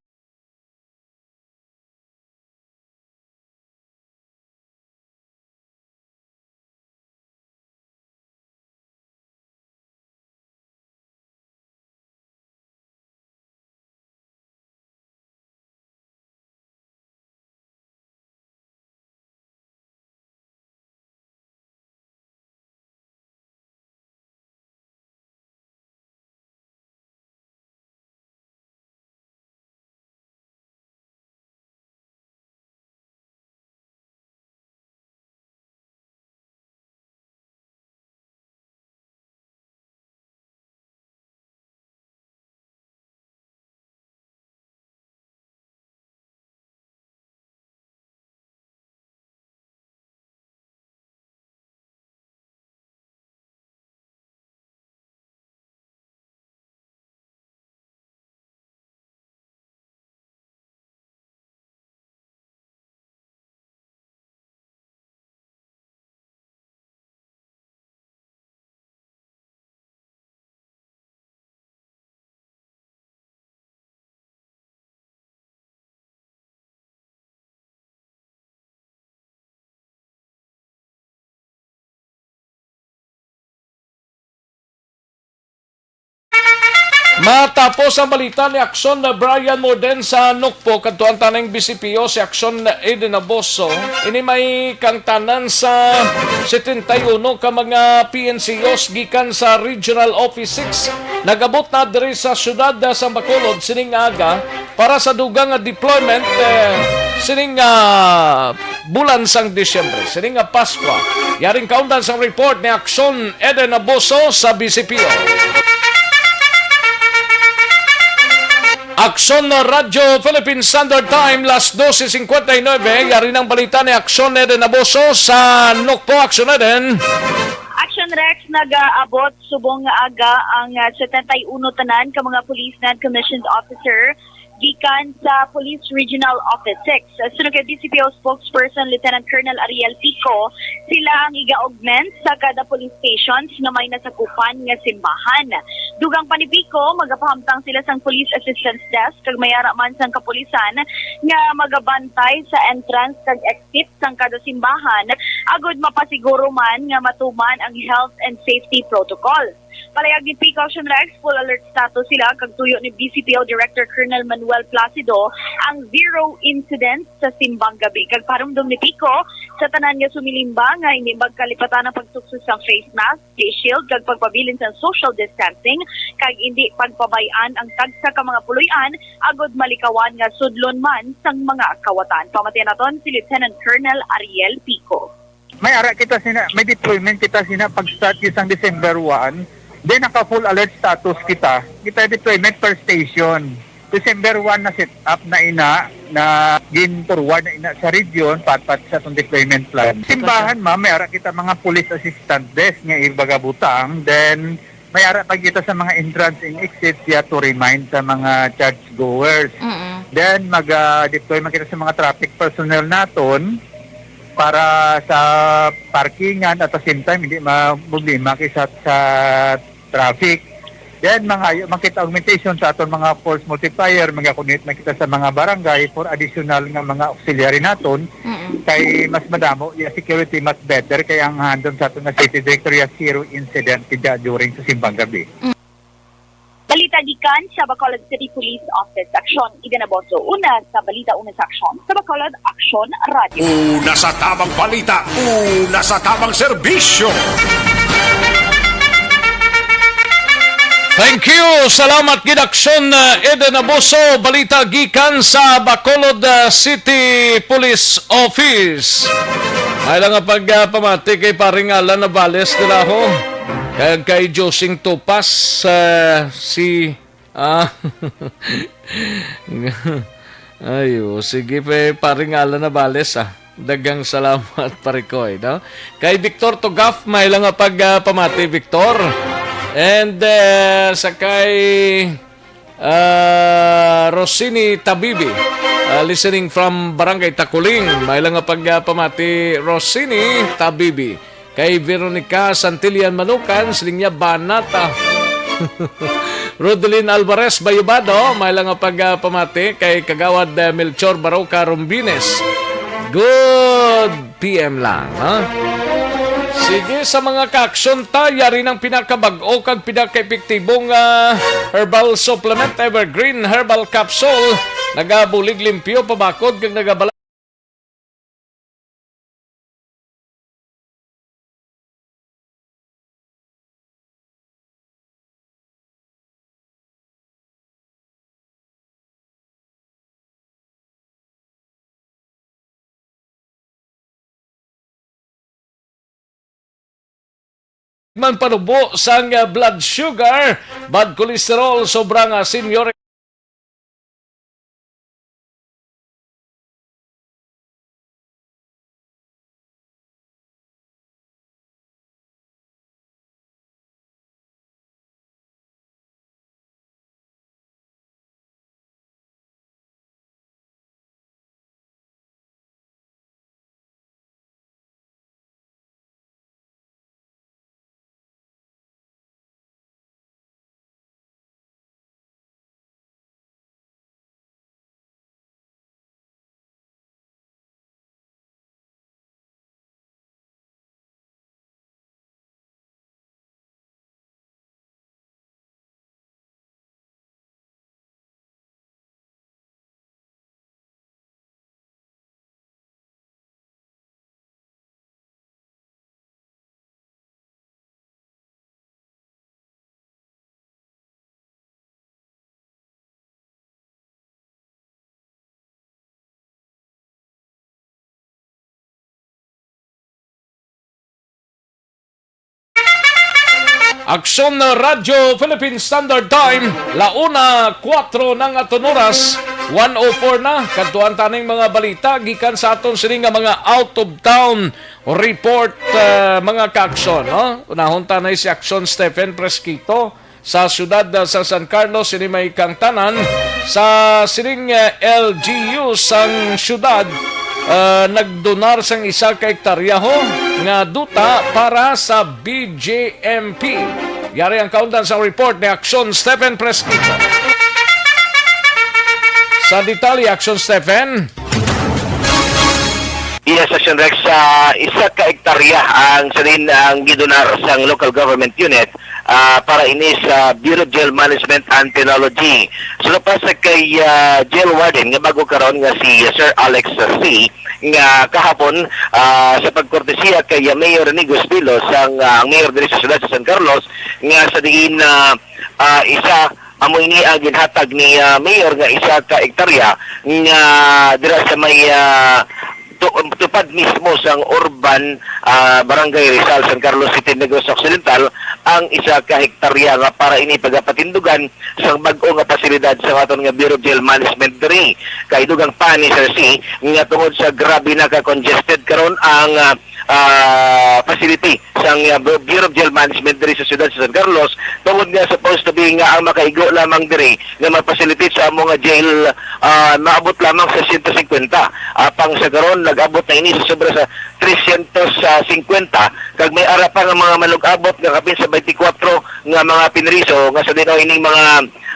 Matapos ang balita ni Aksyon na Brian Morden sa Nukpo, kadtuan ta ning B C P O si Aksyon Eden Aboso. Ini may kangtanan sa setenta y uno ka mga P N C Os gikan sa Regional Office six nag-abot na diri sa siyudad sang Bacolod sining aga para sa dugang nga deployment, eh, sining, ah, bulan sang Disyembre, sining nga Paskwa. Yaring kaundan sang report ni Aksyon Eden Aboso sa B C P O. Aksyon na Radyo Philippine Standard Time, las doce cincuenta y nueve. Yari ng balita ni Aksyon Eden Aboso sa Nukpo. Aksyon Eden. Action Rex, nag-aabot subong nga aga ang, ah, setenta y uno tanan ka mga police non-commissioned officer gikan sa Police Regional Office six. Suno kay D C P O spokesperson Lieutenant Colonel Ariel Pico, sila ang iga-augment sa kada police stations nga may nasakupan nga simbahan. Dugang pa ni Pico, magapahamtang sila sang Police Assistance Desk kag may ara man sang kapulisan nga magabantay sa entrance kag exit sang kada simbahan agod mapasiguro man nga matuman ang health and safety protocol. Palayag ni Pico, Action Rex, full alert status sila kag tuyo ni B C P O Director Colonel Manuel Placido ang zero incidents sa simbang gabi. Kag paharumdom ni Pico sa tanan nga sumilimba nga hindi magkalipatan ang pagtukso sang face mask, face shield, kag pagpabilin sang social distancing, kag hindi pagpabay-an ang tagsa ka mga puloy-an agod malikawan nga sudlon man sang mga kawatan. Pamatian naton si Lieutenant Colonel Ariel Pico. May ara kita sina, may deployment kita sina pag-start kita sang December one. Then naka full alert status kita. Kita deployment per station. December one na set up na ina, na gin-forward na ina sa region, patpat sa atong deployment plan. Simbahan, ma'am, may ara kita mga police assistant desk nga ibagabutang. Then, may ara pa kita sa mga entrance and exit siya to remind sa mga church goers. Mm-mm. Then, mag, ah, deploy man kita sa mga traffic personnel naton para sa parkingan at the same time, hindi ma-, problema kay sa, sa traffic. Then, mangayo man kita augmentation sa aton mga force multiplier, mag-coordinate man kita sa mga barangay for additional nga mga auxiliary naton, Mm-mm. kay mas madamo, yeah, security mas better, kay ang handom sa aton nga city director, yeah, zero incident kaya during sa simbang gabi. Mm. Balita gikan sa Bacolod City Police Office. Aksyon, Eden Aboso. Una sa balita, una sa aksyon. Sa Bacolod, Aksyon Radio. Una sa tamang balita, una sa tamang serbisyo. Thank you. Salamat gid, Aksyon, uh, Eden Aboso. Balita gikan sa Bacolod, uh, City Police Office. Ay lang nga pag, uh, pamati kay paring Alan Navales nila ho. Kag kay Josing Tupas, uh, si, ah, ayo, sige pa, paring Alan Navales, ah. Daghang salamat, Parikoy, no? Kay Victor Tugaf, may lang nga pag, ah, pamati, Victor. And, eh, sa kay, ah, Rosini Tabibi, ah, listening from Barangay Takuling, may lang nga pag, ah, pamati, Rosini Tabibi. Kay Veronica Santillan Manukan, siling niya, banat, ah. Rodelin Alvarez Bayubado, may lang nga pag, ah, pamati kay Kagawad, eh, Melchor Baroca Rombines. Good P M lang, ha? Sige, sa mga ka-aksyon ta, yari ng pinakabag-o kag pinakaepektibo nga herbal supplement, Evergreen Herbal Capsule. Nagabulig limpyo, pabakod, kag nagabala man panubo sang, ah, blood sugar, bad cholesterol, sobra nga senior. Aksyon na Radyo Philippine Standard Time, la una kuwatro na nga aton oras, one oh four na. Kadtuan taning mga balita gikan sa aton sini nga mga out of town report, ah, mga ka-aksyon, no? Unahon ta na si Aksyon Stephen Fresquito sa siyudad, ah, sa San Carlos, sini may kangtanan sa sining, ah, L G U sang siyudad, ah, nagdonar sang isa ka hektarya ho nga duta para sa B J M P. Yari ang kaundan sang report ni Aksyon Stephen Fresquito. Sa detalye, Aksyon Stephen. Yes, Action Rex, ah, isa ka hektarya ang salin ang gidonar sang local government unit, ah, para ini sa Bureau of Jail Management and Penology. So, pa sa kay, ah, jail warden nga bago karon nga si Sir Alex C, nga kahapon, ah, sa pagkortesiya kay, ah, Mayor Rene Gustilo sang, ah, ang mayor diri sa siyudad sa San Carlos, nga sa diin, ah, ah, isa amo ini ang ginhatag ni, ah, Mayor nga isa ka hektarya nga dira sa may, ah, tu-, tupad mismo sang urban, ah, Barangay Rizal, San Carlos City, Negros Occidental, ang isa ka hektarya nga para ini pagapatindugan sang bag-o nga pasilidad sa aton nga Bureau of Jail Management diri. Kay dugang pa ni Sir C nga tungod sa grabe na ka congested karon ang, ah, ah, facility sang, ah, Bu-, Bureau of Jail Management diri sa siyudad sa San Carlos, tungod nga supposed to be nga ang makaigo lamang diri nga ma-facilitate sa amo nga jail, ah, maabot lamang sa siyento singkwenta. Apang sa karon, nag-abot na ini sa sobra sa tresyentos singkwenta, kag may ara pa nga mga manug-abot nga kapin sa twenty-four nga mga pinriso nga sa dinaw ining mga,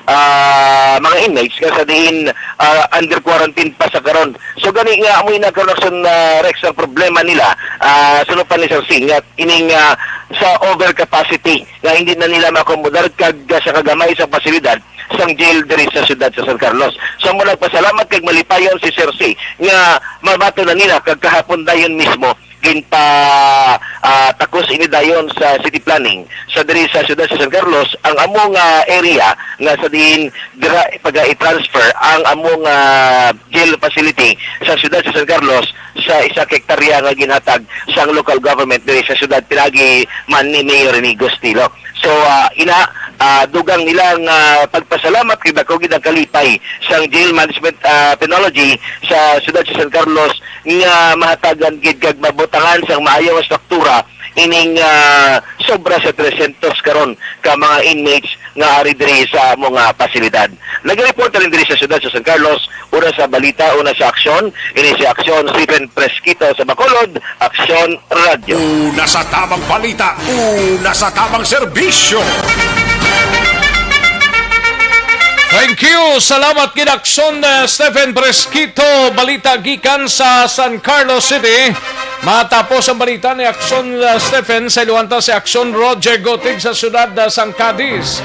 ah, mga inmates nga sa diin, ah, under quarantine pa sa karon. So, gani nga, amoy na karon, Action, ah, Rex, ang problema nila, ah, suno pa ni Sir Singh, nga ining, ah, sa overcapacity nga hindi na nila makomodar kag, ah, sa kagamay sa pasilidad sang jail diri sa siyudad sa San Carlos. So, mo nagpasalamat kag malipayon si Sir C nga mabato na nila kag kahapon dayon mismo ginpa, ah, takos ini dayon sa city planning sa diri sa siyudad sa San Carlos ang amo nga area nga sa diin dira paga-i-transfer ang amo nga jail facility sa siyudad sa San Carlos sa isa ka hektarya nga ginhatag sang local government diri sa siyudad pinagi man ni Mayor Rene Gustilo. So, ah, ina, Ah, dugang nila nga pagpasalamat kay dako gid ang kalipay sang Jail Management, ah, Technology sa siyudad sa San Carlos nga mahatagan gid kag mabutangan sang maayo nga struktura ining, ah, sobra sa trescientos karon ka mga inmates nga ari diri sa amo nga pasilidad. Nag-report na rin diri sa siyudad sa San Carlos, una sa balita, una sa aksyon, ini si Aksyon Stephen Presquito sa Bacolod, Aksyon Radyo. Una sa tamang balita, una sa tamang serbisyo. Thank you. Salamat gid, Aksyon, uh, Stephen Presquito. Balita gikan sa San Carlos City. Matapos ang balita ni Aksyon, uh, Stephen, sa iluwanta si Aksyon Roger Gotib sa siyudad, uh, sang Cadiz.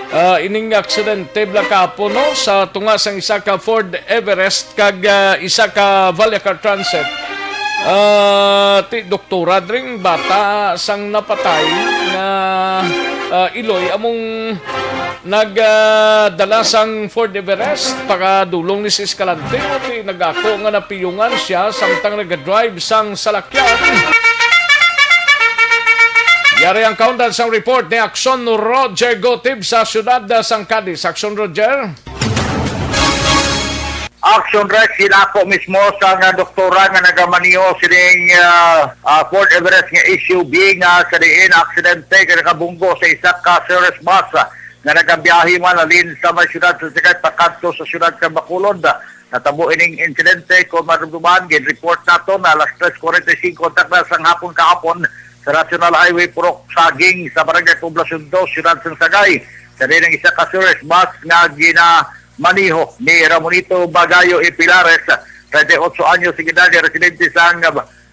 Uh, ining aksidente bala kahapon, no, sa tunga sang isa ka Ford Everest kag, ah, isa ka Vallecar Transit. Ah, ti doktora dring bata sang napatay nga, ah, iloy among nag, ah, dala sang Ford Everest pakadulong ni si Escalante, ti nagako nga napiyungan siya samtang nagadrive sang salakyan. Yari ang kaundan sang report ni Aksyon Roger Gotib sa siyudad, ah, sang Cadiz. Aksyon, Roger. Action Rex, ginako mismo sang doktora nga nagamaneho sining, ah, ah, Ford Everest nga S U V nga sa diin aksidente nga nakabunggo sa isa ka Ceres bus, ah, nga nagabiyahe man halin sa may siyudad sa Sagay pakadto sa siyudad sa Bacolod. Natabo ining insidente kon madumduman, gin-report nato na alas tres forty-five takna sang hapon kahapon sa National Highway Purok Saging sa Barangay Poblacion Dos, siyudad sa Sagay. Sa diin ang isa ka Ceres bus nga gina maneho ni Ramonito Bagayo y Pilares, treinta y ocho anyos, nga edad, residente sang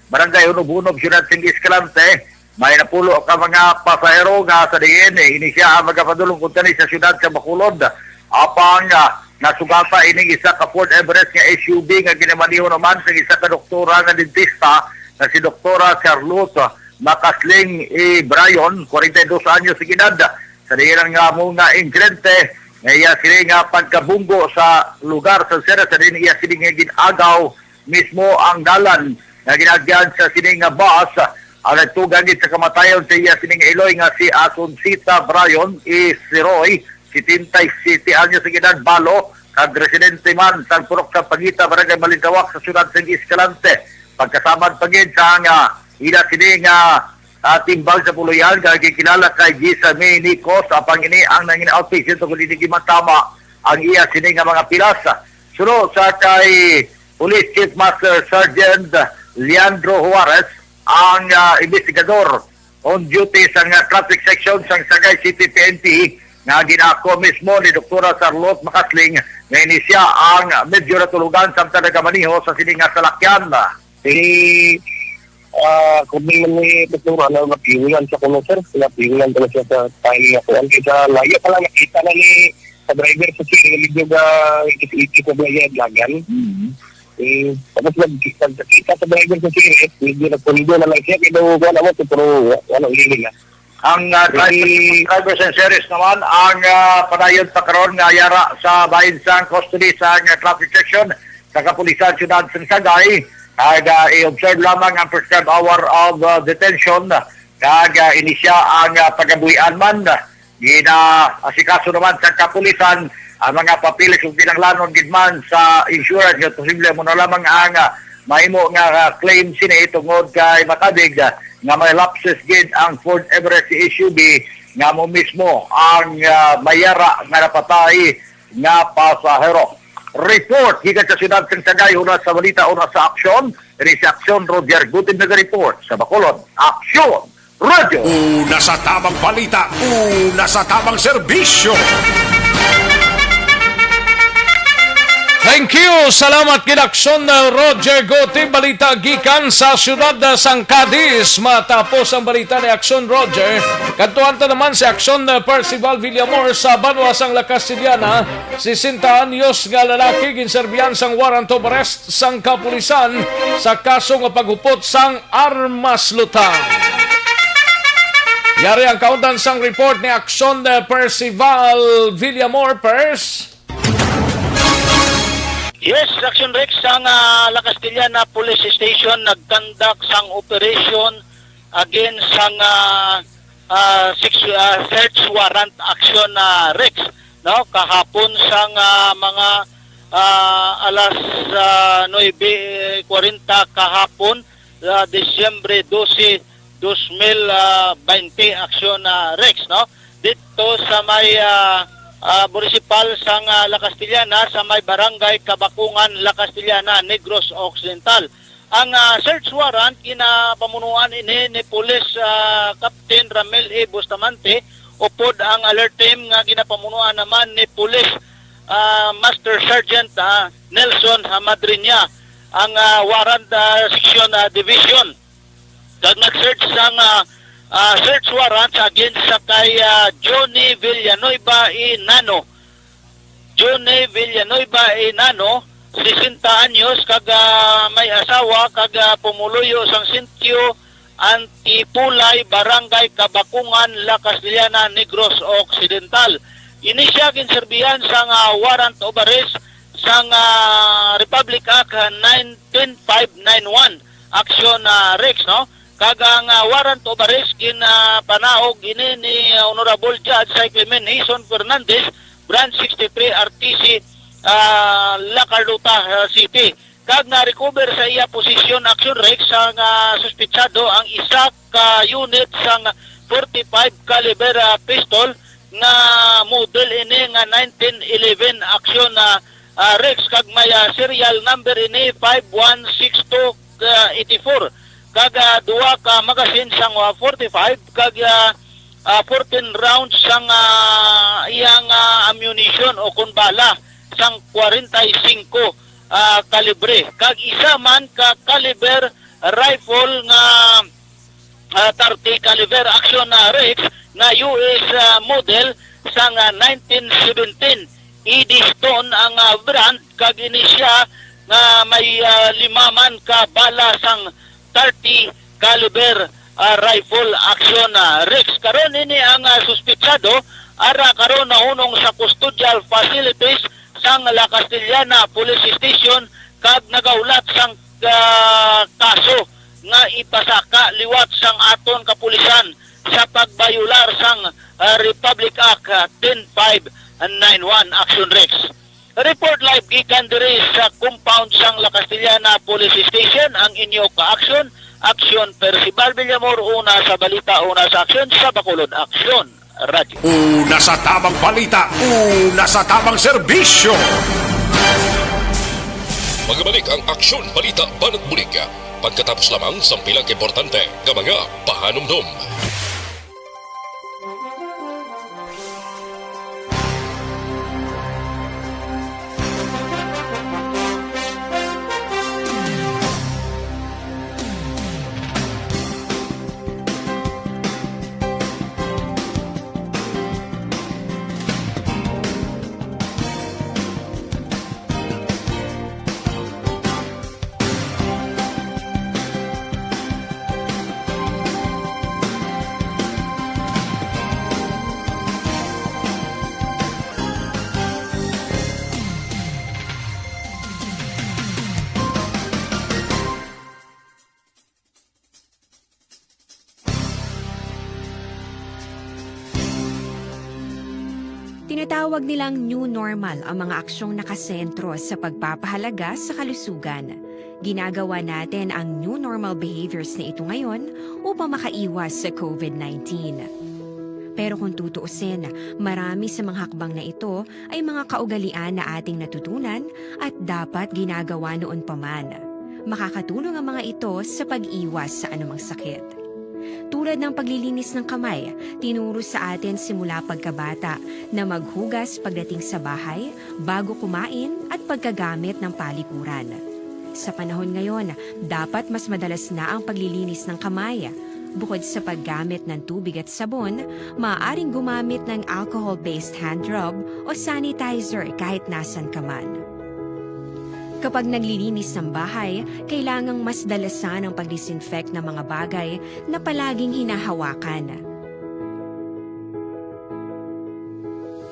Barangay Hunob-Hunob, Siyudad sang Escalante. May napulo ka mga pasahero nga sa diin, eh, ini siya ang magapadulong kuntani sa siyudad sa Bacolod. Apang, ah, nasugata ining isa ka Ford Everest nga S U V nga ginamaneho naman sang isa ka doktora nga dentista nga si Doktora Charlotte Macasling E. Bryon, kwarenta y dos anyos ang edad. Sa diin nga amo nga insidente, nga iya sini nga pagkabunggo sa lugar sa Sera, sa diin iya sini nga gin-agaw mismo ang dalan nga ginaagyan sa sini nga bus, ang nagtugang gid sa kamatayon sa iya sini nga iloy nga si Asuncita Bryon E. Siroy, setenta y siete anyos ang edad, balo, kag residente man sa Purok sa Pangita, Barangay Malintawak sa siyudad sa Escalante. Pagkasabad pa gid sa nga ila sini nga, ah, timbang sa puloy-an nga gikilala kay Gisame Nicos, apang ini ang nangin outpatient tungod hindi gimantama ang iya sini nga mga pilas. Suno sa kay Police Chief Master Sergeant Leandro Juarez, ang, ah, investigador on duty sa nga traffic section sang Sagay City P N P, nga ginako mismo ni Doktora Charlotte Macasling, nga ini siya ang medyo natulugan samtang nagamaneho sa sini nga salakyan. Si, ah, kung di man ni Doktora, ano, napiulan sa kuno, sir. Napiulan pala siya sa timing ako. Ang sa layo pa lang, nakita na ni sa driver sa sir, medyo ga ikis-ikis na ba yan, dagan. Mm. Eh, tapos nag-, nagkita sa driver sa sir, eh, medyo nagpundo na lang siya, pero wala mo, pero wala, wala, hindi na. Ang, ah, driver, driver sa Ceres naman ang, ah, padayon pa karon nga yara sa bahin sang custody sa, ah, traffic section sa kapulisan siyudad sa Sagay. Ag, ah, i-observe lamang ang prescribed hour of, ah, detention. Kag, ah, ini siya ang, ah, pagabuhian man. Ginaasikaso naman sa kapulisan ang mga papeles ug kinahanglanon gid man sa insurance nga posible mo na lamang ang, ah, mahimo nga, ah, claim sini tungod kay makabig, ah, nga may lapses gid ang Ford Everest S U V nga mo mismo ang, ah, mayara nga napatay nga pasahero. Report gikan sa siyudad sang Sagay, una sa balita, una sa aksyon. Ini si Aksyon Roger Gutin naga-report sa Bacolod. Aksyon! Radyo. Una sa tamang balita, una sa tamang serbisyo. Thank you. Salamat gid, Aksyon, uh, Roger Gotim. Balita gikan sa siyudad, uh, sang Cadiz. Matapos ang balita ni Aksyon Roger, kadtuan ta naman si Aksyon, uh, Percival Villamor sa banwa sang La Castellana. Sesenta anyos nga lalaki ginserbihan sang warrant of arrest sang kapulisan sa kaso nga paghupot sang armas lutang. Yari ang kaundan sang report ni Aksyon, eh, Percival Villamor, Pers. Yes, Aksyon Rex, ang, ah, La Castellana Police Station nagkandak sang operasyon against sang, ah, ah, six, ah, search warrant action, ah, Rex, no? Kahapon sang, ah, mga, ah, alas, ah, nuebe kwarenta kahapon, ah, Disyembre dose, dos mil, ah, baynte, action, ah, Rex, no? Dito sa may, ah, ah, munisipal sang, ah, La Castellana, sa may barangay Kabakungan, La Castellana, Negros Occidental. Ang, ah, search warrant ginapamunuan ini ni Police, ah, Captain Ramel A. Bustamante, upod ang alert team nga ginapamunuan naman ni Police, ah, Master Sergeant, ah, Nelson Hamadriña, ang, ah, warrant, ah, section, ah, division. Kag nag-search sang, ah, ah, search warrant sa against sa kay, ah, Johnny Villanueva Inano. Johnny Villanueva Inano, sesenta anyos, kag, ah, may asawa, kag, ah, pumuluyo sang Sitio Antipulay, Barangay Kabakungan, La Castellana, Negros Occidental. Ini siya ginserbihan sang, ah, warrant of arrest sang, ah, Republic Act nineteen five nine one, action, ah, Rex, no? Kag ang, ah, warrant of arrest gin, ah, panaog ini ni, ah, Honorable Judge Cyclamen Hison Fernandez, Branch sixty-three R T C, ah, La Carlota, ah, City. Kag na-recover sa iya posisyon, action Rex, ang, ah, suspetsado ang isa ka unit sang forty-five caliber, ah, pistol nga model ini nga nineteen eleven, action, ah, ah, Rex, kag may, ah, serial number ini five one six two, ah, eighty-four, kag, ah, duha ka magazine sang, ah, forty-five, kag, ah, ah, fourteen rounds sang, ah, iyang, ah, ammunition o kon bala sang kwarenta y singko, ah, kalibre, kag isa man ka caliber rifle nga, ah, thirty caliber action, ah, Rex, nga U S, ah, model sang, ah, nineteen seventeen. Eddystone ang, ah, brand, kag ini siya nga may, ah, lima man ka bala sang thirty caliber, ah, rifle action, ah, Rex. Karon ini ang, ah, suspetsado ara karon nahunong sa custodial facilities sang La Castellana Police Station kag nagahulat sang, ah, kaso nga ipasaka liwat sang aton kapulisan sa pagbayolar sang, ah, Republic Act, ah, ten five nine one, action Rex. Report live gikan diri sa compound sang La Castellana Police Station ang inyo ka-aksyon, Aksyon Percival Villamor, una sa balita, una sa aksyon, sa Bacolod Aksyon Radyo. Una sa tamang balita, una sa tamang serbisyo. Magabalik ang Aksyon Balita Banat Bulig pagkatapos lamang sang pila ka importante nga mga pahanumdom. Tinatawag nilang new normal ang mga aksyong nakasentro sa pagpapahalaga sa kalusugan. Ginagawa natin ang new normal behaviors na ito ngayon upang makaiwas sa covid nineteen. Pero kung tutuusin, marami sa mga hakbang na ito ay mga kaugalian na ating natutunan at dapat ginagawa noon pa man. Makakatulong ang mga ito sa pag-iwas sa anumang sakit. Tulad ng paglilinis ng kamay, tinuro sa atin simula pagkabata na maghugas pagdating sa bahay, bago kumain, at pagkagamit ng palikuran. Sa panahon ngayon, dapat mas madalas na ang paglilinis ng kamay. Bukod sa paggamit ng tubig at sabon, maaaring gumamit ng alcohol-based hand rub o sanitizer kahit nasan ka man. Kapag naglilinis ng bahay, kailangang mas dalasan ang pag-disinfect ng mga bagay na palaging hinahawakan.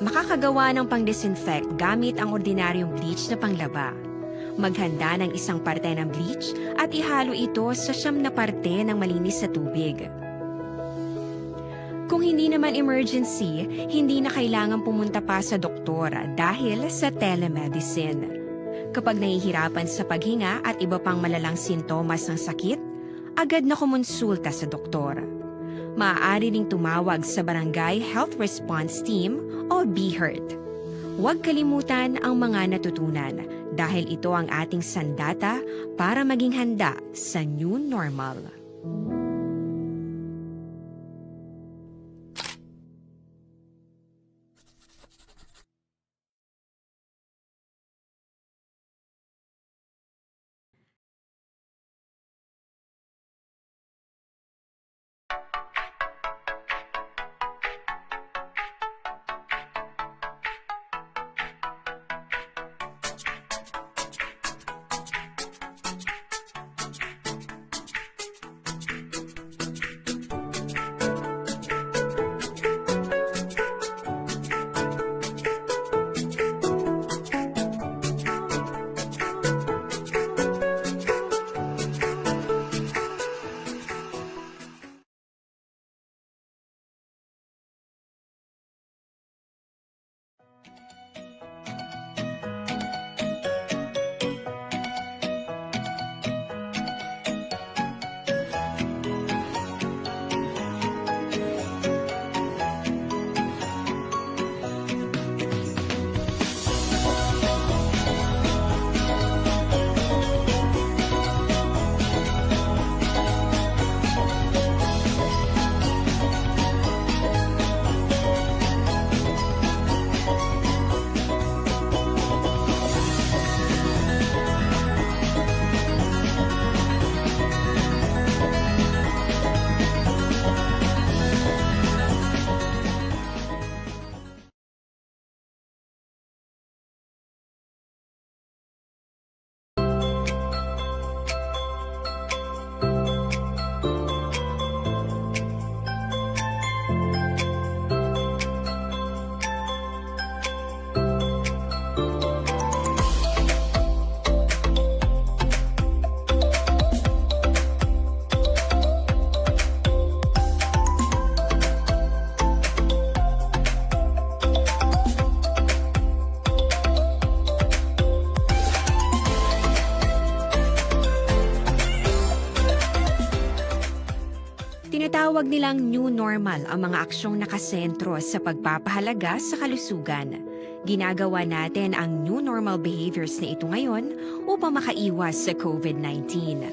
Makakagawa ng pang-disinfect gamit ang ordinaryong bleach na panglaba. Maghanda ng isang parte ng bleach at ihalo ito sa siyam na parte ng malinis na tubig. Hindi naman emergency, hindi na kailangan pumunta pa sa doktor dahil sa telemedicine. Kapag nahihirapan sa paghinga at iba pang malalang sintomas ng sakit, agad na kumonsulta sa doktor. Maaari ring tumawag sa Barangay Health Response Team o BHERT. Huwag kalimutan ang mga natutunan dahil ito ang ating sandata para maging handa sa new normal. Tinatawag nilang new normal ang mga aksyong nakasentro sa pagpapahalaga sa kalusugan. Ginagawa natin ang new normal behaviors na ito ngayon upang makaiwas sa COVID nineteen.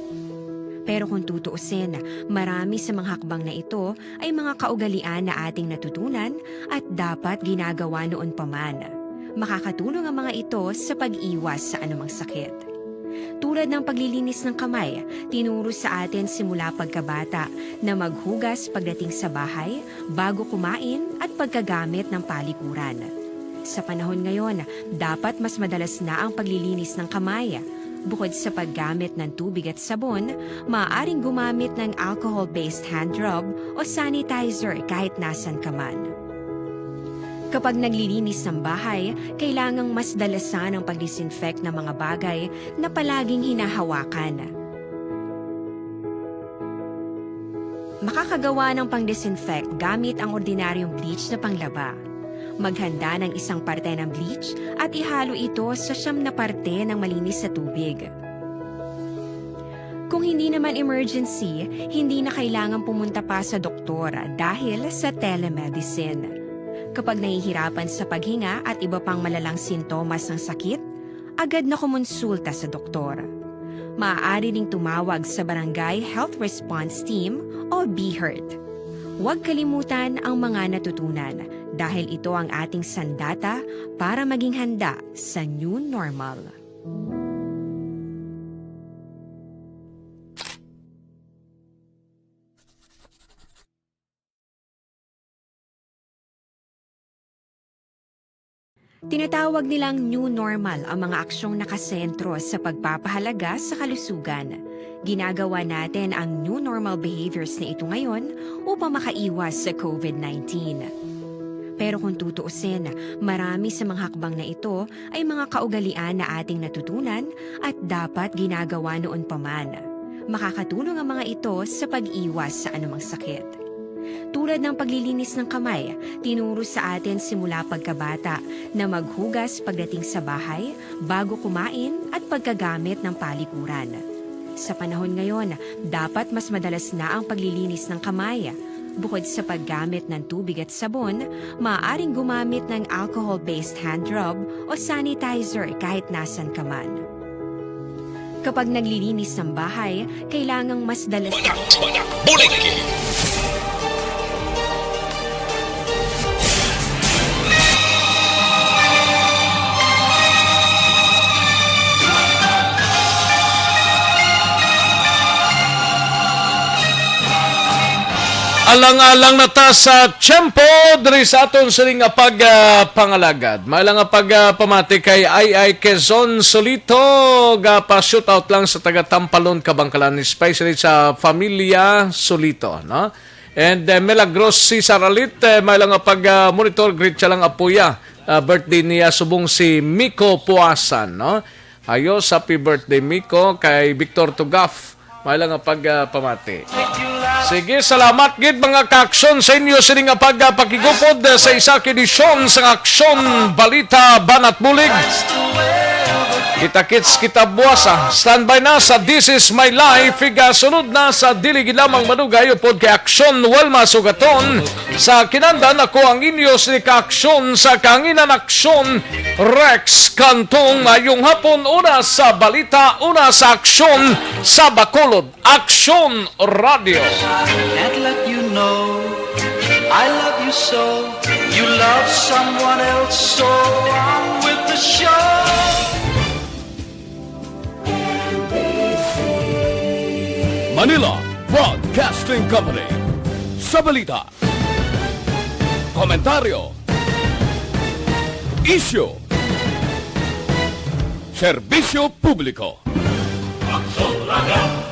Pero kung tutuusin, marami sa mga hakbang na ito ay mga kaugalian na ating natutunan at dapat ginagawa noon pa man. Makakatulong ang mga ito sa pag-iwas sa anumang sakit. Tulad ng paglilinis ng kamay, tinuro sa atin simula pagkabata na maghugas pagdating sa bahay, bago kumain, at pagkagamit ng palikuran. Sa panahon ngayon, dapat mas madalas na ang paglilinis ng kamay. Bukod sa paggamit ng tubig at sabon, maaaring gumamit ng alcohol-based hand rub o sanitizer kahit nasan ka man. Kapag naglilinis ng bahay, kailangang mas dalasan ang pag-disinfect ng mga bagay na palaging hinahawakan. Makakagawa ng pang-disinfect gamit ang ordinaryong bleach na panglaba. Maghanda ng isang parte ng bleach at ihalo ito sa siyam na parte ng malinis na tubig. Kung hindi naman emergency, hindi na kailangan pumunta pa sa doktor dahil sa telemedicine. Kapag nahihirapan sa paghinga at iba pang malalang sintomas ng sakit, agad na kumonsulta sa doktor. Maaari ring tumawag sa Barangay Health Response Team o BHERT. Huwag kalimutan ang mga natutunan dahil ito ang ating sandata para maging handa sa new normal. Tinatawag nilang new normal ang mga aksyong nakasentro sa pagpapahalaga sa kalusugan. Ginagawa natin ang new normal behaviors na ito ngayon upang makaiwas sa COVID nineteen. Pero kung tutuusin, marami sa mga hakbang na ito ay mga kaugalian na ating natutunan at dapat ginagawa noon pa man. Makakatulong ang mga ito sa pag-iwas sa anumang sakit. Tulad ng paglilinis ng kamay, tinuro sa atin simula pagkabata na maghugas pagdating sa bahay, bago kumain, at pagkagamit ng palikuran. Sa panahon ngayon, dapat mas madalas na ang paglilinis ng kamay. Bukod sa paggamit ng tubig at sabon, maaaring gumamit ng alcohol-based hand rub o sanitizer kahit nasan ka man. Kapag naglilinis ng bahay, kailangang mas dalas Banak, banak, buliki. Alang-alang na ta sa tiyempo diri sa aton sini nga pagpangalagad. May lang nga pagpamati kay I I Quezon Solito, gapa-shootout lang sa taga Tampalon, Kabangkalan, especially sa familia Solito, no? And, eh, Milagros Cesar Alit, eh, may lang nga pag, ah, monitor, greet siya lang apuya. Ah, birthday niya subong si Miko Puasan, no? Ayos, happy birthday, Miko, kay Victor Tugaf. May lang nga pag, ah, pamati. Sige, salamat gid, mga kaaksyon, sa inyo sini nga pagpakigupod, ah, sa isa ka edisyon sa Aksyon Balita Banat Bulig. Kita-kits, kita buwasa. Standby na sa This Is My Life. Igasunod na sa dili gid lamang madugay upod kay Aksyon Welma Sugaton. Sa kinandan, ako ang inyo sini ka aksyon sa kahanginan, Aksyon Rex Cantong. Mayong hapon, una sa balita, una sa aksyon sa Bacolod. Aksyon Radio. Can't let you know I love you so. You love someone else, so on with the show. Manila Broadcasting Company. Sa balita, komentaryo, isyu, serbisyo publiko. Aksyon Radio.